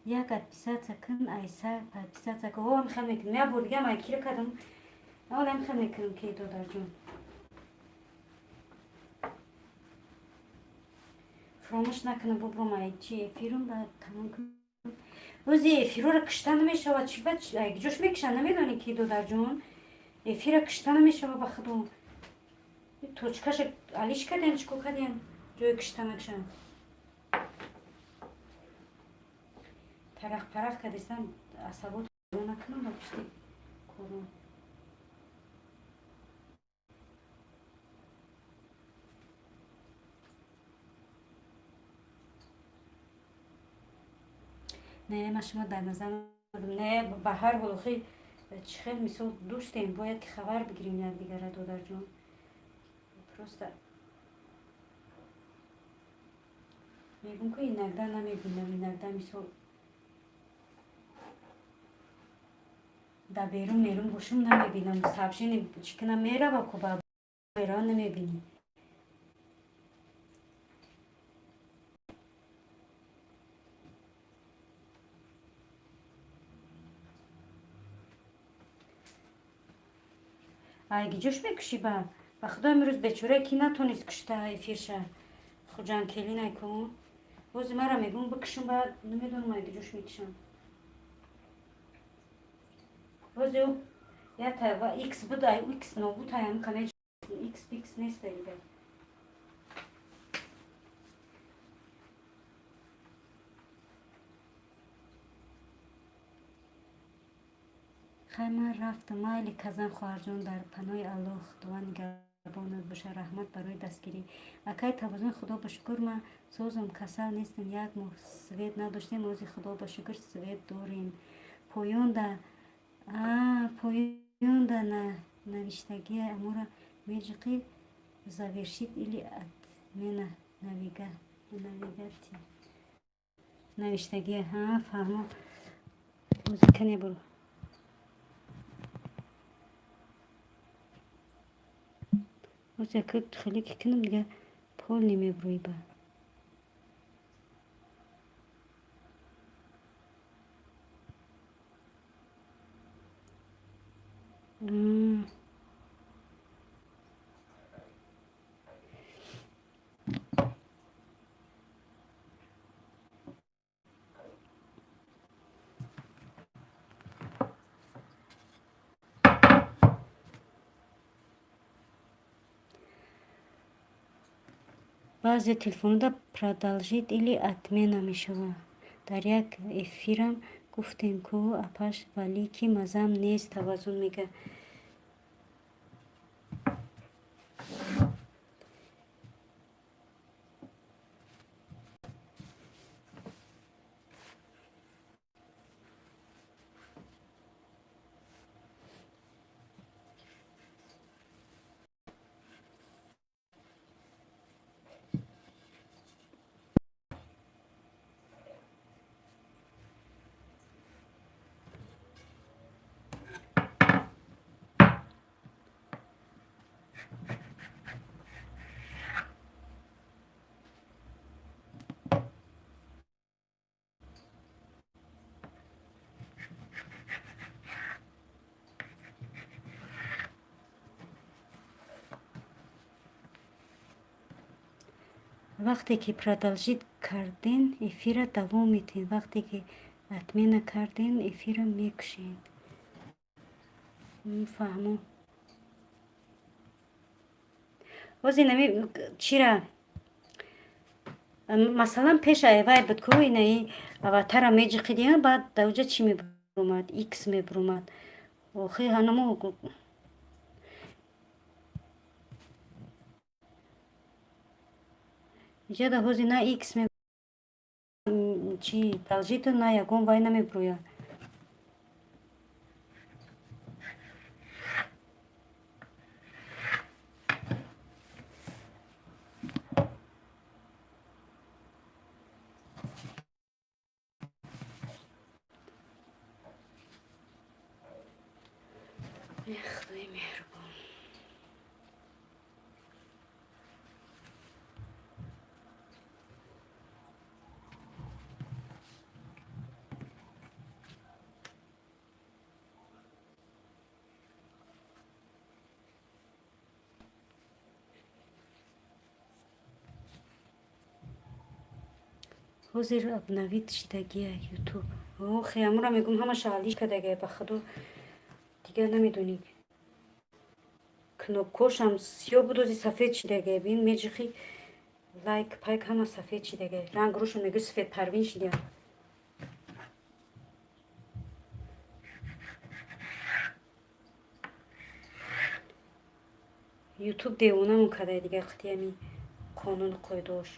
Як отписаться кун, айса подписаться кун. О, мехел мекунам, як бор дигам айкира кардам, ола мехел мекунам ки, додарҷон, фуромӯш накунам, бубром ай чи эфирум ба тамом кунам. Ози эфирора кишта намешавад, чи ба ҷош мекишанд, намедонӣ ки, додарҷон, эфира кишта намешава, ба Худо. Точкаша алиш кардем, чӣ кор кардем, ҷое кишта накишанд. Тарақ парақ кардистам, асабот накунам ба пишти корон. Не, ма шумо дар назар не, ба ҳар ҳол, охи чӣ хел, мисол, дӯстем, бояд ки хабар бигирем якдигара, додарҷон. Просто мегӯм ки иногда намебинам, иногда, мисол, дар берун мерун бошум, намебинам. Сообщение чӣ кунам, мерава ку, ба мерава, намебинӣ. Айгиҷош мекушӣ? Ба Худо, имрӯз бечора ки натонист кушта эфирша, Хуҷанкелинай ку. Бози мара мегӯм бикушум, ба намедонам айгиҷош мекушам. Бози ята икс буд, ай икс нобуд, аям каме икс пикс нест айда. Хай, ман рафтам, майли, Казан хоҳарҷон, дар паноҳи Аллоҳ, Худованд нигаҳбонат боша. Раҳмат барои дастгирӣ, акай Тавозун. Худо ба шукр, ман созам, касал нестам. Як моҳ свет надоштем, ози Худо ба шукр, свет дорем. Поёнда навиштагия амора меҷиқи, завершить или отмена навигати навиштагия. Ҳа, фаҳмо, музыка небур. Боз яка хеле ки кунам, дига полный мебурӯи ба. Баъзе телефонҳода продолжить или отмена мешавад. Дар як эфирам гуфтем, ку апаш, вале ки мазам нест, таваззун мега. Вақте ки продолжить карден, эфира давом медиҳем, вақте ки отмена карден, эфира мекушем. Фаҳмо. Боз инами чира, масалан, пеш вай буд ку, инаи аватара меҷиқидиям, баъд даоҷа чӣ мебурумад? Икс мебурумад. Охи, ҳанамо иҷада ҳози на икс чи продолжить, на ягон вай намебурӯяд. Худои меҳрубон. Ҳозир обновить шидагия ютуб. Охе, амура мегум, ҳамаша алиш кардагия, ба худо, дигар намедонӣ. Кнопкошам сиёҳ буд, ози сафед шидагия. Бин, меҷихи, лайк пайк ҳама сафед шидагия. Ранг рӯшон мегӯ, сафед парвин шидия. Ютуб девонамон кардая дигар, қити ами қонуну қоидаош.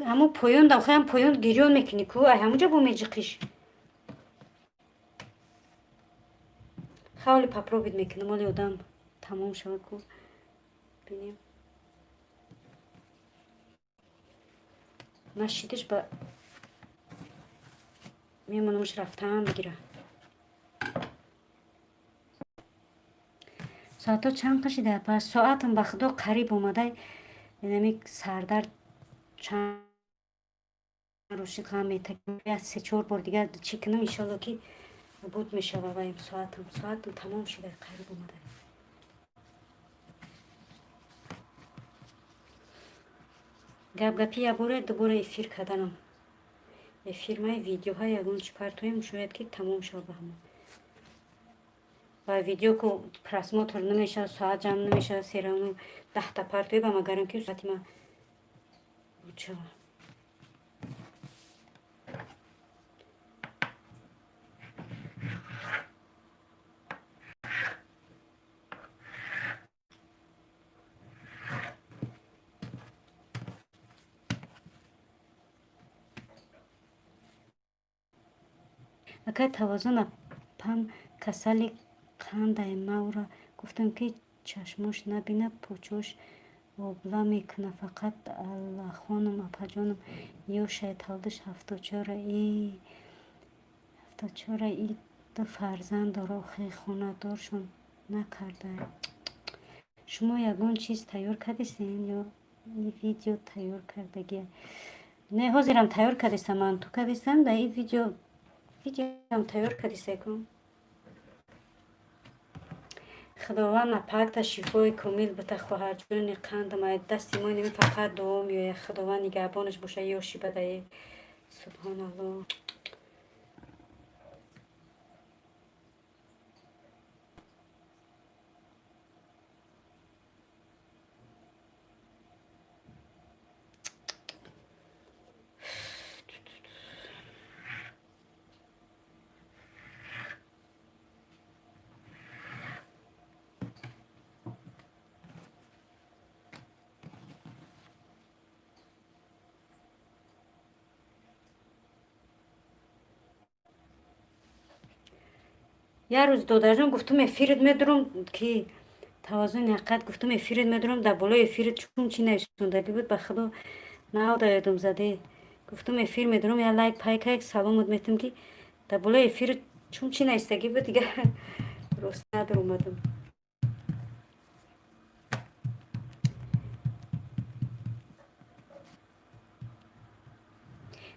Ҳамо поён да, охи, ҳам поён гирён мекунӣ ку, ай ҳамуҷа бо меҷиқиш. Хавли попробовать мекунам, оли одам тамом шавад ку, бинем. Нашидиш ба мемонамш, рафтаам бигира. Соатҳо чанд қашида? Пас соатам, ба худо, қариб омадай. Инами сардард чанд рӯз ғам метакя, се чор бор дигар чӣ кунам, иншолло, ки буд мешава. Ваем соатам тамом шуда, қариб омада. Гап гапи якбора, дубора эфир карданам, эфирмаи видеоҳа ягон чӣ партоем, шояд ки тамом шава ба ҳамон. Ва видео ку просмотр намешавад, соат ҷамъ намешавад, серавно 10-та партои ба магарам ки соати ма буд шава. Акай Тавозун, апам касали қандай, маура гуфтам, ки чашмош набина, пӯчош обла мекуна. Фақат Аллахонум, апаҷонум, ёшай, таваллудаш 74-а, 74-а, и ду фарзанд дора, охи хонадоршон накарда. Шумо ягон чиз тайёр кардистен ё и видео тайёр кардагия? Не, ҳозирам тайёр кардистам, ман ту кардистам, да и видеоам тайёр кардистекун. Худованд апакта шифои комил бита, хоҳарҷони қандам, дасти мо ними фақат дуо меояд. Худованд нигаҳбонаш боша, ёши бадаи, субҳоналлоҳ. Як рӯз, додарҷон, гуфтум, эфирит медурам, ки Тавозуни ҳақиқат, гуфтум, эфирит медурам, дар болои эфирит чун чи нависондагӣ буд, ба худо навда ёдум заде. Гуфтум, эфир медурам, я лайк пайкайк саломат метам, ки дар болои эфирит чун чи навистагӣ буд, дигар рост надуромадам.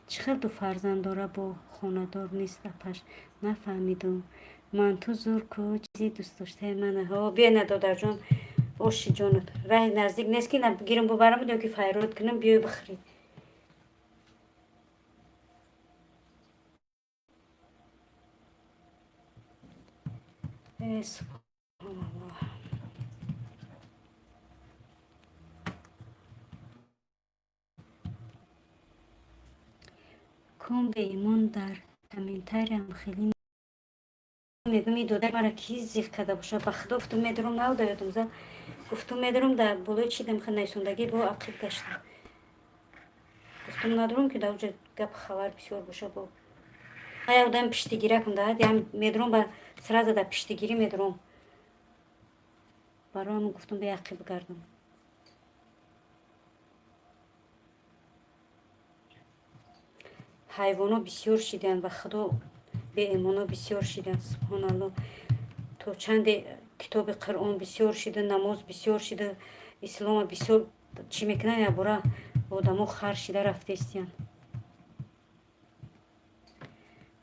Чӣ хел ду фарзанд дора, бо хонадор нест апаш, нафаҳмидум. Манту зур ку, чизи дӯстдоштаи мана. Ҳо, биё, додарҷон, оши ҷонат, раҳи наздик нест, ки гирам бубарам ё ки файрод кунам, биёй бихӯрӣ. Э, субҳоналлоҳ. Ком беимон дар комментариям хеле мегӯм, и додар мара ки зиқ карда боша, ба худо гуфтум, медурам, навда ёдум зад, гуфтум, медурам, дар болои чи дамха нависондагӣ, бо ақиб гаштам, гуфтум, надурам, ки дар уҷа гап хабар бисёр боша, бо ая одам пиштигиракам да ям медурам, ба сразу дар пиштигирӣ медурам, барои гуфтум, бе ақиб гардам. Ҳайвоно бисёр шиданд, ба худо, беимоно бисёр шиданд, субҳоналло. То чанде китоби Қуръон бисёр шида, намоз бисёр шида, ислома бисёр чӣ мекунанд, якбора одамо хар шида рафтаистиянд.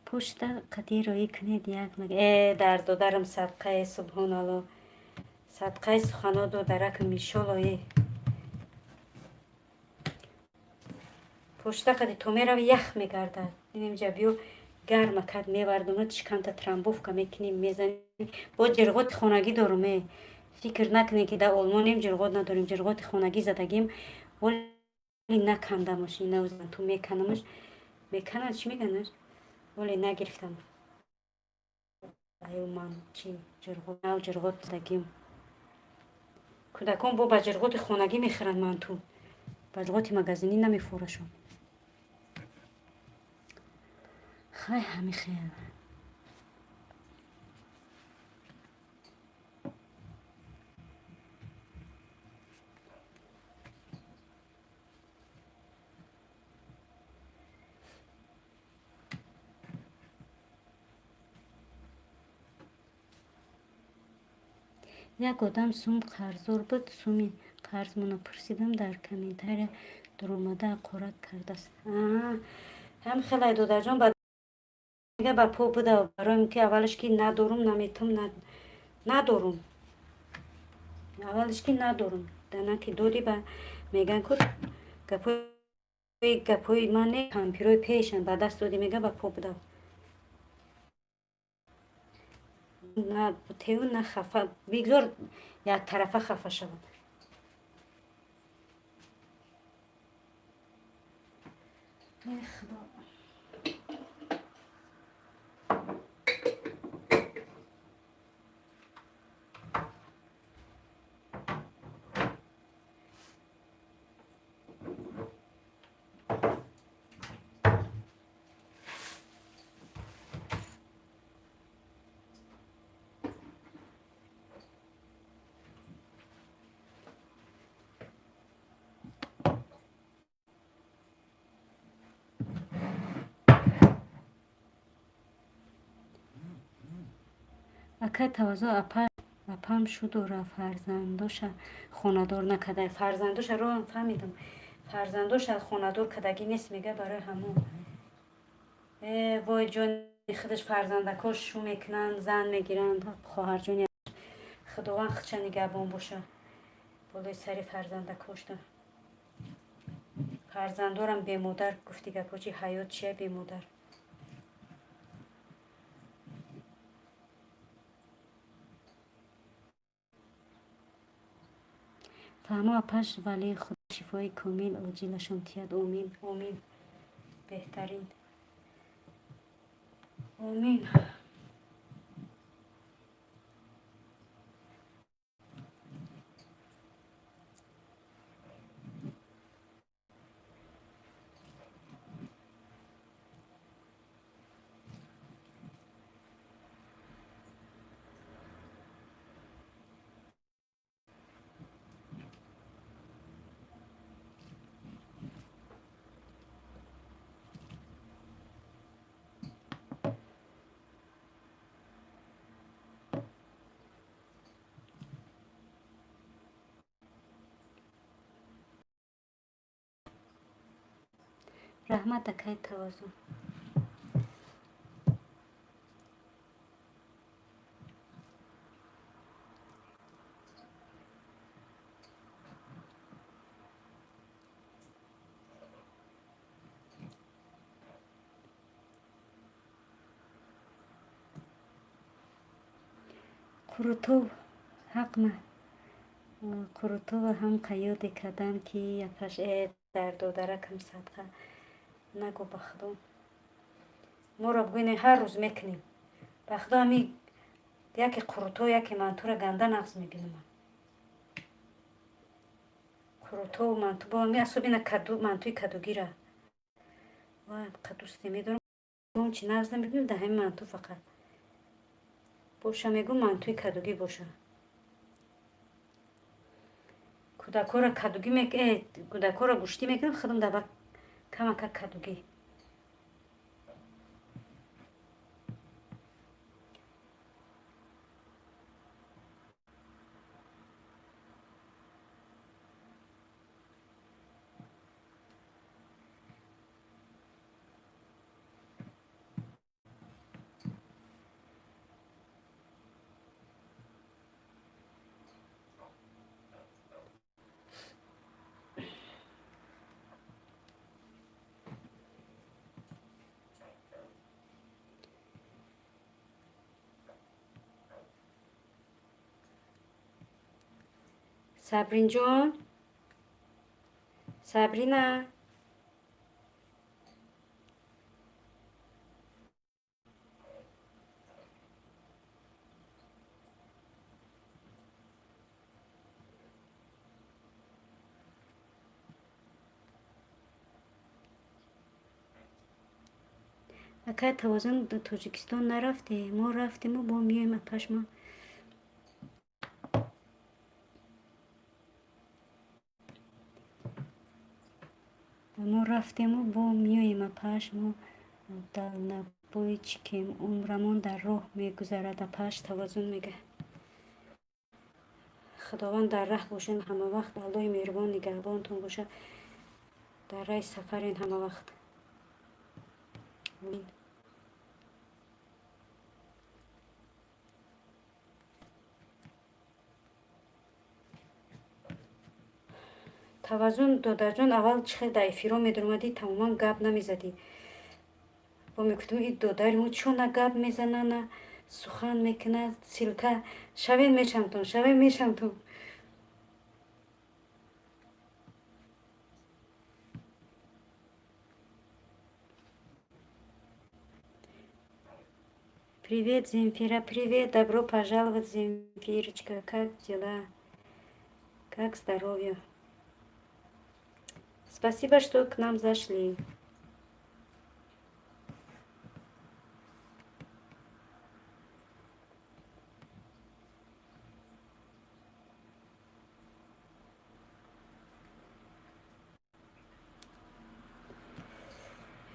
Пушта қадӣ роӣ кунед як э дар додарам садқае, субҳоналло, садқаи сухано, додаракам, иншолло. Э, пошта қади то мерави, ях мегардад. Инамҷа биё, гарма кад мевардонад, шиканта трамбовка мекунем, мезанем. Бо ҷирғоти хонагӣ дорум, э, фикр накунем, ки дар Олмонем, ҷирғот надорем. Ҷирғоти хонагӣ задагим, воли накандамаш, инавзан ту меканамаш, меканад, чӣ меканаш, воле нагирифтам. Аю ман чи ҷирғот, нав ҷирғот задагим. Кӯдакон бо ба ҷирғоти хонагӣ мехӯранд манту, ба ҷирғоти магазинӣ намефурашон. Хай, ҳами хел. Як одам сум қарздор буд, суми қарзмонро пурсидам, дар комментария дуромада ҳақорат кардааст. Ҳам хелай, додарҷон, ба по буда, барои ки аввалаш ки надорум, наметум, надорум, аввалаш ки надорум, дана ки доди, ба меган ку гапҳои ман не, кампирои пешан ба даст доди, мега, ба по буда, на теу, на хафа, бигзор яктарафа хафа шавад. Эй худо. Акай Таваззӯ, апам шуду рафт, фарзандоша хонадор накарда. Фарзандоша ро фаҳмидам, фарзандоша хонадор кардагӣ нест, мега, барои ҳамон. Э, вой, ҷони худаш, фарзандакош шу мекунанд, зан мегиранд. Хоҳарҷони, Худованд худша нигаҳбон боша болои сари фарзандакошда. Фарзандорам бемодар, гуфти гапҳо чи, ҳаёт чия бемодар? Фаҳмо, апаш, вале Худо шифои комил оҷилашон тиҳад. Омин, омин, беҳтарин, омин. Раҳмат, акай Таваззӯ. Қурутов ҳақма, Қурутова ҳам қаёде кардам, ки апаш, э, дар додаракам садқа нагӯ, ба Худо. Моро бигӯед, ҳар рӯз мекунем, ба Худо. Ҳами яке қурутов, яке мантура ганда нағз мебинам. Қурутову манту бо особенно каду, мантуи кадугира ва қадусте медорам, чи нағз намебинам. Дар ҳами манту фақат боша, мегӯ, мантуи кадугӣ боша. Кӯдакҳоро кадугӣ, кӯдакҳоро гӯштӣ мекунам, худам даба камака кадугӣ. Сабринҷон, Сабрина. Акай Тавозун, Тоҷикистон нарафте? Мо рафтему бо меоем, апашма. Мо рафтему бо меоем, апаш. Мо дальнобойчикем, умрамон дар роҳ мегузарад. Апаш Тавозун мега, Худованд дар раҳ бошед ҳамавақт, Аллоҳи меҳрубон нигаҳбонтон бошад, дар раҳи сафарен ҳамавақт. Амин. Таваззун додарҷон, аввал чӣ хел дар эфирҳо медаромадӣ, тамоман гап намезадӣ. Бо мегуфтем, и додари мо чо на гап мезана, на сухан мекунад? Ссылка шавен, мешамтон, шавен, мешамтон. Привет, Земфира, привет, добро пожаловать, Земфирочка. Как дела, как здоровье? Спасибо, что к нам зашли.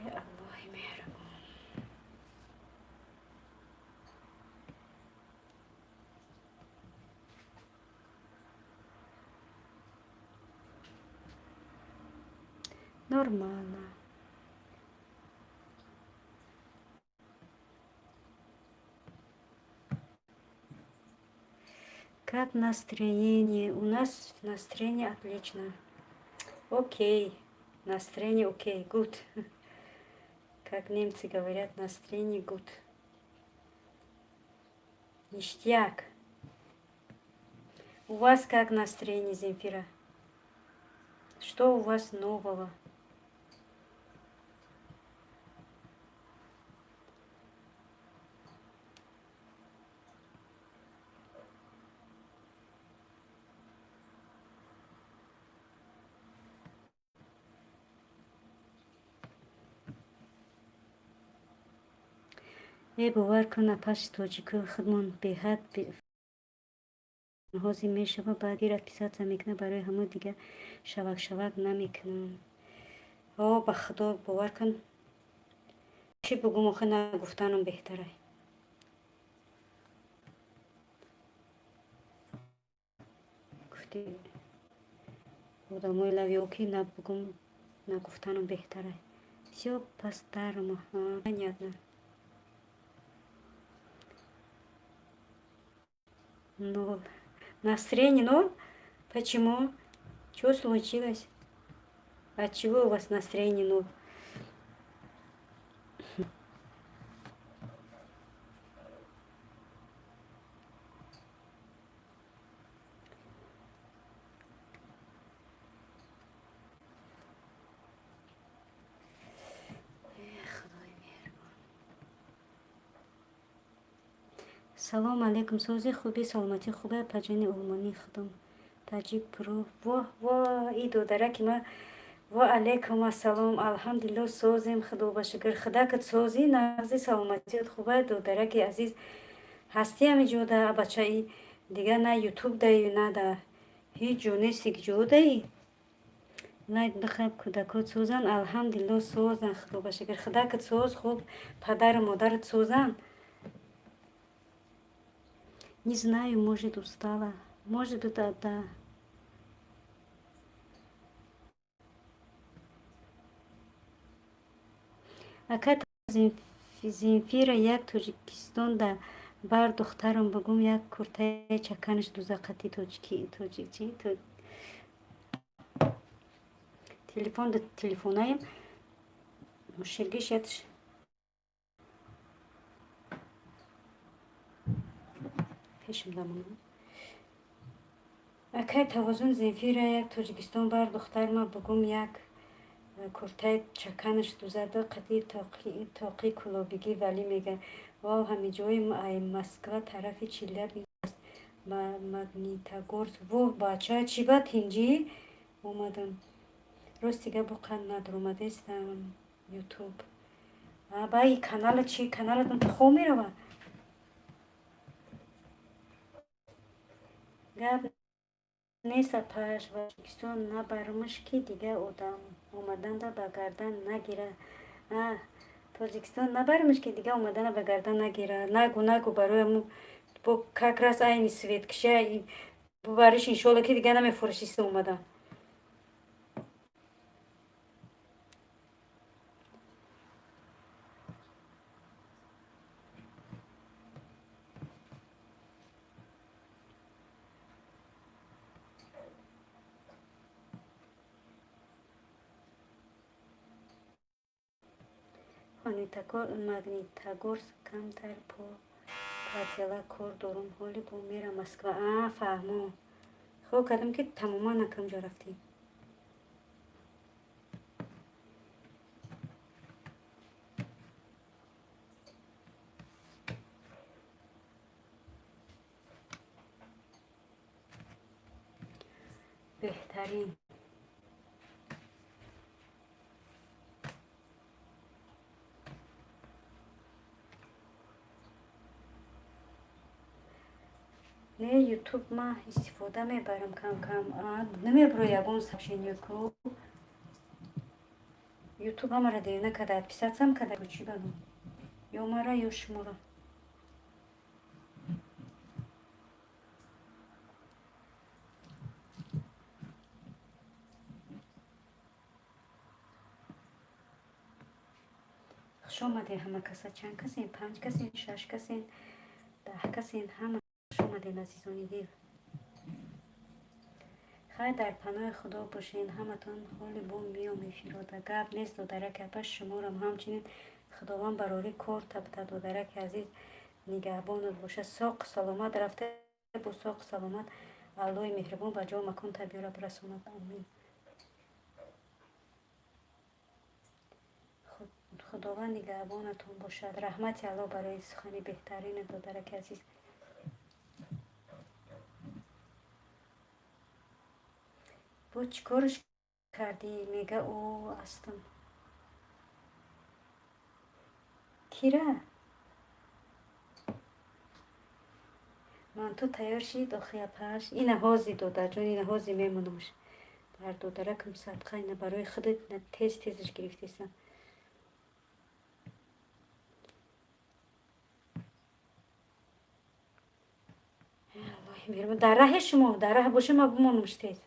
Эй, Аллоҳи меҳрубон. Нормально. Как настроение? У нас настроение отлично. Окей. Настроение окей. Gut. Как немцы говорят, настроение gut. Ништяк. У вас как настроение, Земфира? Что у вас нового? Э, бовар кун, апаши тоҷику худмон беҳад ҳозир мешава, баъд отписаться мекунад, барои ҳамо дига шавак шавак намекунам. О, ба худо, бовар кун, чӣ бугум, охи нагуфтанам беҳтарай. Гуфти одамои лави оки набугум, нагуфтанам беҳтарай. Всё по-старому. Понятно. Ноль. Настроение ноль? Почему? Что случилось? От чего у вас настроение ноль? Салом алейкум, сози, хуби, саломатӣ хубе, паҷони олмонӣ худум таҷик про. Во, во, и додараки ма. Ва алейкум ассалом, алҳамдулилло, созем, худо ба шукр. Худакат сози, нағзи, саломатият хубе, додараки азиз? Ҳастӣ ҳами ҷода, бачаи? Дига на ютуб даи, на да ҳеҷ ҷо нести, ҷодаи? Лайк бихаб. Кӯдакот созанд? Алҳамдулилло, созанд, худо ба шукр. Худакат соз, хуб, падару модарат созанд? Не знаю, может, устала. Может быть, да. Ака Земфира, як Тоҷикистон да бар духтарам бугум, як куртаи чаканаш дузақати тоҷики тоҷик чи телефон да телефонаем муширгиш ятш пешам дамонам. Акай Тавозун, Земфира, як Тоҷикистон бар духтарма бугум, як куртаи чаканаш дузада қади тоқи кулобигӣ, валӣ мега вов, ҳамиҷои ай Москва тарафи Челябинск, Магнитогорск. Воҳ, бача, чӣ ба тинҷӣ омадам? Рости гап, боқад надромадестам ютуб. Баи канала чи, каналатон хоб мерава? Гап нест, апаш, Тоҷикистон набармаш, ки дига одам омаданда ба гардан нагира. Тоҷикистон набармаш, ки дига омадана ба гардан нагира. Нагу, нагу, барои бо как раз айни светкиша бубариш, иншолло, ки дига намефурӯшиста омадан. Магнитогорск камтар по парзела кор дорум, ҳоли бо мера Москва. А, фаҳмо, хо кардам, ки тамоман акам ҷо рафтӣ. Беҳтарин. Не, ютуб ма истифода мебарам кам кам. Намебро ягон сообщение ку. Ютуб ҳамара девна када, отписаться када, чӣ багум? Ё мара, ё шуморо. Хуш омадем ҳама каса. Чанд касен? Панҷ касен, шаш касен, 10 касен. Ҳама хуш омадем, азизони дил. Хайр, дар паноҳи Худо бошен ҳаматон. Ҳоли бо миём эфирода. Гап нест, додараки апа, шуморам ҳамчунин Худованд барори кор табта, додараки азиз, нигаҳбонат боша. Соқ саломат рафта бо соқ саломат Аллоҳи меҳрибон ба ҷо макон табиёра бирасонад. Омин. Худованд нигаҳбонатон бошад. Раҳмати Аллоҳ барои сухани беҳтарини, додараки азиз. Бо чӣ корш кардӣ? Мега ӯ астам. Кира? Манту тайёр шид, охи апаш. Ина ҳози, додарҷон, ина ҳози мемонамш. Бар додаракам садқа, ина барои худат ина тез тезаш гирифтесам. Аллоҳи меҳрибон. Дар раҳе шумо, дар раҳ боша, ма бимонамш тез.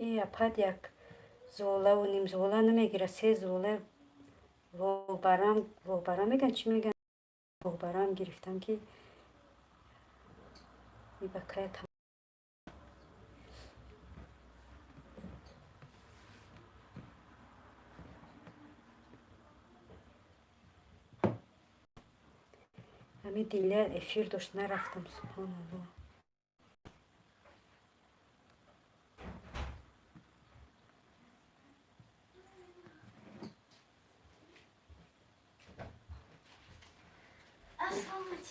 И апад як золаву нимзола намегира, се зола вобарам, вобарам меган, чӣ меган, вобарам гирифтам, ки ба кая. Ҳамин диля эфир дошт, нарафтам, субҳоналлоҳ.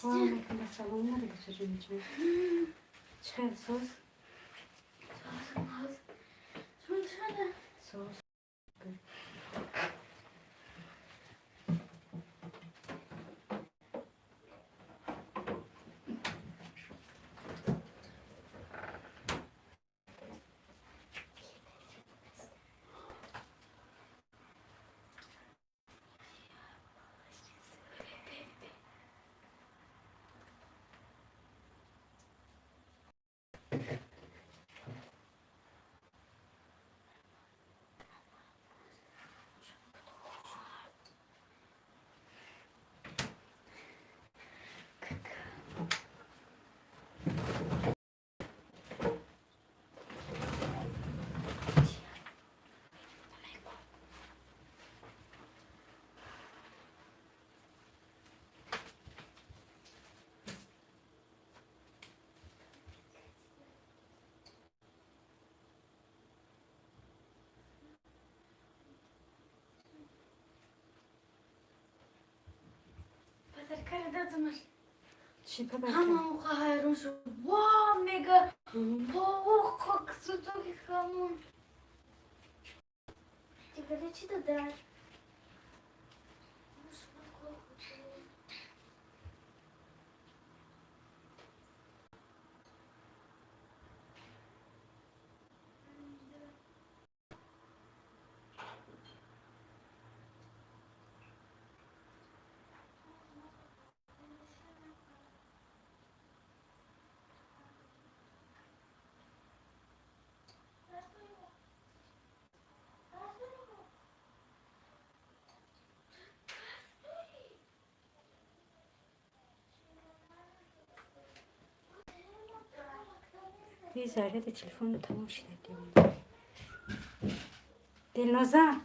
Ваалайкум ассалом, омадӣ, чӣ хел, соз? Соз. Подарка дадамаш. Чӣ подарка? Ҳама оқа ҳайрон шуд. Ва, мега, как сундуки хамон. Дигаре чӣ додар? И заряди телефону тамом шуда, девона. Дилноза.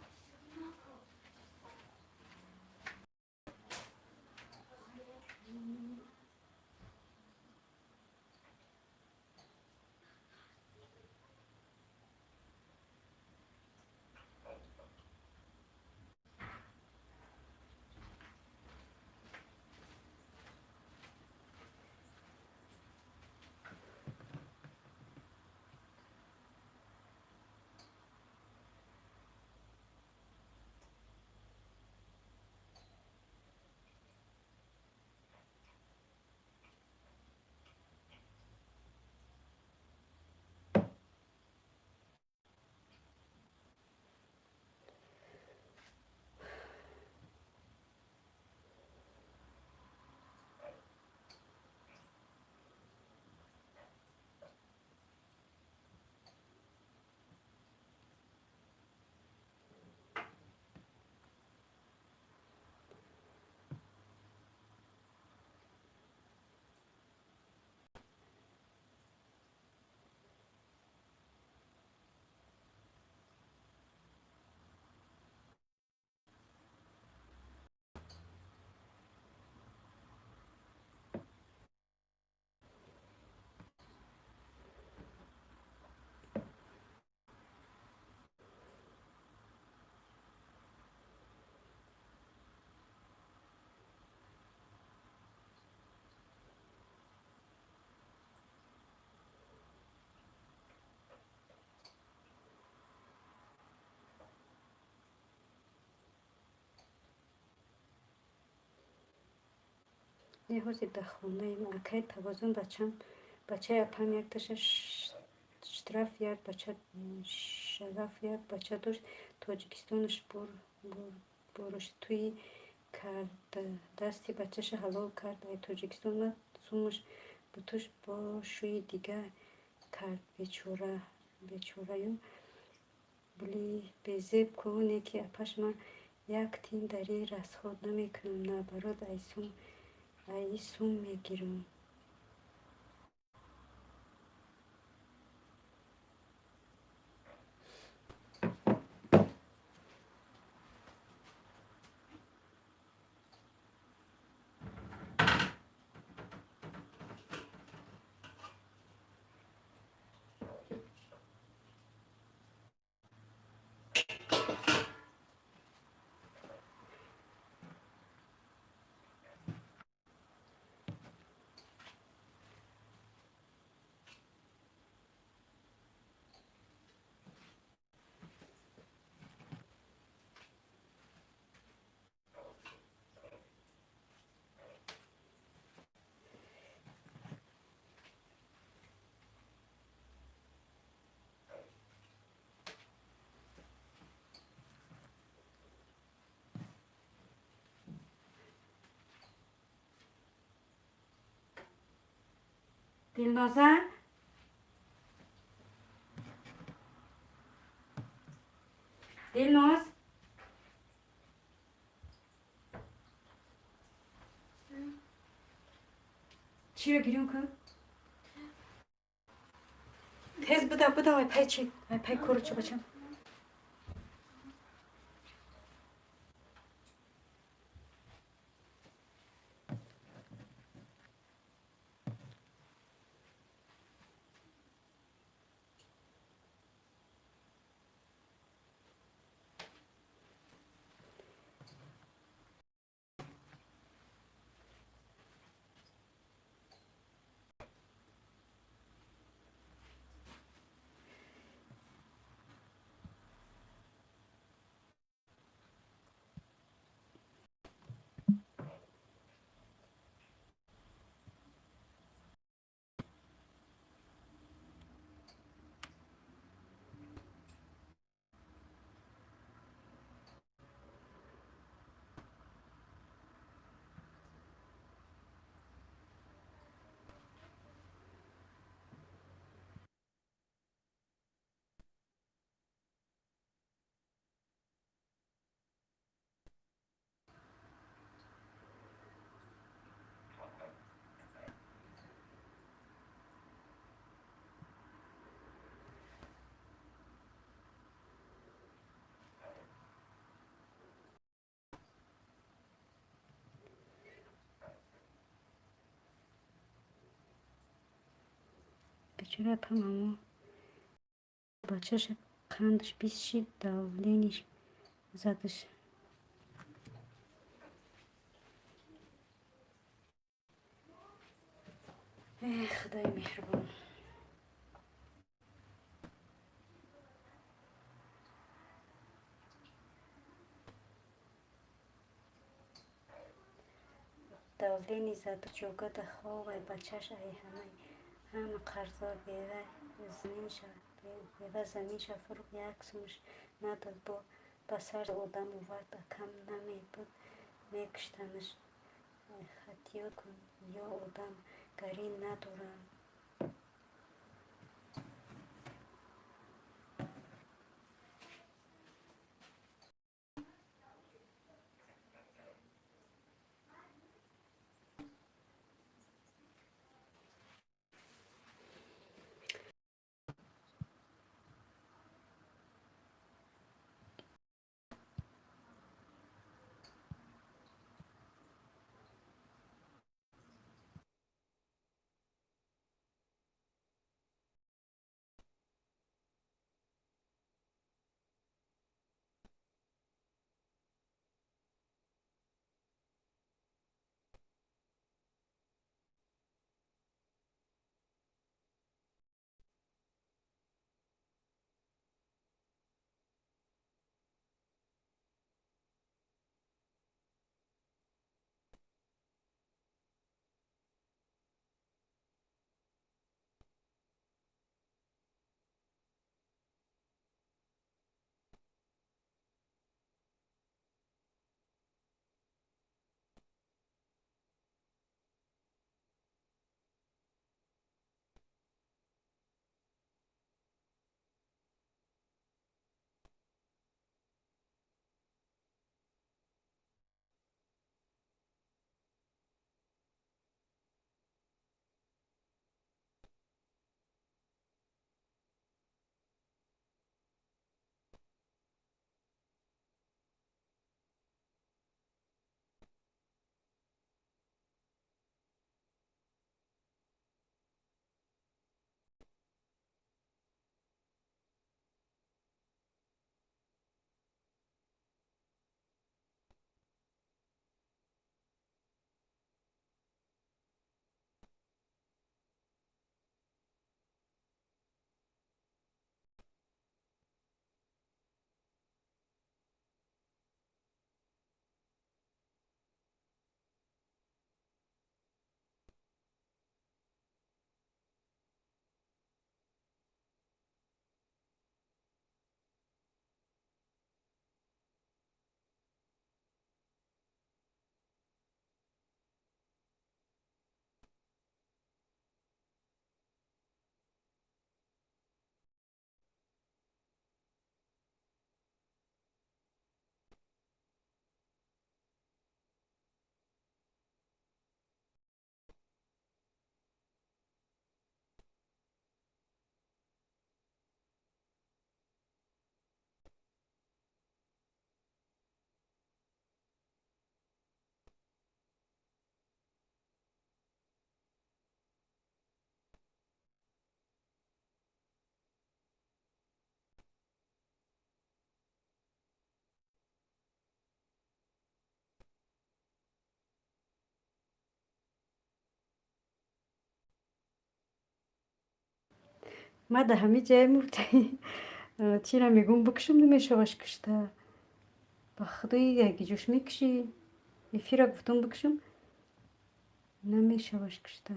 Не, ҳозир дар хонаем. Акай Тавозун, бачам, бачаи апам якташа штраф, як бача шараф, як бача дошт, Тоҷикистонаш буруш туи кард, дасти бачаша ҳалол кард, ай Тоҷикистон омад, сумуш бутуш бо шӯи дига кард, бечора, бечораю безеб ку. Не ки апаш, ман як тин дари расход намекунам, наоборот, аи сум мегирам. Дилноза, Дилноз, чиро гирён кун, тез буда, буда, ай пай чи, ай пай кору чӣ, бачам. Бечора апам, амо бачаша қандаш 20 шид, давление ш задаш. Эх, худои меҳрубон. Давление зада, ҷогада ховай, бачаш ай ҳамаи ҳама қарздор, бева заминша фурӯхт, як сумаш надод, бо ба сар одам овард, акам намебуд, мекуштанаш. Хатиёт кун, ё одамгарӣ надоранд. Ма да ҳами ҷае муфти чира мегӯм, бикушам, намешаваш кушта. Ба худои ягиҷош мекушӣ. Эфира гуфтам, бикушам, намешаваш кушта.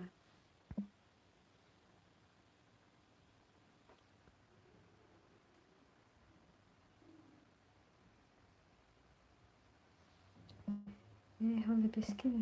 Ҳоли бескин.